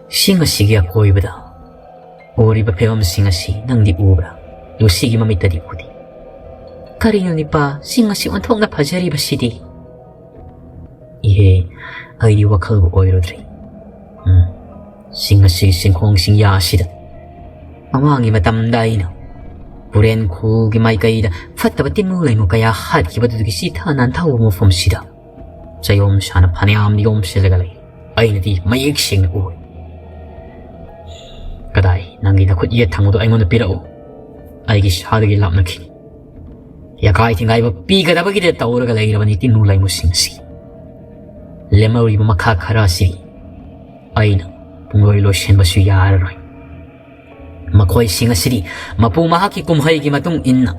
ꯆꯤꯡ ꯑꯁꯤꯒꯤ ꯑꯀꯣꯏꯕꯗ ꯎꯔꯤꯕ ꯐꯤꯕꯝꯁꯤꯡ ꯑꯁꯤ ꯅꯪꯗꯤ ꯎꯕ꯭ꯔꯥ? ꯂꯨꯁꯤꯒꯤ ꯃꯃꯤꯠꯇꯗꯤ ꯎꯗꯦ꯫ ꯀꯔꯤꯅꯣ ꯅꯤꯄꯥ, ꯆꯤꯡ ꯑꯁꯤ ꯑꯣꯟꯊꯣꯛꯅ ꯐꯖꯔꯤꯕꯁꯤꯗꯤ? ꯏꯍꯦ, ꯑꯩꯗꯤ ꯋꯥꯈꯜꯕꯨ ꯑꯣꯏꯔꯨꯗ꯭ꯔꯤ꯫ ꯎꯝ, ꯆꯤꯡ ꯑꯁꯤꯒꯤ ꯆꯤꯡꯈꯣꯡ ꯆꯤꯡꯌꯥ ꯑꯁꯤꯗ ꯃꯃꯥꯡꯒꯤ ꯃꯇꯝꯗ ꯑꯩꯅ ꯄꯨꯔꯦꯟ ꯈꯨꯜꯒꯤ ꯃꯥꯏꯀꯩꯗ ꯐꯠꯇꯕ ꯇꯤꯟꯃꯨ ꯂꯩꯃꯨ ꯀꯌꯥ ꯍꯥꯠꯈꯤꯕꯗꯨꯗꯒꯤ ꯆꯤꯊ ꯅꯥꯟꯊꯧꯕ ꯃꯐꯝꯁꯤꯗ ꯆꯌꯣꯝ ꯁꯥꯅ ꯐꯅꯌꯥꯝ ꯌꯣꯝꯁꯤꯜꯂꯒ ꯂꯩ꯫ ꯑꯩꯅꯗꯤ ꯃꯌꯦꯛ ꯁꯦꯡꯅ ꯎꯏ꯫ ꯀꯗꯥꯏ, ꯅꯪꯒꯤ ꯅꯈꯨꯠ ꯌꯦꯠ ꯊꯪꯕꯗꯣ ꯑꯩꯉꯣꯟꯗ ꯄꯤꯔꯛꯎ꯫ ꯑꯩꯒꯤ ꯁꯥꯗꯒꯤ ꯂꯥꯞꯅꯈꯤꯅꯤ꯫ ꯌꯥꯀꯥꯏ ꯊꯤꯡꯒꯥꯏꯕ ꯄꯤꯒꯗꯕꯒꯤꯗ ꯇꯧꯔꯒ ꯂꯩꯔꯕꯅꯤ ꯇꯤꯟꯃꯨ ꯂꯩꯃꯨꯁꯤꯡ ꯑꯁꯤ꯫ ꯂꯦꯝꯍꯧꯔꯤꯕ ꯃꯈꯥ ꯈꯔ ꯑꯁꯤ ꯑꯩꯅ ꯄꯨꯡꯂꯣꯏ ꯂꯣꯏꯁꯤꯟꯕꯁꯨ ꯌꯥꯔꯔꯣꯏ꯫ ꯃꯈꯣꯏꯁꯤꯡ ꯑꯁꯤꯗꯤ ꯃꯄꯨ ꯃꯍꯥꯛꯀꯤ ꯀꯨꯝꯍꯩꯒꯤ ꯃꯇꯨꯡ ꯏꯟꯅ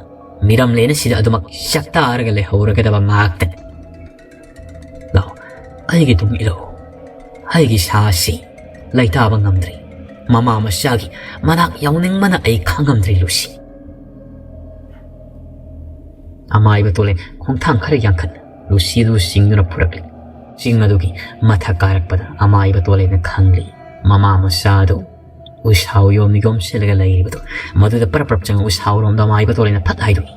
ꯃꯤꯔꯝꯂꯦꯟ ꯑꯁꯤꯗ ꯑꯗꯨꯃꯛ ꯆꯥꯛꯇꯥꯔꯒ ꯂꯩꯍꯧꯔꯒꯗꯕ ꯉꯥꯛꯇꯅꯤ꯫ ꯂꯥꯛꯑꯣ, ꯑꯩꯒꯤ ꯇꯨꯡ ꯏꯜꯂꯛꯑꯣ꯫ ꯑꯩꯒꯤ ꯁꯥ ꯑꯁꯤ ꯂꯩꯇꯥꯕ ꯉꯝꯗ꯭ꯔꯤ꯫ ꯃꯃꯥ ꯃꯆꯥꯒꯤ ꯃꯅꯥꯛ ꯌꯧꯅꯤꯡꯕꯅ ꯑꯩ ꯈꯥꯡꯉꯝꯗ꯭ꯔꯤ, ꯂꯨꯁꯤ꯫ ꯑꯃꯥꯏꯕ ꯇꯣꯂꯦꯟ ꯈꯣꯡꯊꯥꯡ ꯈꯔ ꯌꯥꯡꯈꯠꯅ ꯂꯨꯁꯤꯗꯨ ꯆꯤꯡꯗꯨꯅ ꯄꯨꯔꯛꯂꯤ꯫ ꯆꯤꯡ ꯑꯗꯨꯒꯤ ꯃꯊꯛ ꯀꯥꯔꯛꯄꯗ ꯑꯃꯥꯏꯕ ꯇꯣꯂꯦꯟꯅ ꯈꯪꯂꯤ, ꯃꯃꯥ ꯃꯆꯥꯗꯨ ꯎꯁꯥꯎ ꯌꯣꯝꯅ ꯌꯣꯝꯁꯤꯜꯂꯒ ꯂꯩꯔꯤꯕꯗꯨ꯫ ꯃꯗꯨꯗ ꯄꯔꯞ ꯄꯔꯞ ꯆꯪꯉ ꯎꯁꯥꯎꯔꯣꯝꯗ ꯑꯃꯥꯏꯕ ꯇꯣꯂꯦꯟꯅ ꯐꯠ ꯍꯥꯏꯗꯣꯛꯏ꯫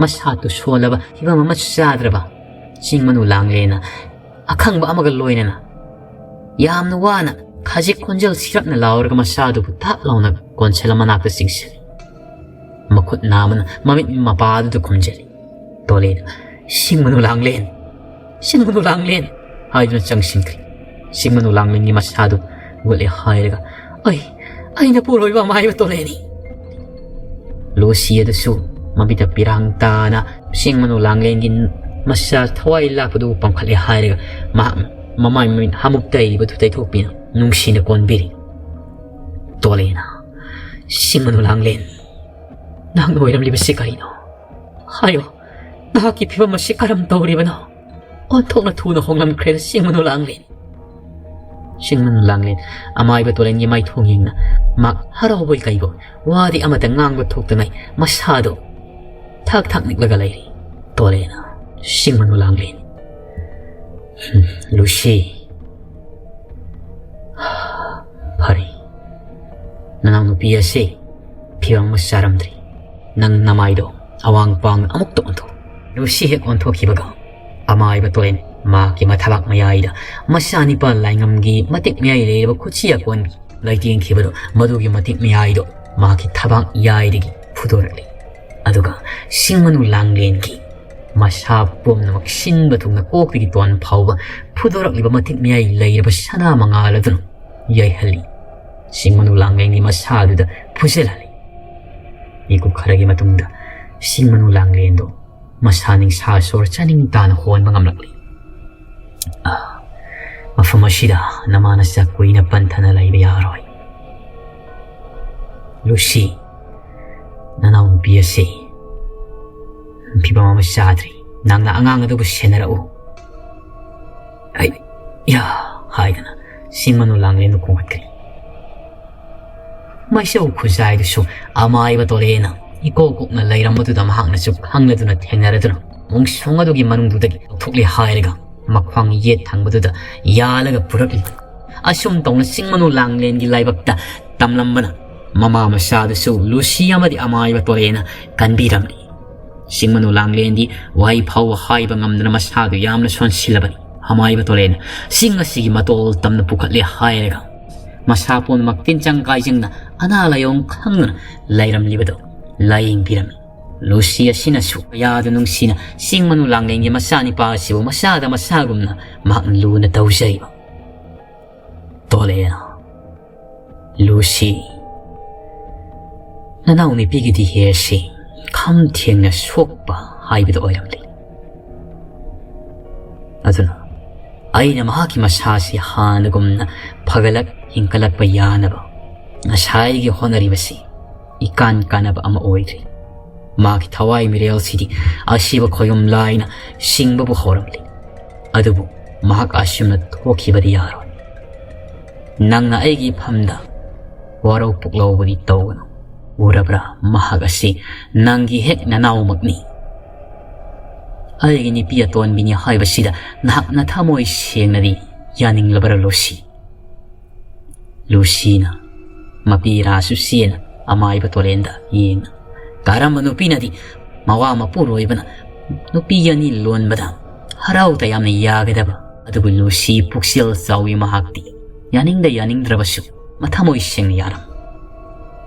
ꯃꯁꯥꯗꯨ ꯁꯣꯜꯂꯕ ꯐꯤꯕꯝ ꯑꯃ ꯆꯥꯗ꯭ꯔꯕ ꯆꯤꯡ ꯃꯅꯨ ꯂꯥꯡꯂꯦꯅ ꯑꯈꯪꯕ ꯑꯃꯒ ꯂꯣꯏꯅꯅ ꯌꯥꯝꯅ ꯋꯥꯅ ꯈꯖꯤꯛ ꯈꯣꯟꯖꯦꯜ ꯁꯤꯔꯞꯅ ꯂꯥꯎꯔꯒ ꯃꯆꯥꯗꯨꯕꯨ ꯊꯥꯛ ꯂꯥꯎꯅ ꯀꯣꯟꯁꯤꯜꯂ ꯃꯅꯥꯛꯇ ꯆꯤꯡꯁꯤꯜꯂꯤ꯫ ꯃꯈꯨꯠ ꯅꯥꯝꯃꯅ ꯃꯃꯤꯠ ꯃꯄꯥꯗꯨꯗ ꯈꯨꯝꯖꯤꯜꯂꯤ꯫ ꯇꯣꯂꯦꯅ, "ꯁꯤꯡꯃꯅꯨ ꯂꯥꯡꯂꯦꯟ! ꯁꯤꯡꯃꯅꯨ ꯂꯥꯡꯂꯦꯟ!" ꯍꯥꯏꯗꯨꯅ ꯆꯪꯁꯤꯟꯈ꯭ꯔꯦ꯫ ꯁꯤꯡꯃꯅꯨ ꯂꯥꯡꯂꯦꯟꯒꯤ ꯃꯁꯥꯗꯨ ꯎꯠꯂꯦ ꯍꯥꯏꯔꯒ, "ꯑꯩ, ꯑꯩꯅ ꯄꯨꯔꯣꯏꯕ ꯑꯃꯥꯏꯕ ꯇꯣꯂꯦꯅꯤ!" ꯂꯣꯁꯤ ꯑꯗꯨꯁꯨ ꯃꯃꯤꯠꯇ ꯄꯤꯔꯥꯡ ꯇꯥꯅ ꯁꯤꯡꯃꯅꯨ ꯂꯥꯡꯂꯦꯟꯒꯤ ꯃꯁꯥ ꯊꯋꯥꯏ ꯂꯥꯛꯄꯗꯨ ꯄꯥꯡꯈꯠꯂꯦ ꯍꯥꯏꯔꯒ ꯃꯍꯥꯛꯅ ꯃꯃꯥꯏ ꯃꯃꯤꯠ ꯍꯥꯃꯨꯛ ꯇꯩꯔꯤꯕꯗꯨ ꯇꯩꯊꯣꯛꯄꯤꯅ ꯅꯨꯡꯁꯤꯅ ꯀꯣꯟꯕꯤꯔꯤ꯫ ꯇꯣꯂꯦꯅ, "ꯁꯤꯡꯃꯅꯨ ꯂꯥꯡꯂꯦꯟ, ꯅꯍꯥꯛꯅ ꯑꯣꯏꯔꯝꯂꯤꯕꯁꯤ ꯀꯔꯤꯅꯣ? ꯍꯥꯏꯌꯣ, ꯅꯍꯥꯛꯀꯤ ꯐꯤꯕꯝ ꯑꯁꯤ ꯀꯔꯝ ꯇꯧꯔꯤꯕꯅꯣ? ꯑꯣꯟꯊꯣꯛꯅ ꯊꯨꯅ ꯍꯣꯡꯂꯝꯈ꯭ꯔꯦꯗ, ꯁꯤꯡꯃꯅꯨ ꯂꯥꯡꯂꯦꯟ꯫ ꯁꯤꯡꯃꯅꯨ ꯂꯥꯡꯂꯦꯟ ꯑꯃꯥꯏꯕ ꯇꯣꯂꯦꯟꯒꯤ ꯃꯥꯏꯊꯣꯡ ꯌꯦꯡꯅ ꯃꯍꯥꯛ ꯍꯔꯥꯎꯕꯣꯏ ꯀꯩꯕꯣꯏ ꯋꯥꯗꯤ ꯑꯃꯠꯇ ꯉꯥꯡꯕ ꯊꯣꯛꯇꯉꯩ ꯃꯁꯥꯗꯨ ꯊꯥꯛ ꯊꯥꯛ ꯅꯤꯛꯂꯒ ꯂꯩꯔꯤ꯫ ꯇꯣꯂꯦꯟꯅ, "ꯁꯤꯡꯃꯅꯨ ꯂꯥꯡꯂꯦꯟ, ꯂꯨꯁꯤ, ꯐꯔꯦ, ꯅꯅꯥꯎꯅꯨꯄꯤ ꯑꯁꯤ ꯐꯤꯕꯝ ꯑꯃ ꯆꯥꯔꯝꯗ꯭ꯔꯤ꯫ ꯅꯪ ꯅꯃꯥꯏꯗꯣ ꯑꯋꯥꯡ ꯄꯥꯡꯅ ꯑꯃꯨꯛꯇ ꯑꯣꯟꯊꯣꯛ꯫" ꯂꯨꯁꯤ ꯍꯦꯛ ꯑꯣꯟꯊꯣꯛꯈꯤꯕꯒ ꯑꯃꯥꯏꯕ ꯇꯣꯂꯦꯟ ꯃꯍꯥꯛꯀꯤ ꯃꯊꯕꯥꯛ ꯃꯌꯥꯏꯗ ꯃꯆꯥꯅꯤꯄꯥ ꯂꯥꯏꯉꯝꯒꯤ ꯃꯇꯤꯛ ꯃꯌꯥꯏ ꯂꯩꯔꯕ ꯈꯨꯠꯁꯤ ꯑꯀꯣꯟꯕꯤ ꯂꯩꯇꯦꯡꯈꯤꯕꯗꯣ, ꯃꯗꯨꯒꯤ ꯃꯇꯤꯛ ꯃꯌꯥꯏꯗꯣ ꯃꯍꯥꯛꯀꯤ ꯊꯕꯥꯛ ꯌꯥꯏꯗꯒꯤ ꯐꯨꯗꯣꯔꯛꯂꯤ꯫ ꯑꯗꯨꯒ ꯁꯤꯡꯃꯅꯨ ꯂꯥꯡꯂꯦꯟꯒꯤ ꯃꯁꯥ ꯄꯨꯝꯅꯃꯛ ꯁꯤꯟꯕ ꯊꯨꯡꯅ ꯀꯣꯛꯇꯒꯤ ꯇꯣꯟ ꯐꯥꯎꯕ ꯐꯨꯗꯣꯔꯛꯂꯤꯕ ꯃꯇꯤꯛ ꯃꯌꯥꯏ ꯂꯩꯔꯕ ꯁꯅꯥ ꯃꯉꯥꯜ ꯑꯗꯨꯅ ꯌꯩꯍꯜꯂꯤ꯫ ꯁꯤꯡꯃꯅꯨ ꯂꯥꯡꯂꯦꯟꯒꯤ ꯃꯁꯥ ꯑꯗꯨꯗ ꯐꯨꯖꯜꯍꯜꯂꯤ꯫ ꯃꯤꯀꯨꯞ ꯈꯔꯒꯤ ꯃꯇꯨꯡꯗ ꯁꯤꯡꯃꯅꯨ ꯂꯥꯡꯂꯦꯟꯗꯣ ꯃꯁꯥ ꯅꯤꯡꯁꯥ ꯁꯣꯔ ꯆꯥꯅꯤꯡ ꯇꯥꯅ ꯍꯣꯟꯕ ꯉꯝꯂꯛꯂꯤ꯫ "ꯑꯥ, ꯃꯐꯝ ꯑꯁꯤꯗ ꯅꯃꯥ ꯅꯆꯥ ꯀꯨꯏꯅ ꯄꯟꯊꯅ ꯂꯩꯕ ꯌꯥꯔꯣꯏ꯫ ꯂꯨꯁꯤ, ꯅꯅꯥꯎꯅꯨꯄꯤ ꯑꯁꯤ ꯐꯤꯕꯝ ꯑꯃ ꯆꯥꯗ꯭ꯔꯤ꯫ ꯅꯪꯅ ꯑꯉꯥꯡ ꯑꯗꯨꯕꯨ ꯁꯦꯟꯅꯔꯛꯎ꯫" "ꯑꯩ, ꯌꯥ!" ꯍꯥꯏꯗꯅ ꯁꯤꯡꯃꯅꯨ ꯂꯥꯡꯂꯦꯟꯗꯨ ꯈꯣꯡꯒꯠꯈ꯭ꯔꯦ꯫ ꯃꯩꯁꯧ ꯈꯨꯖꯥꯏꯗꯨꯁꯨ ꯑꯃꯥꯏꯕ ꯇꯣꯂꯦꯅ ꯏꯀꯣꯛ ꯀꯣꯛꯅ ꯂꯩꯔꯝꯕꯗꯨꯗ ꯃꯍꯥꯛꯅꯁꯨ ꯈꯪꯂꯗꯨꯅ ꯊꯦꯡꯅꯔꯗꯨꯅ ꯃꯣꯡꯁꯣꯡ ꯑꯗꯨꯒꯤ ꯃꯅꯨꯡꯗꯨꯗꯒꯤ ꯂꯧꯊꯣꯛꯂꯦ ꯍꯥꯏꯔꯒ ꯃꯈ꯭ꯋꯥꯡ ꯌꯦꯠ ꯊꯪꯕꯗꯨꯗ ꯌꯥꯜꯂꯒ ꯄꯨꯔꯛꯂꯤ꯫ ꯑꯁꯨꯝ ꯇꯧꯅ ꯁꯤꯡꯃꯅꯨ ꯂꯥꯡꯂꯦꯟꯒꯤ ꯂꯥꯏꯕꯛꯇ ꯇꯝꯂꯝꯕꯅ ꯃꯃꯥ ꯃꯆꯥꯗꯨꯁꯨ ꯂꯨꯁꯤ ꯑꯃꯗꯤ ꯑꯃꯥꯏꯕ ꯇꯣꯂꯦꯅ ꯀꯟꯕꯤꯔꯝꯂꯤ꯫ ꯁꯤꯡꯃꯅꯨ ꯂꯥꯡꯂꯦꯟꯗꯤ ꯋꯥꯍꯩ ꯐꯥꯎꯕ ꯍꯥꯏꯕ ꯉꯝꯗꯅ ꯃꯁꯥꯗꯨ ꯌꯥꯝꯅ ꯁꯣꯟꯁꯤꯜꯂꯕꯅꯤ꯫ ꯑꯃꯥꯏꯕ ꯇꯣꯂꯦꯅ ꯆꯤꯡ ꯑꯁꯤꯒꯤ ꯃꯇꯣꯜ ꯇꯝꯅ ꯄꯨꯈꯠꯂꯦ ꯍꯥꯏꯔꯒ ꯃꯁꯥ ꯄꯨꯝꯅꯃꯛ ꯇꯤꯟꯖꯪ ꯀꯥꯏꯖꯪꯅ ꯑꯅꯥ ꯂꯥꯏꯑꯣꯡ ꯈꯪꯗꯅ ꯂꯩꯔꯝꯂꯤꯕꯗꯨ ꯂꯥꯏꯌꯦꯡꯕꯤꯔꯝꯃꯤ꯫ ꯂꯨꯁꯤ ꯑꯁꯤꯅꯁꯨ ꯀꯌꯥꯗ ꯅꯨꯡꯁꯤꯅ ꯁꯤꯡꯃꯅꯨ ꯂꯥꯡꯂꯦꯟꯒꯤ ꯃꯆꯥꯅꯤꯄꯥ ꯑꯁꯤꯕꯨ ꯃꯆꯥꯗ ꯃꯆꯥꯒꯨꯝꯅ ꯃꯍꯥꯛꯅ ꯂꯨꯅ ꯇꯧꯖꯔꯤꯕ꯫ ꯇꯣꯂꯦꯅ, "ꯂꯨꯁꯤ, ꯅꯅꯥꯎ ꯅꯨꯄꯤꯒꯤ ꯗꯤꯍꯦꯁꯤ ꯈꯝ ꯊꯦꯡꯅ ꯁꯣꯛꯄ ꯍꯥꯏꯕꯗꯨ ꯑꯣꯏꯔꯝꯂꯦ꯫ ꯑꯗꯨꯅ ꯑꯩꯅ ꯃꯍꯥꯛꯀꯤ ꯃꯁꯥꯁꯤ ꯍꯥꯟꯅꯒꯨꯝꯅ ꯐꯒꯠꯂꯛ ꯍꯤꯡꯒꯠꯂꯛꯄ ꯌꯥꯅꯕ ꯉꯁꯥꯏꯒꯤ ꯍꯣꯠꯅꯔꯤꯕꯁꯤ ꯏꯀꯥꯟ ꯀꯥꯟꯅꯕ ꯑꯃ ꯑꯣꯏꯗ꯭ꯔꯤ꯫ ꯃꯍꯥꯛꯀꯤ ꯊꯋꯥꯏ ꯃꯤꯔꯦꯜꯁꯤꯗꯤ ꯑꯁꯤꯕ ꯈꯣꯌꯨꯝ ꯂꯥꯏꯅ ꯁꯤꯡꯕꯕꯨ ꯍꯧꯔꯝꯂꯤ꯫ ꯑꯗꯨꯕꯨ ꯃꯍꯥꯛ ꯑꯁꯨꯝꯅ ꯊꯣꯛꯈꯤꯕꯗꯤ ꯌꯥꯔꯣꯏ꯫ ꯅꯪꯅ ꯑꯩꯒꯤ ꯏꯐꯝꯗ ꯋꯥꯔꯧ ꯄꯨꯛꯂꯧꯕꯗꯤ ꯇꯧꯒꯅꯨ꯫ ꯎꯔꯕ꯭ꯔꯥ, ꯃꯍꯥꯛ ꯑꯁꯤ ꯅꯪꯒꯤ ꯍꯦꯛ ꯅꯅꯥꯎꯃꯛꯅꯤ꯫ ꯑꯩꯒꯤ ꯅꯨꯄꯤ ꯑꯇꯣꯟꯕꯤꯅꯤ ꯍꯥꯏꯕꯁꯤꯗ ꯅꯍꯥꯛꯅ ꯊꯃꯣꯏ ꯁꯦꯡꯅꯗꯤ ꯌꯥꯅꯤꯡꯂꯕ꯭ꯔꯥ, ꯂꯨꯁꯤ? ꯂꯨꯁꯤꯅ ꯃꯄꯤ ꯔꯥꯁꯨꯁꯤꯅ ꯑꯃꯥꯏꯕ ꯇꯣꯂꯦꯟꯗ ꯌꯦꯡꯅ, ꯀꯔꯝꯕ ꯅꯨꯄꯤꯅꯗꯤ ꯃꯋꯥ ꯃꯄꯨꯔꯣꯏꯕꯅ ꯅꯨꯄꯤ ꯑꯅꯤ ꯂꯣꯟꯕꯗ ꯍꯔꯥꯎ ꯇꯌꯥꯝꯅ ꯌꯥꯒꯗꯕ? ꯑꯗꯨꯕꯨ ꯂꯨꯁꯤ ꯄꯨꯛꯆꯦꯜ ꯆꯥꯎꯏ꯫ ꯃꯍꯥꯛꯇꯤ ꯌꯥꯅꯤꯡꯗ ꯌꯥꯅꯤꯡꯗ꯭ꯔꯕꯁꯨ ꯃꯊꯃꯣꯏ ꯁꯦꯡꯅ ꯌꯥꯔꯝ꯫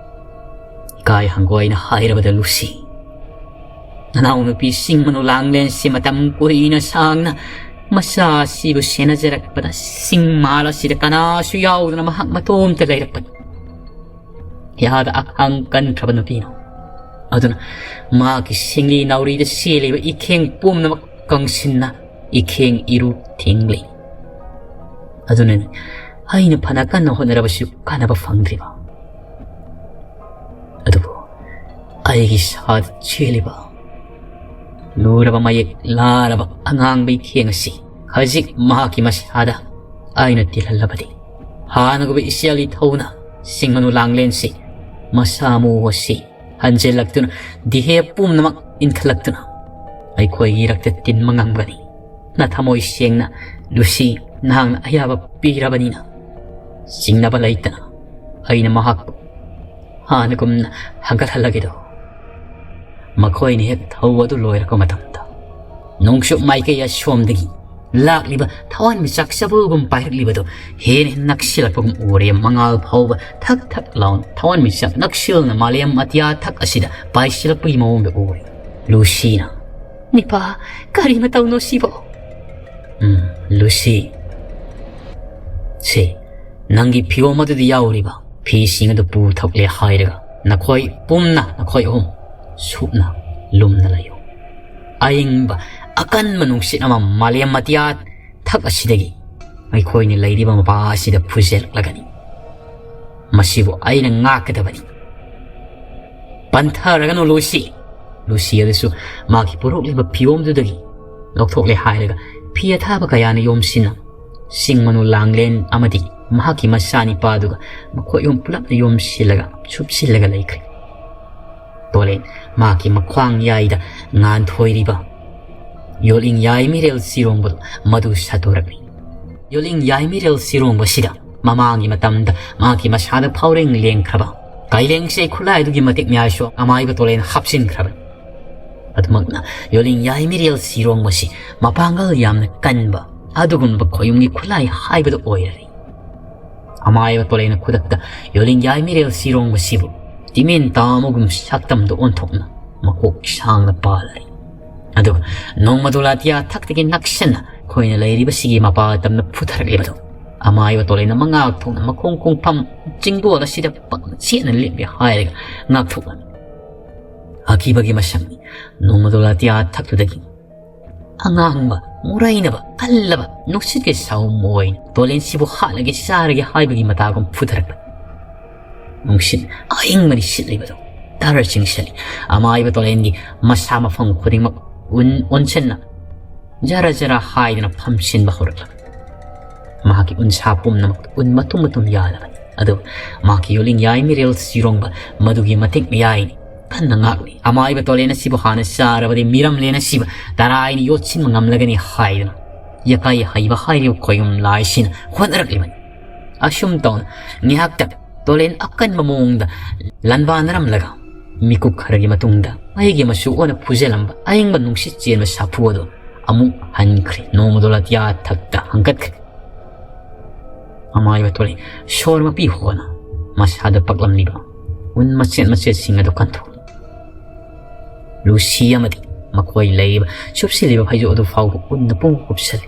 ꯏꯀꯥꯏ ꯍꯪꯒꯣꯏꯅ ꯍꯥꯏꯔꯕꯗ, ꯂꯨꯁꯤ, ꯅꯅꯥꯎꯅꯨꯄꯤ ꯁꯤꯡ ꯃꯅꯨ ꯂꯥꯡꯂꯦꯟꯁꯤ ꯃꯇꯝ ꯀꯨꯏꯅ ꯁꯥꯡꯅ ꯃꯆꯥ ꯑꯁꯤꯕꯨ ꯁꯦꯟꯅꯖꯔꯛꯄꯗ ꯁꯤꯡ ꯃꯥꯜ ꯑꯁꯤꯗ ꯀꯅꯥꯁꯨ ꯌꯥꯎꯗꯅ ꯃꯍꯥꯛ ꯃꯇꯣꯝꯇ ꯂꯩꯔꯛꯄꯅꯤ꯫ ꯀꯌꯥꯗ ꯑꯈꯥꯡ ꯀꯟꯈ꯭ꯔꯕ ꯅꯨꯄꯤꯅꯣ꯫ ꯑꯗꯨꯅ ꯃꯍꯥꯛꯀꯤ ꯁꯤꯡꯂꯤ ꯅꯥꯎꯔꯤꯗ ꯆꯦꯜꯂꯤꯕ ꯏꯈꯦꯡ ꯄꯨꯝꯅꯃꯛ ꯀꯪꯁꯤꯟꯅ ꯏꯈꯦꯡ ꯏꯔꯨ ꯊꯤꯡꯂꯤ꯫ ꯑꯗꯨꯅꯅꯤ ꯑꯩꯅ ꯐꯅ ꯀꯟꯅ ꯍꯣꯠꯅꯔꯕꯁꯨ ꯀꯥꯟꯅꯕ ꯐꯪꯗ꯭ꯔꯤꯕ꯫ ꯑꯗꯨꯕꯨ ꯑꯩꯒꯤ ꯁꯥꯗ ꯆꯦꯜꯂꯤꯕ ꯂꯨꯔꯕ ꯃꯌꯦꯛ ꯂꯥꯔꯕ ꯑꯉꯥꯡꯕ ꯏꯈꯦꯡ ꯑꯁꯤ ꯍꯧꯖꯤꯛ ꯃꯍꯥꯛꯀꯤ ꯃꯁꯥꯗ ꯑꯩꯅ ꯇꯤꯜꯍꯜꯂꯕꯗꯤ, ꯍꯥꯟꯅꯒꯨꯝꯕ ꯏꯆꯦꯜ ꯏꯊꯧꯅ ꯁꯤꯡ ꯃꯅꯨ ꯂꯥꯡꯂꯦꯟꯁꯤ ꯃꯁꯥ ꯃꯎ ꯑꯁꯤ ꯍꯟꯖꯤꯜꯂꯛꯇꯨꯅ ꯗꯤꯍꯦ ꯄꯨꯝꯅꯃꯛ ꯏꯟꯈꯠꯂꯛꯇꯨꯅ ꯑꯩꯈꯣꯏꯒꯤ ꯏꯔꯛꯇ ꯇꯤꯟꯕ ꯉꯝꯒꯅꯤ꯫ ꯅꯊꯃꯣꯏ ꯁꯦꯡꯅ ꯂꯨꯁꯤ, ꯅꯍꯥꯛꯅ ꯑꯌꯥꯕ ꯄꯤꯔꯕꯅꯤꯅ ꯆꯤꯡꯅꯕ ꯂꯩꯇꯅ ꯑꯩꯅ ꯃꯍꯥꯛꯄꯨ ꯍꯥꯟꯅꯒꯨꯝꯅ ꯍꯪꯒꯠꯍꯜꯂꯒꯦꯗꯣ꯫ ꯃꯈꯣꯏꯅ ꯍꯦꯛ ꯊꯧ ꯑꯗꯨ ꯂꯣꯏꯔꯛꯄ ꯃꯇꯝꯗ ꯅꯣꯡꯆꯨꯞ ꯃꯥꯏꯀꯩ ꯑꯁꯣꯝꯗꯒꯤ ꯂꯥꯛꯂꯤꯕ ꯊꯋꯥꯟꯃꯤꯆꯥꯛ ꯆꯕꯨꯜꯒꯨꯝ ꯄꯥꯏꯔꯛꯂꯤꯕꯗꯨ ꯍꯦꯟꯅ ꯍꯦꯟꯅ ꯅꯛꯁꯤꯜꯂꯛꯄꯒꯨꯝ ꯎꯔꯦ꯫ ꯃꯉꯥꯜ ꯐꯥꯎꯕ ꯊꯛ ꯊꯛ ꯂꯥꯎꯅ ꯊꯋꯥꯟꯃꯤꯆꯥꯛ ꯅꯛꯁꯤꯜꯅ ꯃꯥꯂꯦꯝ ꯑꯇꯤꯌꯥ ꯊꯛ ꯑꯁꯤꯗ ꯄꯥꯏꯁꯤꯜꯂꯛꯄꯒꯤ ꯃꯑꯣꯡꯗ ꯎꯔꯦ꯫ ꯂꯨꯁꯤꯅ, "ꯅꯤꯄꯥ, ꯀꯔꯤ ꯃꯇꯧꯅꯣ ꯁꯤꯕꯣ?" "ꯎꯝ, ꯂꯨꯁꯤ, ꯁꯦ, ꯅꯪꯒꯤ ꯐꯤꯌꯣꯝ ꯑꯗꯨꯗ ꯌꯥꯎꯔꯤꯕ ꯐꯤꯁꯤꯡ ꯑꯗꯨ ꯄꯨꯊꯣꯛꯂꯦ ꯍꯥꯏꯔꯒ ꯅꯈꯣꯏ ꯄꯨꯝꯅ, ꯅꯈꯣꯏ ꯑꯍꯨꯝ ꯁꯨꯞꯅ ꯂꯨꯝꯅ ꯂꯩꯌꯨ꯫ ꯑꯏꯪꯕ ꯑꯀꯟꯕ ꯅꯨꯡꯁꯤꯠ ꯑꯃ ꯃꯥꯂꯦꯝ ꯑꯇꯤꯌꯥ ꯊꯛ ꯑꯁꯤꯗꯒꯤ ꯑꯩꯈꯣꯏꯅ ꯂꯩꯔꯤꯕ ꯃꯄꯥ ꯑꯁꯤꯗ ꯐꯨꯖꯦꯜꯂꯛꯂꯒꯅꯤ꯫ ꯃꯁꯤꯕꯨ ꯑꯩꯅ ꯉꯥꯛꯀꯗꯕꯅꯤ꯫ ꯄꯟꯊꯔꯒꯅꯨ ꯂꯨꯁꯤ, ꯂꯨꯁꯤ ꯑꯗꯨꯁꯨ ꯃꯍꯥꯛꯀꯤ ꯄꯣꯔꯣꯛꯂꯤꯕ ꯐꯤꯌꯣꯝꯗꯨꯗꯒꯤ ꯂꯧꯊꯣꯛꯂꯦ ꯍꯥꯏꯔꯒ ꯐꯤ ꯑꯊꯥꯕ ꯀꯌꯥꯅ ꯌꯣꯝꯁꯤꯟꯅ ꯁꯤꯡ ꯃꯅꯨ ꯂꯥꯡꯂꯦꯟ ꯑꯃꯗꯤ ꯃꯍꯥꯛꯀꯤ ꯃꯆꯥꯅꯤꯄꯥꯗꯨꯒ ꯃꯈꯣꯏ ꯑꯍꯨꯝ ꯄꯨꯂꯞꯅ ꯌꯣꯝꯁꯤꯜꯂꯒ ꯁꯨꯞꯁꯤꯜꯂꯒ ꯂꯩꯈ꯭ꯔꯦ꯫ ꯇꯣꯂꯦꯟ ꯃꯍꯥꯛꯀꯤ ꯃꯈ꯭ꯋꯥꯡ ꯌꯥꯏꯗ ꯉꯥꯟꯊꯣꯏꯔꯤꯕ ꯌꯣꯜꯂꯤꯡ ꯌꯥꯏ ꯃꯤꯔꯦꯜ ꯁꯤꯔꯣꯡꯕꯗꯨ ꯃꯗꯨ ꯁꯠꯇꯣꯔꯛꯂꯤ꯫ ꯌꯣꯜꯂꯤꯡ ꯌꯥꯏ ꯃꯤꯔꯦꯜ ꯁꯤꯔꯣꯡꯕꯁꯤꯗ ꯃꯃꯥꯡꯒꯤ ꯃꯇꯝꯗ ꯃꯍꯥꯛꯀꯤ ꯃꯁꯥꯗ ꯐꯥꯎꯔꯦꯡ ꯂꯦꯡꯈ꯭ꯔꯕ ꯀꯥꯏꯂꯦꯡꯁꯦ ꯈꯨꯠꯂꯥꯏꯗꯨꯒꯤ ꯃꯇꯤꯛ ꯃꯌꯥꯏꯁꯨ ꯑꯃꯥꯏꯕ ꯇꯣꯂꯦꯟ ꯍꯥꯞꯆꯤꯟꯈ꯭ꯔꯕꯅꯤ꯫ ꯑꯗꯨꯃꯛꯅ ꯌꯣꯜꯂꯤꯡ ꯌꯥꯏ ꯃꯤꯔꯦꯜ ꯁꯤꯔꯣꯡꯕꯁꯤ ꯃꯄꯥꯡꯒꯜ ꯌꯥꯝꯅ ꯀꯟꯕ ꯑꯗꯨꯒꯨꯝꯕ ꯈꯣꯌꯨꯝꯒꯤ ꯈꯨꯠꯂꯥꯏ ꯍꯥꯏꯕꯗꯨ ꯑꯣꯏꯔꯔꯤ꯫ ꯑꯃꯥꯏꯕ ꯇꯣꯂꯦꯟꯅ ꯈꯨꯗꯛꯇ ꯌꯣꯜꯂꯤꯡ ꯌꯥꯏ ꯃꯤꯔꯦꯜ ꯁꯤꯔꯣꯡꯕꯁꯤꯕꯨ ꯇꯤꯃꯦꯟ ꯇꯥꯃꯒꯨꯝ ꯁꯛꯇꯝꯗ ꯑꯣꯟꯊꯣꯛꯅ ꯃꯀꯣꯛ ꯁꯥꯡꯅ ꯄꯥꯜꯂꯔꯤ꯫ ꯑꯗꯨꯒ ꯅꯣꯡꯃꯗꯣ ꯂꯥꯇꯤꯌꯥ ꯊꯛꯇꯒꯤ ꯅꯛꯁꯟꯅ ꯑꯩꯈꯣꯏꯅ ꯂꯩꯔꯤꯕꯁꯤꯒꯤ ꯃꯄꯥ ꯇꯝꯅ ꯐꯨꯊꯔꯛꯂꯤꯕꯗꯨ ꯑꯃꯥꯏꯕ ꯇꯣꯂꯦꯟꯅ ꯃꯉꯥ ꯊꯣꯛꯅ ꯃꯈꯣꯡ ꯈꯣꯡꯐꯝ ꯆꯤꯡꯗꯣꯜ ꯑꯁꯤꯗ ꯄꯪ ꯆꯦꯠꯅ ꯂꯦꯞꯂꯦ ꯍꯥꯏꯔꯒ ꯉꯥꯛꯊꯣꯛꯂꯝꯃꯤ꯫ ꯑꯀꯤꯕꯒꯤ ꯃꯁꯛꯅꯤ꯫ ꯅꯣꯡꯃꯗꯣ ꯂꯥꯇꯤꯌꯥ ꯊꯛꯇꯨꯗꯒꯤ ꯑꯉꯥꯡꯕ, ꯃꯨꯔꯩꯅꯕ, ꯀꯜꯂꯕ ꯅꯨꯡꯁꯤꯠꯀꯤ ꯁꯥꯎꯝ ꯑꯣꯏꯅ ꯇꯣꯂꯦꯟꯁꯤꯕꯨ ꯍꯥꯠꯂꯒꯦ ꯆꯥꯔꯒꯦ ꯍꯥꯏꯕꯒꯤ ꯃꯇꯥꯒꯨꯝ ꯐꯨꯊꯔꯛꯄ꯫ ꯅꯨꯡꯁꯤꯠ ꯑꯏꯪꯕꯅꯤ ꯁꯤꯠꯂꯤꯕꯗꯨ ꯇꯔ ꯆꯤꯡꯁꯤꯜꯂꯤ꯫ ꯑꯃꯥꯏꯕ ꯇꯣꯂꯦꯟꯒꯤ ꯃꯁꯥ ꯃꯐꯝ ꯈꯨꯗꯤꯡꯃꯛ ꯎꯟ ꯑꯣꯟꯁꯤꯟꯅ ꯖꯔ ꯖꯔ ꯍꯥꯏꯗꯅ ꯐꯝꯁꯤꯟꯕ ꯍꯧꯔꯛꯂꯕ꯫ ꯃꯍꯥꯛꯀꯤ ꯎꯟꯁꯥ ꯄꯨꯝꯅꯃꯛ ꯎꯟ ꯃꯇꯨꯝ ꯃꯇꯨꯝ ꯌꯥꯜꯂꯕꯅꯤ꯫ ꯑꯗꯨ ꯃꯍꯥꯛꯀꯤ ꯌꯣꯜꯂꯤꯡ ꯌꯥꯏ ꯃꯤꯔꯦꯜ ꯁꯤꯔꯣꯡꯕ ꯃꯗꯨꯒꯤ ꯃꯇꯤꯛ ꯃꯌꯥꯏꯅꯤ꯫ ꯀꯟꯅ ꯉꯥꯛꯂꯤ꯫ ꯑꯃꯥꯏꯕ ꯇꯣꯂꯦꯟ ꯑꯁꯤꯕꯨ ꯍꯥꯟꯅ ꯆꯥꯔꯕꯗꯤ ꯃꯤꯔꯝꯂꯦꯟ ꯑꯁꯤꯕꯨ ꯇꯔꯥꯏꯅ ꯌꯣꯠꯁꯤꯟꯕ ꯉꯝꯂꯒꯅꯤ ꯍꯥꯏꯗꯨꯅ ꯌꯀꯥꯏ ꯍꯩꯕ ꯍꯥꯏꯔꯤꯕ ꯈꯣꯌꯨꯝ ꯂꯥꯏꯁꯤꯅ ꯍꯣꯠꯅꯔꯛꯂꯤꯕꯅꯤ꯫ ꯑꯁꯨꯝ ꯇꯧꯅ ꯉꯥꯏꯍꯥꯛꯇ ꯇꯣꯂꯦꯟ ꯑꯀꯟꯕ ꯃꯑꯣꯡꯗ ꯂꯥꯟꯕꯥꯟꯅꯔꯝꯂꯒ ꯃꯤꯀꯨꯞ ꯈꯔꯒꯤ ꯃꯇꯨꯡꯗ ꯃꯩꯒꯤ ꯃꯆꯨ ꯑꯣꯟꯅ ꯐꯨꯖꯜꯂꯝꯕ ꯑꯏꯪꯕ ꯅꯨꯡꯁꯤꯠ ꯆꯦꯟꯕ ꯁꯥꯐꯨ ꯑꯗꯨ ꯑꯃꯨꯛ ꯍꯟꯈ꯭ꯔꯦ꯫ ꯅꯣꯡꯃꯗꯣ ꯂꯥꯇꯤꯌꯥ ꯊꯛꯇ ꯍꯪꯀꯠꯈ꯭ꯔꯦ꯫ ꯑꯃꯥꯏꯕ ꯇꯣꯂꯦꯟ ꯁꯣꯔ ꯃꯄꯤ ꯍꯣꯅ ꯃꯁꯥꯗ ꯄꯛꯂꯝꯂꯤꯕ ꯎꯟ ꯃꯆꯦꯠ ꯃꯆꯦꯠꯁꯤꯡ ꯑꯗꯨ ꯀꯟꯊꯣꯛꯂꯤ꯫ ꯂꯨꯁꯤ ꯑꯃꯗꯤ ꯃꯈꯣꯏ ꯂꯩꯔꯤꯕ ꯁꯨꯞꯁꯤꯜꯂꯤꯕ ꯐꯩꯖꯨꯞ ꯑꯗꯨ ꯐꯥꯎꯕ ꯎꯟꯅ ꯄꯨꯡ ꯀꯨꯞꯁꯜꯂꯤ꯫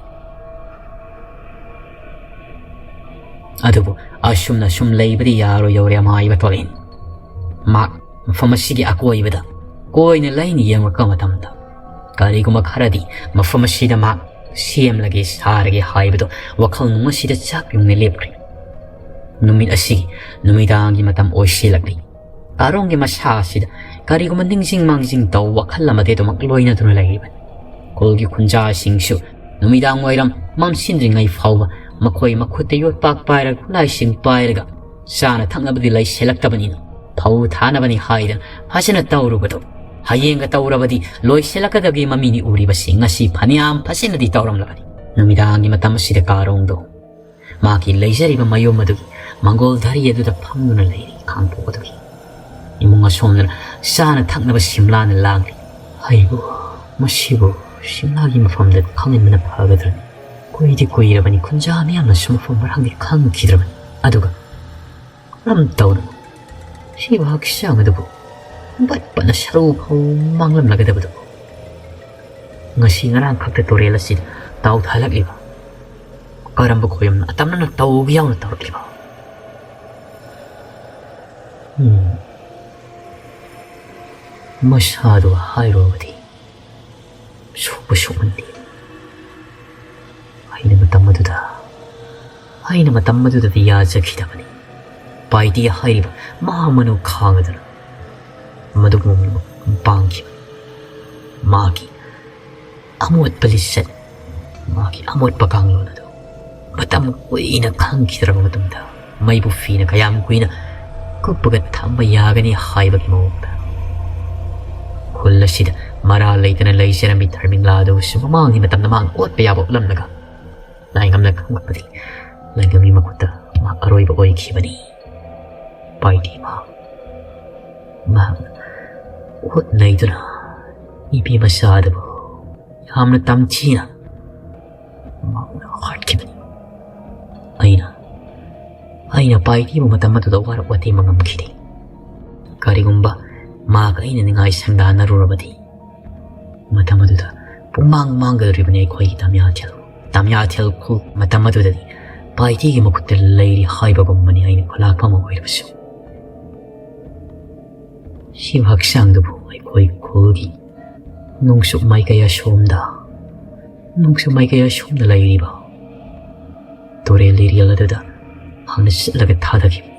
ꯑꯗꯨꯕꯨ ꯑꯁꯨꯝꯅ ꯁꯨꯝ ꯂꯩꯕꯗꯤ ꯌꯥꯔꯣꯏ ꯌꯧꯔꯦ ꯑꯃꯥꯏꯕ ꯇꯣꯂꯦꯟ꯫ ꯃꯍꯥꯛ ꯃꯐꯝ ꯑꯁꯤꯒꯤ ꯑꯀꯣꯏꯕꯗ ꯀꯣꯏꯅ ꯂꯩꯅ ꯌꯦꯡꯂꯛꯄ ꯃꯇꯝꯗ ꯀꯔꯤꯒꯨꯝꯕ ꯈꯔꯗꯤ ꯃꯐꯝ ꯑꯁꯤꯗ ꯃꯍꯥꯛ ꯁꯦꯝꯂꯒꯦ ꯁꯥꯔꯒꯦ ꯍꯥꯏꯕꯗꯨ ꯋꯥꯈꯜ ꯅꯨꯡ ꯑꯁꯤꯗ ꯆꯞ ꯌꯨꯡꯅ ꯂꯦꯞꯈ꯭ꯔꯦ꯫ ꯅꯨꯃꯤꯠ ꯑꯁꯤ ꯅꯨꯃꯤꯗꯥꯡꯒꯤ ꯃꯇꯝ ꯑꯣꯏꯁꯤꯜꯂꯛꯂꯤ꯫ ꯀꯥꯔꯣꯡꯒꯤ ꯃꯁꯥ ꯑꯁꯤꯗ ꯀꯔꯤꯒꯨꯝꯕ ꯅꯤꯡꯁꯤꯡ ꯃꯥꯡꯖꯤꯡ ꯇꯧꯕ ꯋꯥꯈꯜ ꯑꯃꯗꯤ ꯑꯗꯨꯃꯛ ꯂꯣꯏꯅꯗꯨꯅ ꯂꯩꯔꯤꯕꯅꯤ꯫ ꯈꯨꯜꯒꯤ ꯈꯨꯟꯖꯥꯁꯤꯡꯁꯨ ꯅꯨꯃꯤꯗꯥꯡ ꯋꯥꯏꯔꯝ ꯃꯝꯁꯤꯟꯗ꯭ꯔꯤꯉꯩ ꯐꯥꯎꯕ ꯃꯈꯣꯏ ꯃꯈꯨꯠꯇ ꯌꯣꯠꯄꯥꯛ ꯄꯥꯏꯔꯒ, ꯈꯨꯠꯂꯥꯏꯁꯤꯡ ꯄꯥꯏꯔꯒ, ꯆꯥꯅ ꯊꯛꯅꯕꯗꯤ ꯂꯩꯁꯤꯜꯂꯛꯇꯕꯅꯤꯅ ꯐꯧ ꯊꯥꯅꯕꯅꯤ ꯍꯥꯏꯗꯅ ꯐꯖꯅ ꯇꯧꯔꯨꯕꯗꯣ, ꯍꯌꯦꯡꯒ ꯇꯧꯔꯕꯗꯤ ꯂꯣꯏꯁꯤꯜꯂꯛꯀꯗꯕꯒꯤ ꯃꯃꯤꯅꯤ ꯎꯔꯤꯕꯁꯤ꯫ ꯉꯁꯤ ꯐꯅꯌꯥꯝ ꯐꯖꯅꯗꯤ ꯇꯧꯔꯝꯂꯕꯅꯤ꯫ ꯅꯨꯃꯤꯗꯥꯡꯒꯤ ꯃꯇꯝ ꯑꯁꯤꯗ ꯀꯥꯔꯣꯡꯗꯣ ꯃꯥꯒꯤ ꯂꯩꯖꯔꯤꯕ ꯃꯌꯨꯝ ꯑꯗꯨꯒꯤ ꯃꯪꯒꯣꯜ ꯙꯔꯤ ꯑꯗꯨꯗ ꯐꯝꯗꯨꯅ ꯂꯩꯔꯤ꯫ ꯈꯥꯡꯄꯣꯛ ꯑꯗꯨꯒꯤ ꯏꯃꯨꯡ ꯑꯁꯣꯝꯗꯅ ꯆꯥꯅ ꯊꯛꯅꯕ ꯁꯤꯝꯂꯥꯅ ꯂꯥꯡꯂꯤ꯫ "ꯍꯩꯕꯨ, ꯃꯁꯤꯕꯨ ꯁꯤꯝꯂꯥꯒꯤ ꯃꯐꯝꯗ ꯈꯪꯍꯟꯕꯅ ꯐꯒꯗ꯭ꯔꯅꯤ? ꯀꯨꯏꯗꯤ ꯀꯨꯏꯔꯕꯅꯤ, ꯈꯨꯟꯖꯥ ꯃꯤꯌꯥꯝꯅꯁꯨ ꯃꯐꯝ ꯃꯔꯥꯡꯗꯤ ꯈꯪꯈꯤꯗ꯭ꯔꯕꯅꯤ꯫ ꯑꯗꯨꯒ ꯀꯔꯝ ꯇꯧꯅ ꯁꯤꯕ ꯍꯛꯆꯥꯡ ꯑꯗꯨꯕꯨ ꯄꯠ ꯄꯠꯅ ꯁꯔꯨ ꯐꯥꯎ ꯃꯥꯡꯂꯝꯂꯒꯗꯕꯗꯨꯕꯨ? ꯉꯁꯤ ꯉꯔꯥꯡ ꯈꯛꯇ ꯇꯨꯔꯦꯜ ꯑꯁꯤꯗ ꯇꯥꯎꯊꯍꯜꯂꯛꯂꯤꯕ ꯀꯔꯝꯕ ꯈꯣꯏꯔꯝꯅ ꯑꯇꯝꯅꯅ ꯇꯧꯕ ꯌꯥꯎꯅ ꯇꯧꯔꯛꯂꯤꯕ?" ꯎꯝ꯫ ꯃꯁꯥꯗꯨ ꯍꯥꯏꯔꯨꯔꯕꯗꯤ ꯁꯣꯛꯄ ꯁꯣꯛꯃꯟꯗꯦ꯫ ꯑꯩꯅ ꯃꯇꯝ ꯑꯗꯨꯗ, ꯑꯩꯅ ꯃꯇꯝ ꯑꯗꯨꯗꯗꯤ ꯌꯥꯖꯈꯤꯗꯕꯅꯤ꯫ ꯄꯥꯏꯇꯤ ꯍꯥꯏꯔꯤꯕ ꯃꯍꯥ ꯃꯅꯨ ꯈꯥꯡꯉꯗꯨꯅ ꯃꯗꯨꯒꯨꯝꯕ ꯄꯥꯡꯈꯤꯕ ꯃꯥꯒꯤ ꯑꯃꯣꯠꯄ ꯂꯤꯆꯠ, ꯃꯥꯒꯤ ꯑꯃꯣꯠꯄ ꯀꯥꯡꯂꯣꯟ ꯑꯗꯨ ꯃꯇꯝ ꯀꯨꯏꯅ ꯈꯪꯈꯤꯗ꯭ꯔꯕ ꯃꯇꯨꯡꯗ, ꯃꯩꯕꯨ ꯐꯤꯅ ꯀꯌꯥꯝ ꯀꯨꯏꯅ ꯀꯨꯞꯄꯒ ꯊꯝꯕ ꯌꯥꯒꯅꯤ ꯍꯥꯏꯕꯒꯤ ꯃꯑꯣꯡꯗ, ꯈꯨꯜ ꯑꯁꯤꯗ ꯃꯔꯥ ꯂꯩꯇꯅ ꯂꯩꯖꯔꯝꯃꯤ ꯙꯔꯃꯤꯡꯂꯥ ꯑꯗꯨꯁꯨ ꯃꯃꯥꯡꯒꯤ ꯃꯇꯝꯗ ꯃꯥꯅ ꯑꯣꯠꯄ ꯌꯥꯕ ꯑꯣꯠꯂꯝꯂꯒ, ꯂꯥꯏꯉꯝꯅ ꯈꯪꯂꯛꯄꯗꯤ ꯂꯥꯏꯉꯝꯒꯤ ꯃꯈꯨꯠꯇ ꯃꯍꯥꯛ ꯑꯔꯣꯏꯕ ꯑꯣꯏꯈꯤꯕꯅꯤ꯫ ꯄꯥꯏꯗꯤ ꯃꯍꯥꯛ, ꯃꯍꯥꯛꯅ ꯍꯣꯠꯅꯩꯗꯨꯅ ꯅꯨꯄꯤ ꯃꯆꯥ ꯑꯗꯨꯕꯨ ꯌꯥꯝꯅ ꯇꯝꯊꯤꯅ ꯃꯍꯥꯛꯅ ꯍꯥꯠꯈꯤꯕꯅꯤ꯫ ꯑꯩꯅ, ꯑꯩꯅ ꯄꯥꯏꯗꯤꯕꯨ ꯃꯇꯝ ꯑꯗꯨꯗ ꯋꯥꯔꯛ ꯋꯥꯇꯦꯝꯕ ꯉꯝꯈꯤꯗꯦ꯫ ꯀꯔꯤꯒꯨꯝꯕ ꯃꯍꯥꯛ ꯑꯩꯅ ꯅꯤꯡꯉꯥꯏ ꯁꯪꯗꯥꯅꯔꯨꯔꯕꯗꯤ, ꯃꯇꯝ ꯑꯗꯨꯗ ꯄꯨꯡꯃꯥꯡ ꯃꯥꯡꯒꯗꯧꯔꯤꯕꯅꯤ ꯑꯩꯈꯣꯏꯒꯤ ꯇꯥꯃꯤꯌꯥꯊꯦꯜ꯫ ꯇꯥꯃꯤꯌꯥꯊꯦꯜ ꯈꯨꯜ ꯃꯇꯝ ꯑꯗꯨꯗꯗꯤ ꯄꯥꯏꯇꯤꯒꯤ ꯃꯈꯨꯠꯇ ꯂꯩꯔꯤ ꯍꯥꯏꯕꯒꯨꯝꯕꯅꯤ ꯑꯩꯅ ꯈꯨꯂꯥꯛꯄ ꯑꯃ ꯑꯣꯏꯔꯕꯁꯨ꯫ ꯁꯤꯕ ꯍꯛꯆꯥꯡꯗꯨꯕꯨ ꯑꯩꯈꯣꯏ ꯈꯨꯜꯒꯤ ꯅꯣꯡꯆꯨꯞ ꯃꯥꯏꯀꯩ ꯑꯁꯣꯝꯗ, ꯅꯣꯡꯆꯨꯞ ꯃꯥꯏꯀꯩ ꯑꯁꯣꯝꯗ ꯂꯩꯔꯤꯕ ꯇꯨꯔꯦꯜ ꯏꯔꯦꯜ ꯑꯗꯨꯗ ꯍꯥꯟꯅ ꯆꯠꯂꯒ ꯊꯥꯗꯈꯤꯕ꯫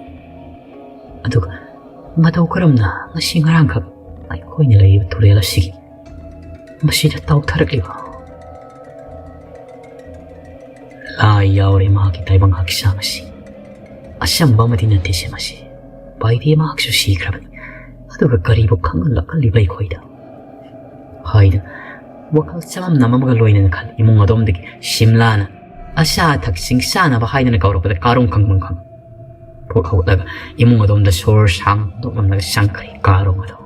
ꯑꯗꯨꯒ ꯃꯇꯧ ꯀꯔꯝꯅ ꯉꯁꯤ ꯉꯔꯥꯡꯈꯛ ꯑꯩꯈꯣꯏꯅ ꯂꯩꯔꯤꯕ ꯇꯨꯔꯦꯜ ꯑꯁꯤꯒꯤ ꯃꯁꯤꯗ ꯇꯥꯎꯊꯔꯛꯂꯤꯕ ꯂꯥꯏ ꯌꯥꯎꯔꯦ ꯃꯍꯥꯛꯀꯤ ꯇꯥꯏꯕꯪ ꯍꯛꯆꯥꯡ ꯑꯁꯤ꯫ ꯑꯆꯝꯕ ꯑꯃꯗꯤ ꯅꯠꯇꯦꯁꯦ ꯃꯁꯤ꯫ ꯕꯥꯏꯗꯤ ꯃꯍꯥꯛꯁꯨ ꯁꯤꯈ꯭ꯔꯕꯅꯤ꯫ ꯑꯗꯨꯒ ꯀꯔꯤꯕꯨ ꯈꯪꯍꯜꯂꯛꯍꯜꯂꯤꯕ ꯑꯩꯈꯣꯏꯗ? ꯍꯥꯏꯗꯨꯅ ꯋꯥꯈꯜ ꯆꯃꯝꯅꯕ ꯑꯃꯒ ꯂꯣꯏꯅꯅ ꯈꯜꯂꯤ꯫ ꯏꯃꯨꯡ ꯑꯗꯣꯝꯗꯒꯤ ꯁꯤꯝꯂꯥꯅ ꯑꯆꯥ ꯑꯊꯛꯁꯤꯡ ꯆꯥꯅꯕ ꯍꯥꯏꯗꯅ ꯀꯧꯔꯛꯄꯗ ꯀꯥꯔꯣꯡ ꯈꯪꯐꯝ ꯈꯪ ꯄꯣꯛ ꯍꯧꯒꯠꯂꯒ ꯏꯃꯨꯡ ꯑꯗꯣꯝꯗ ꯁꯣꯔ ꯁꯥꯡꯗꯣꯛꯂꯝꯂꯒ ꯆꯪꯈ꯭ꯔꯦ꯫ ꯀꯥꯔꯣꯡ ꯑꯗꯣ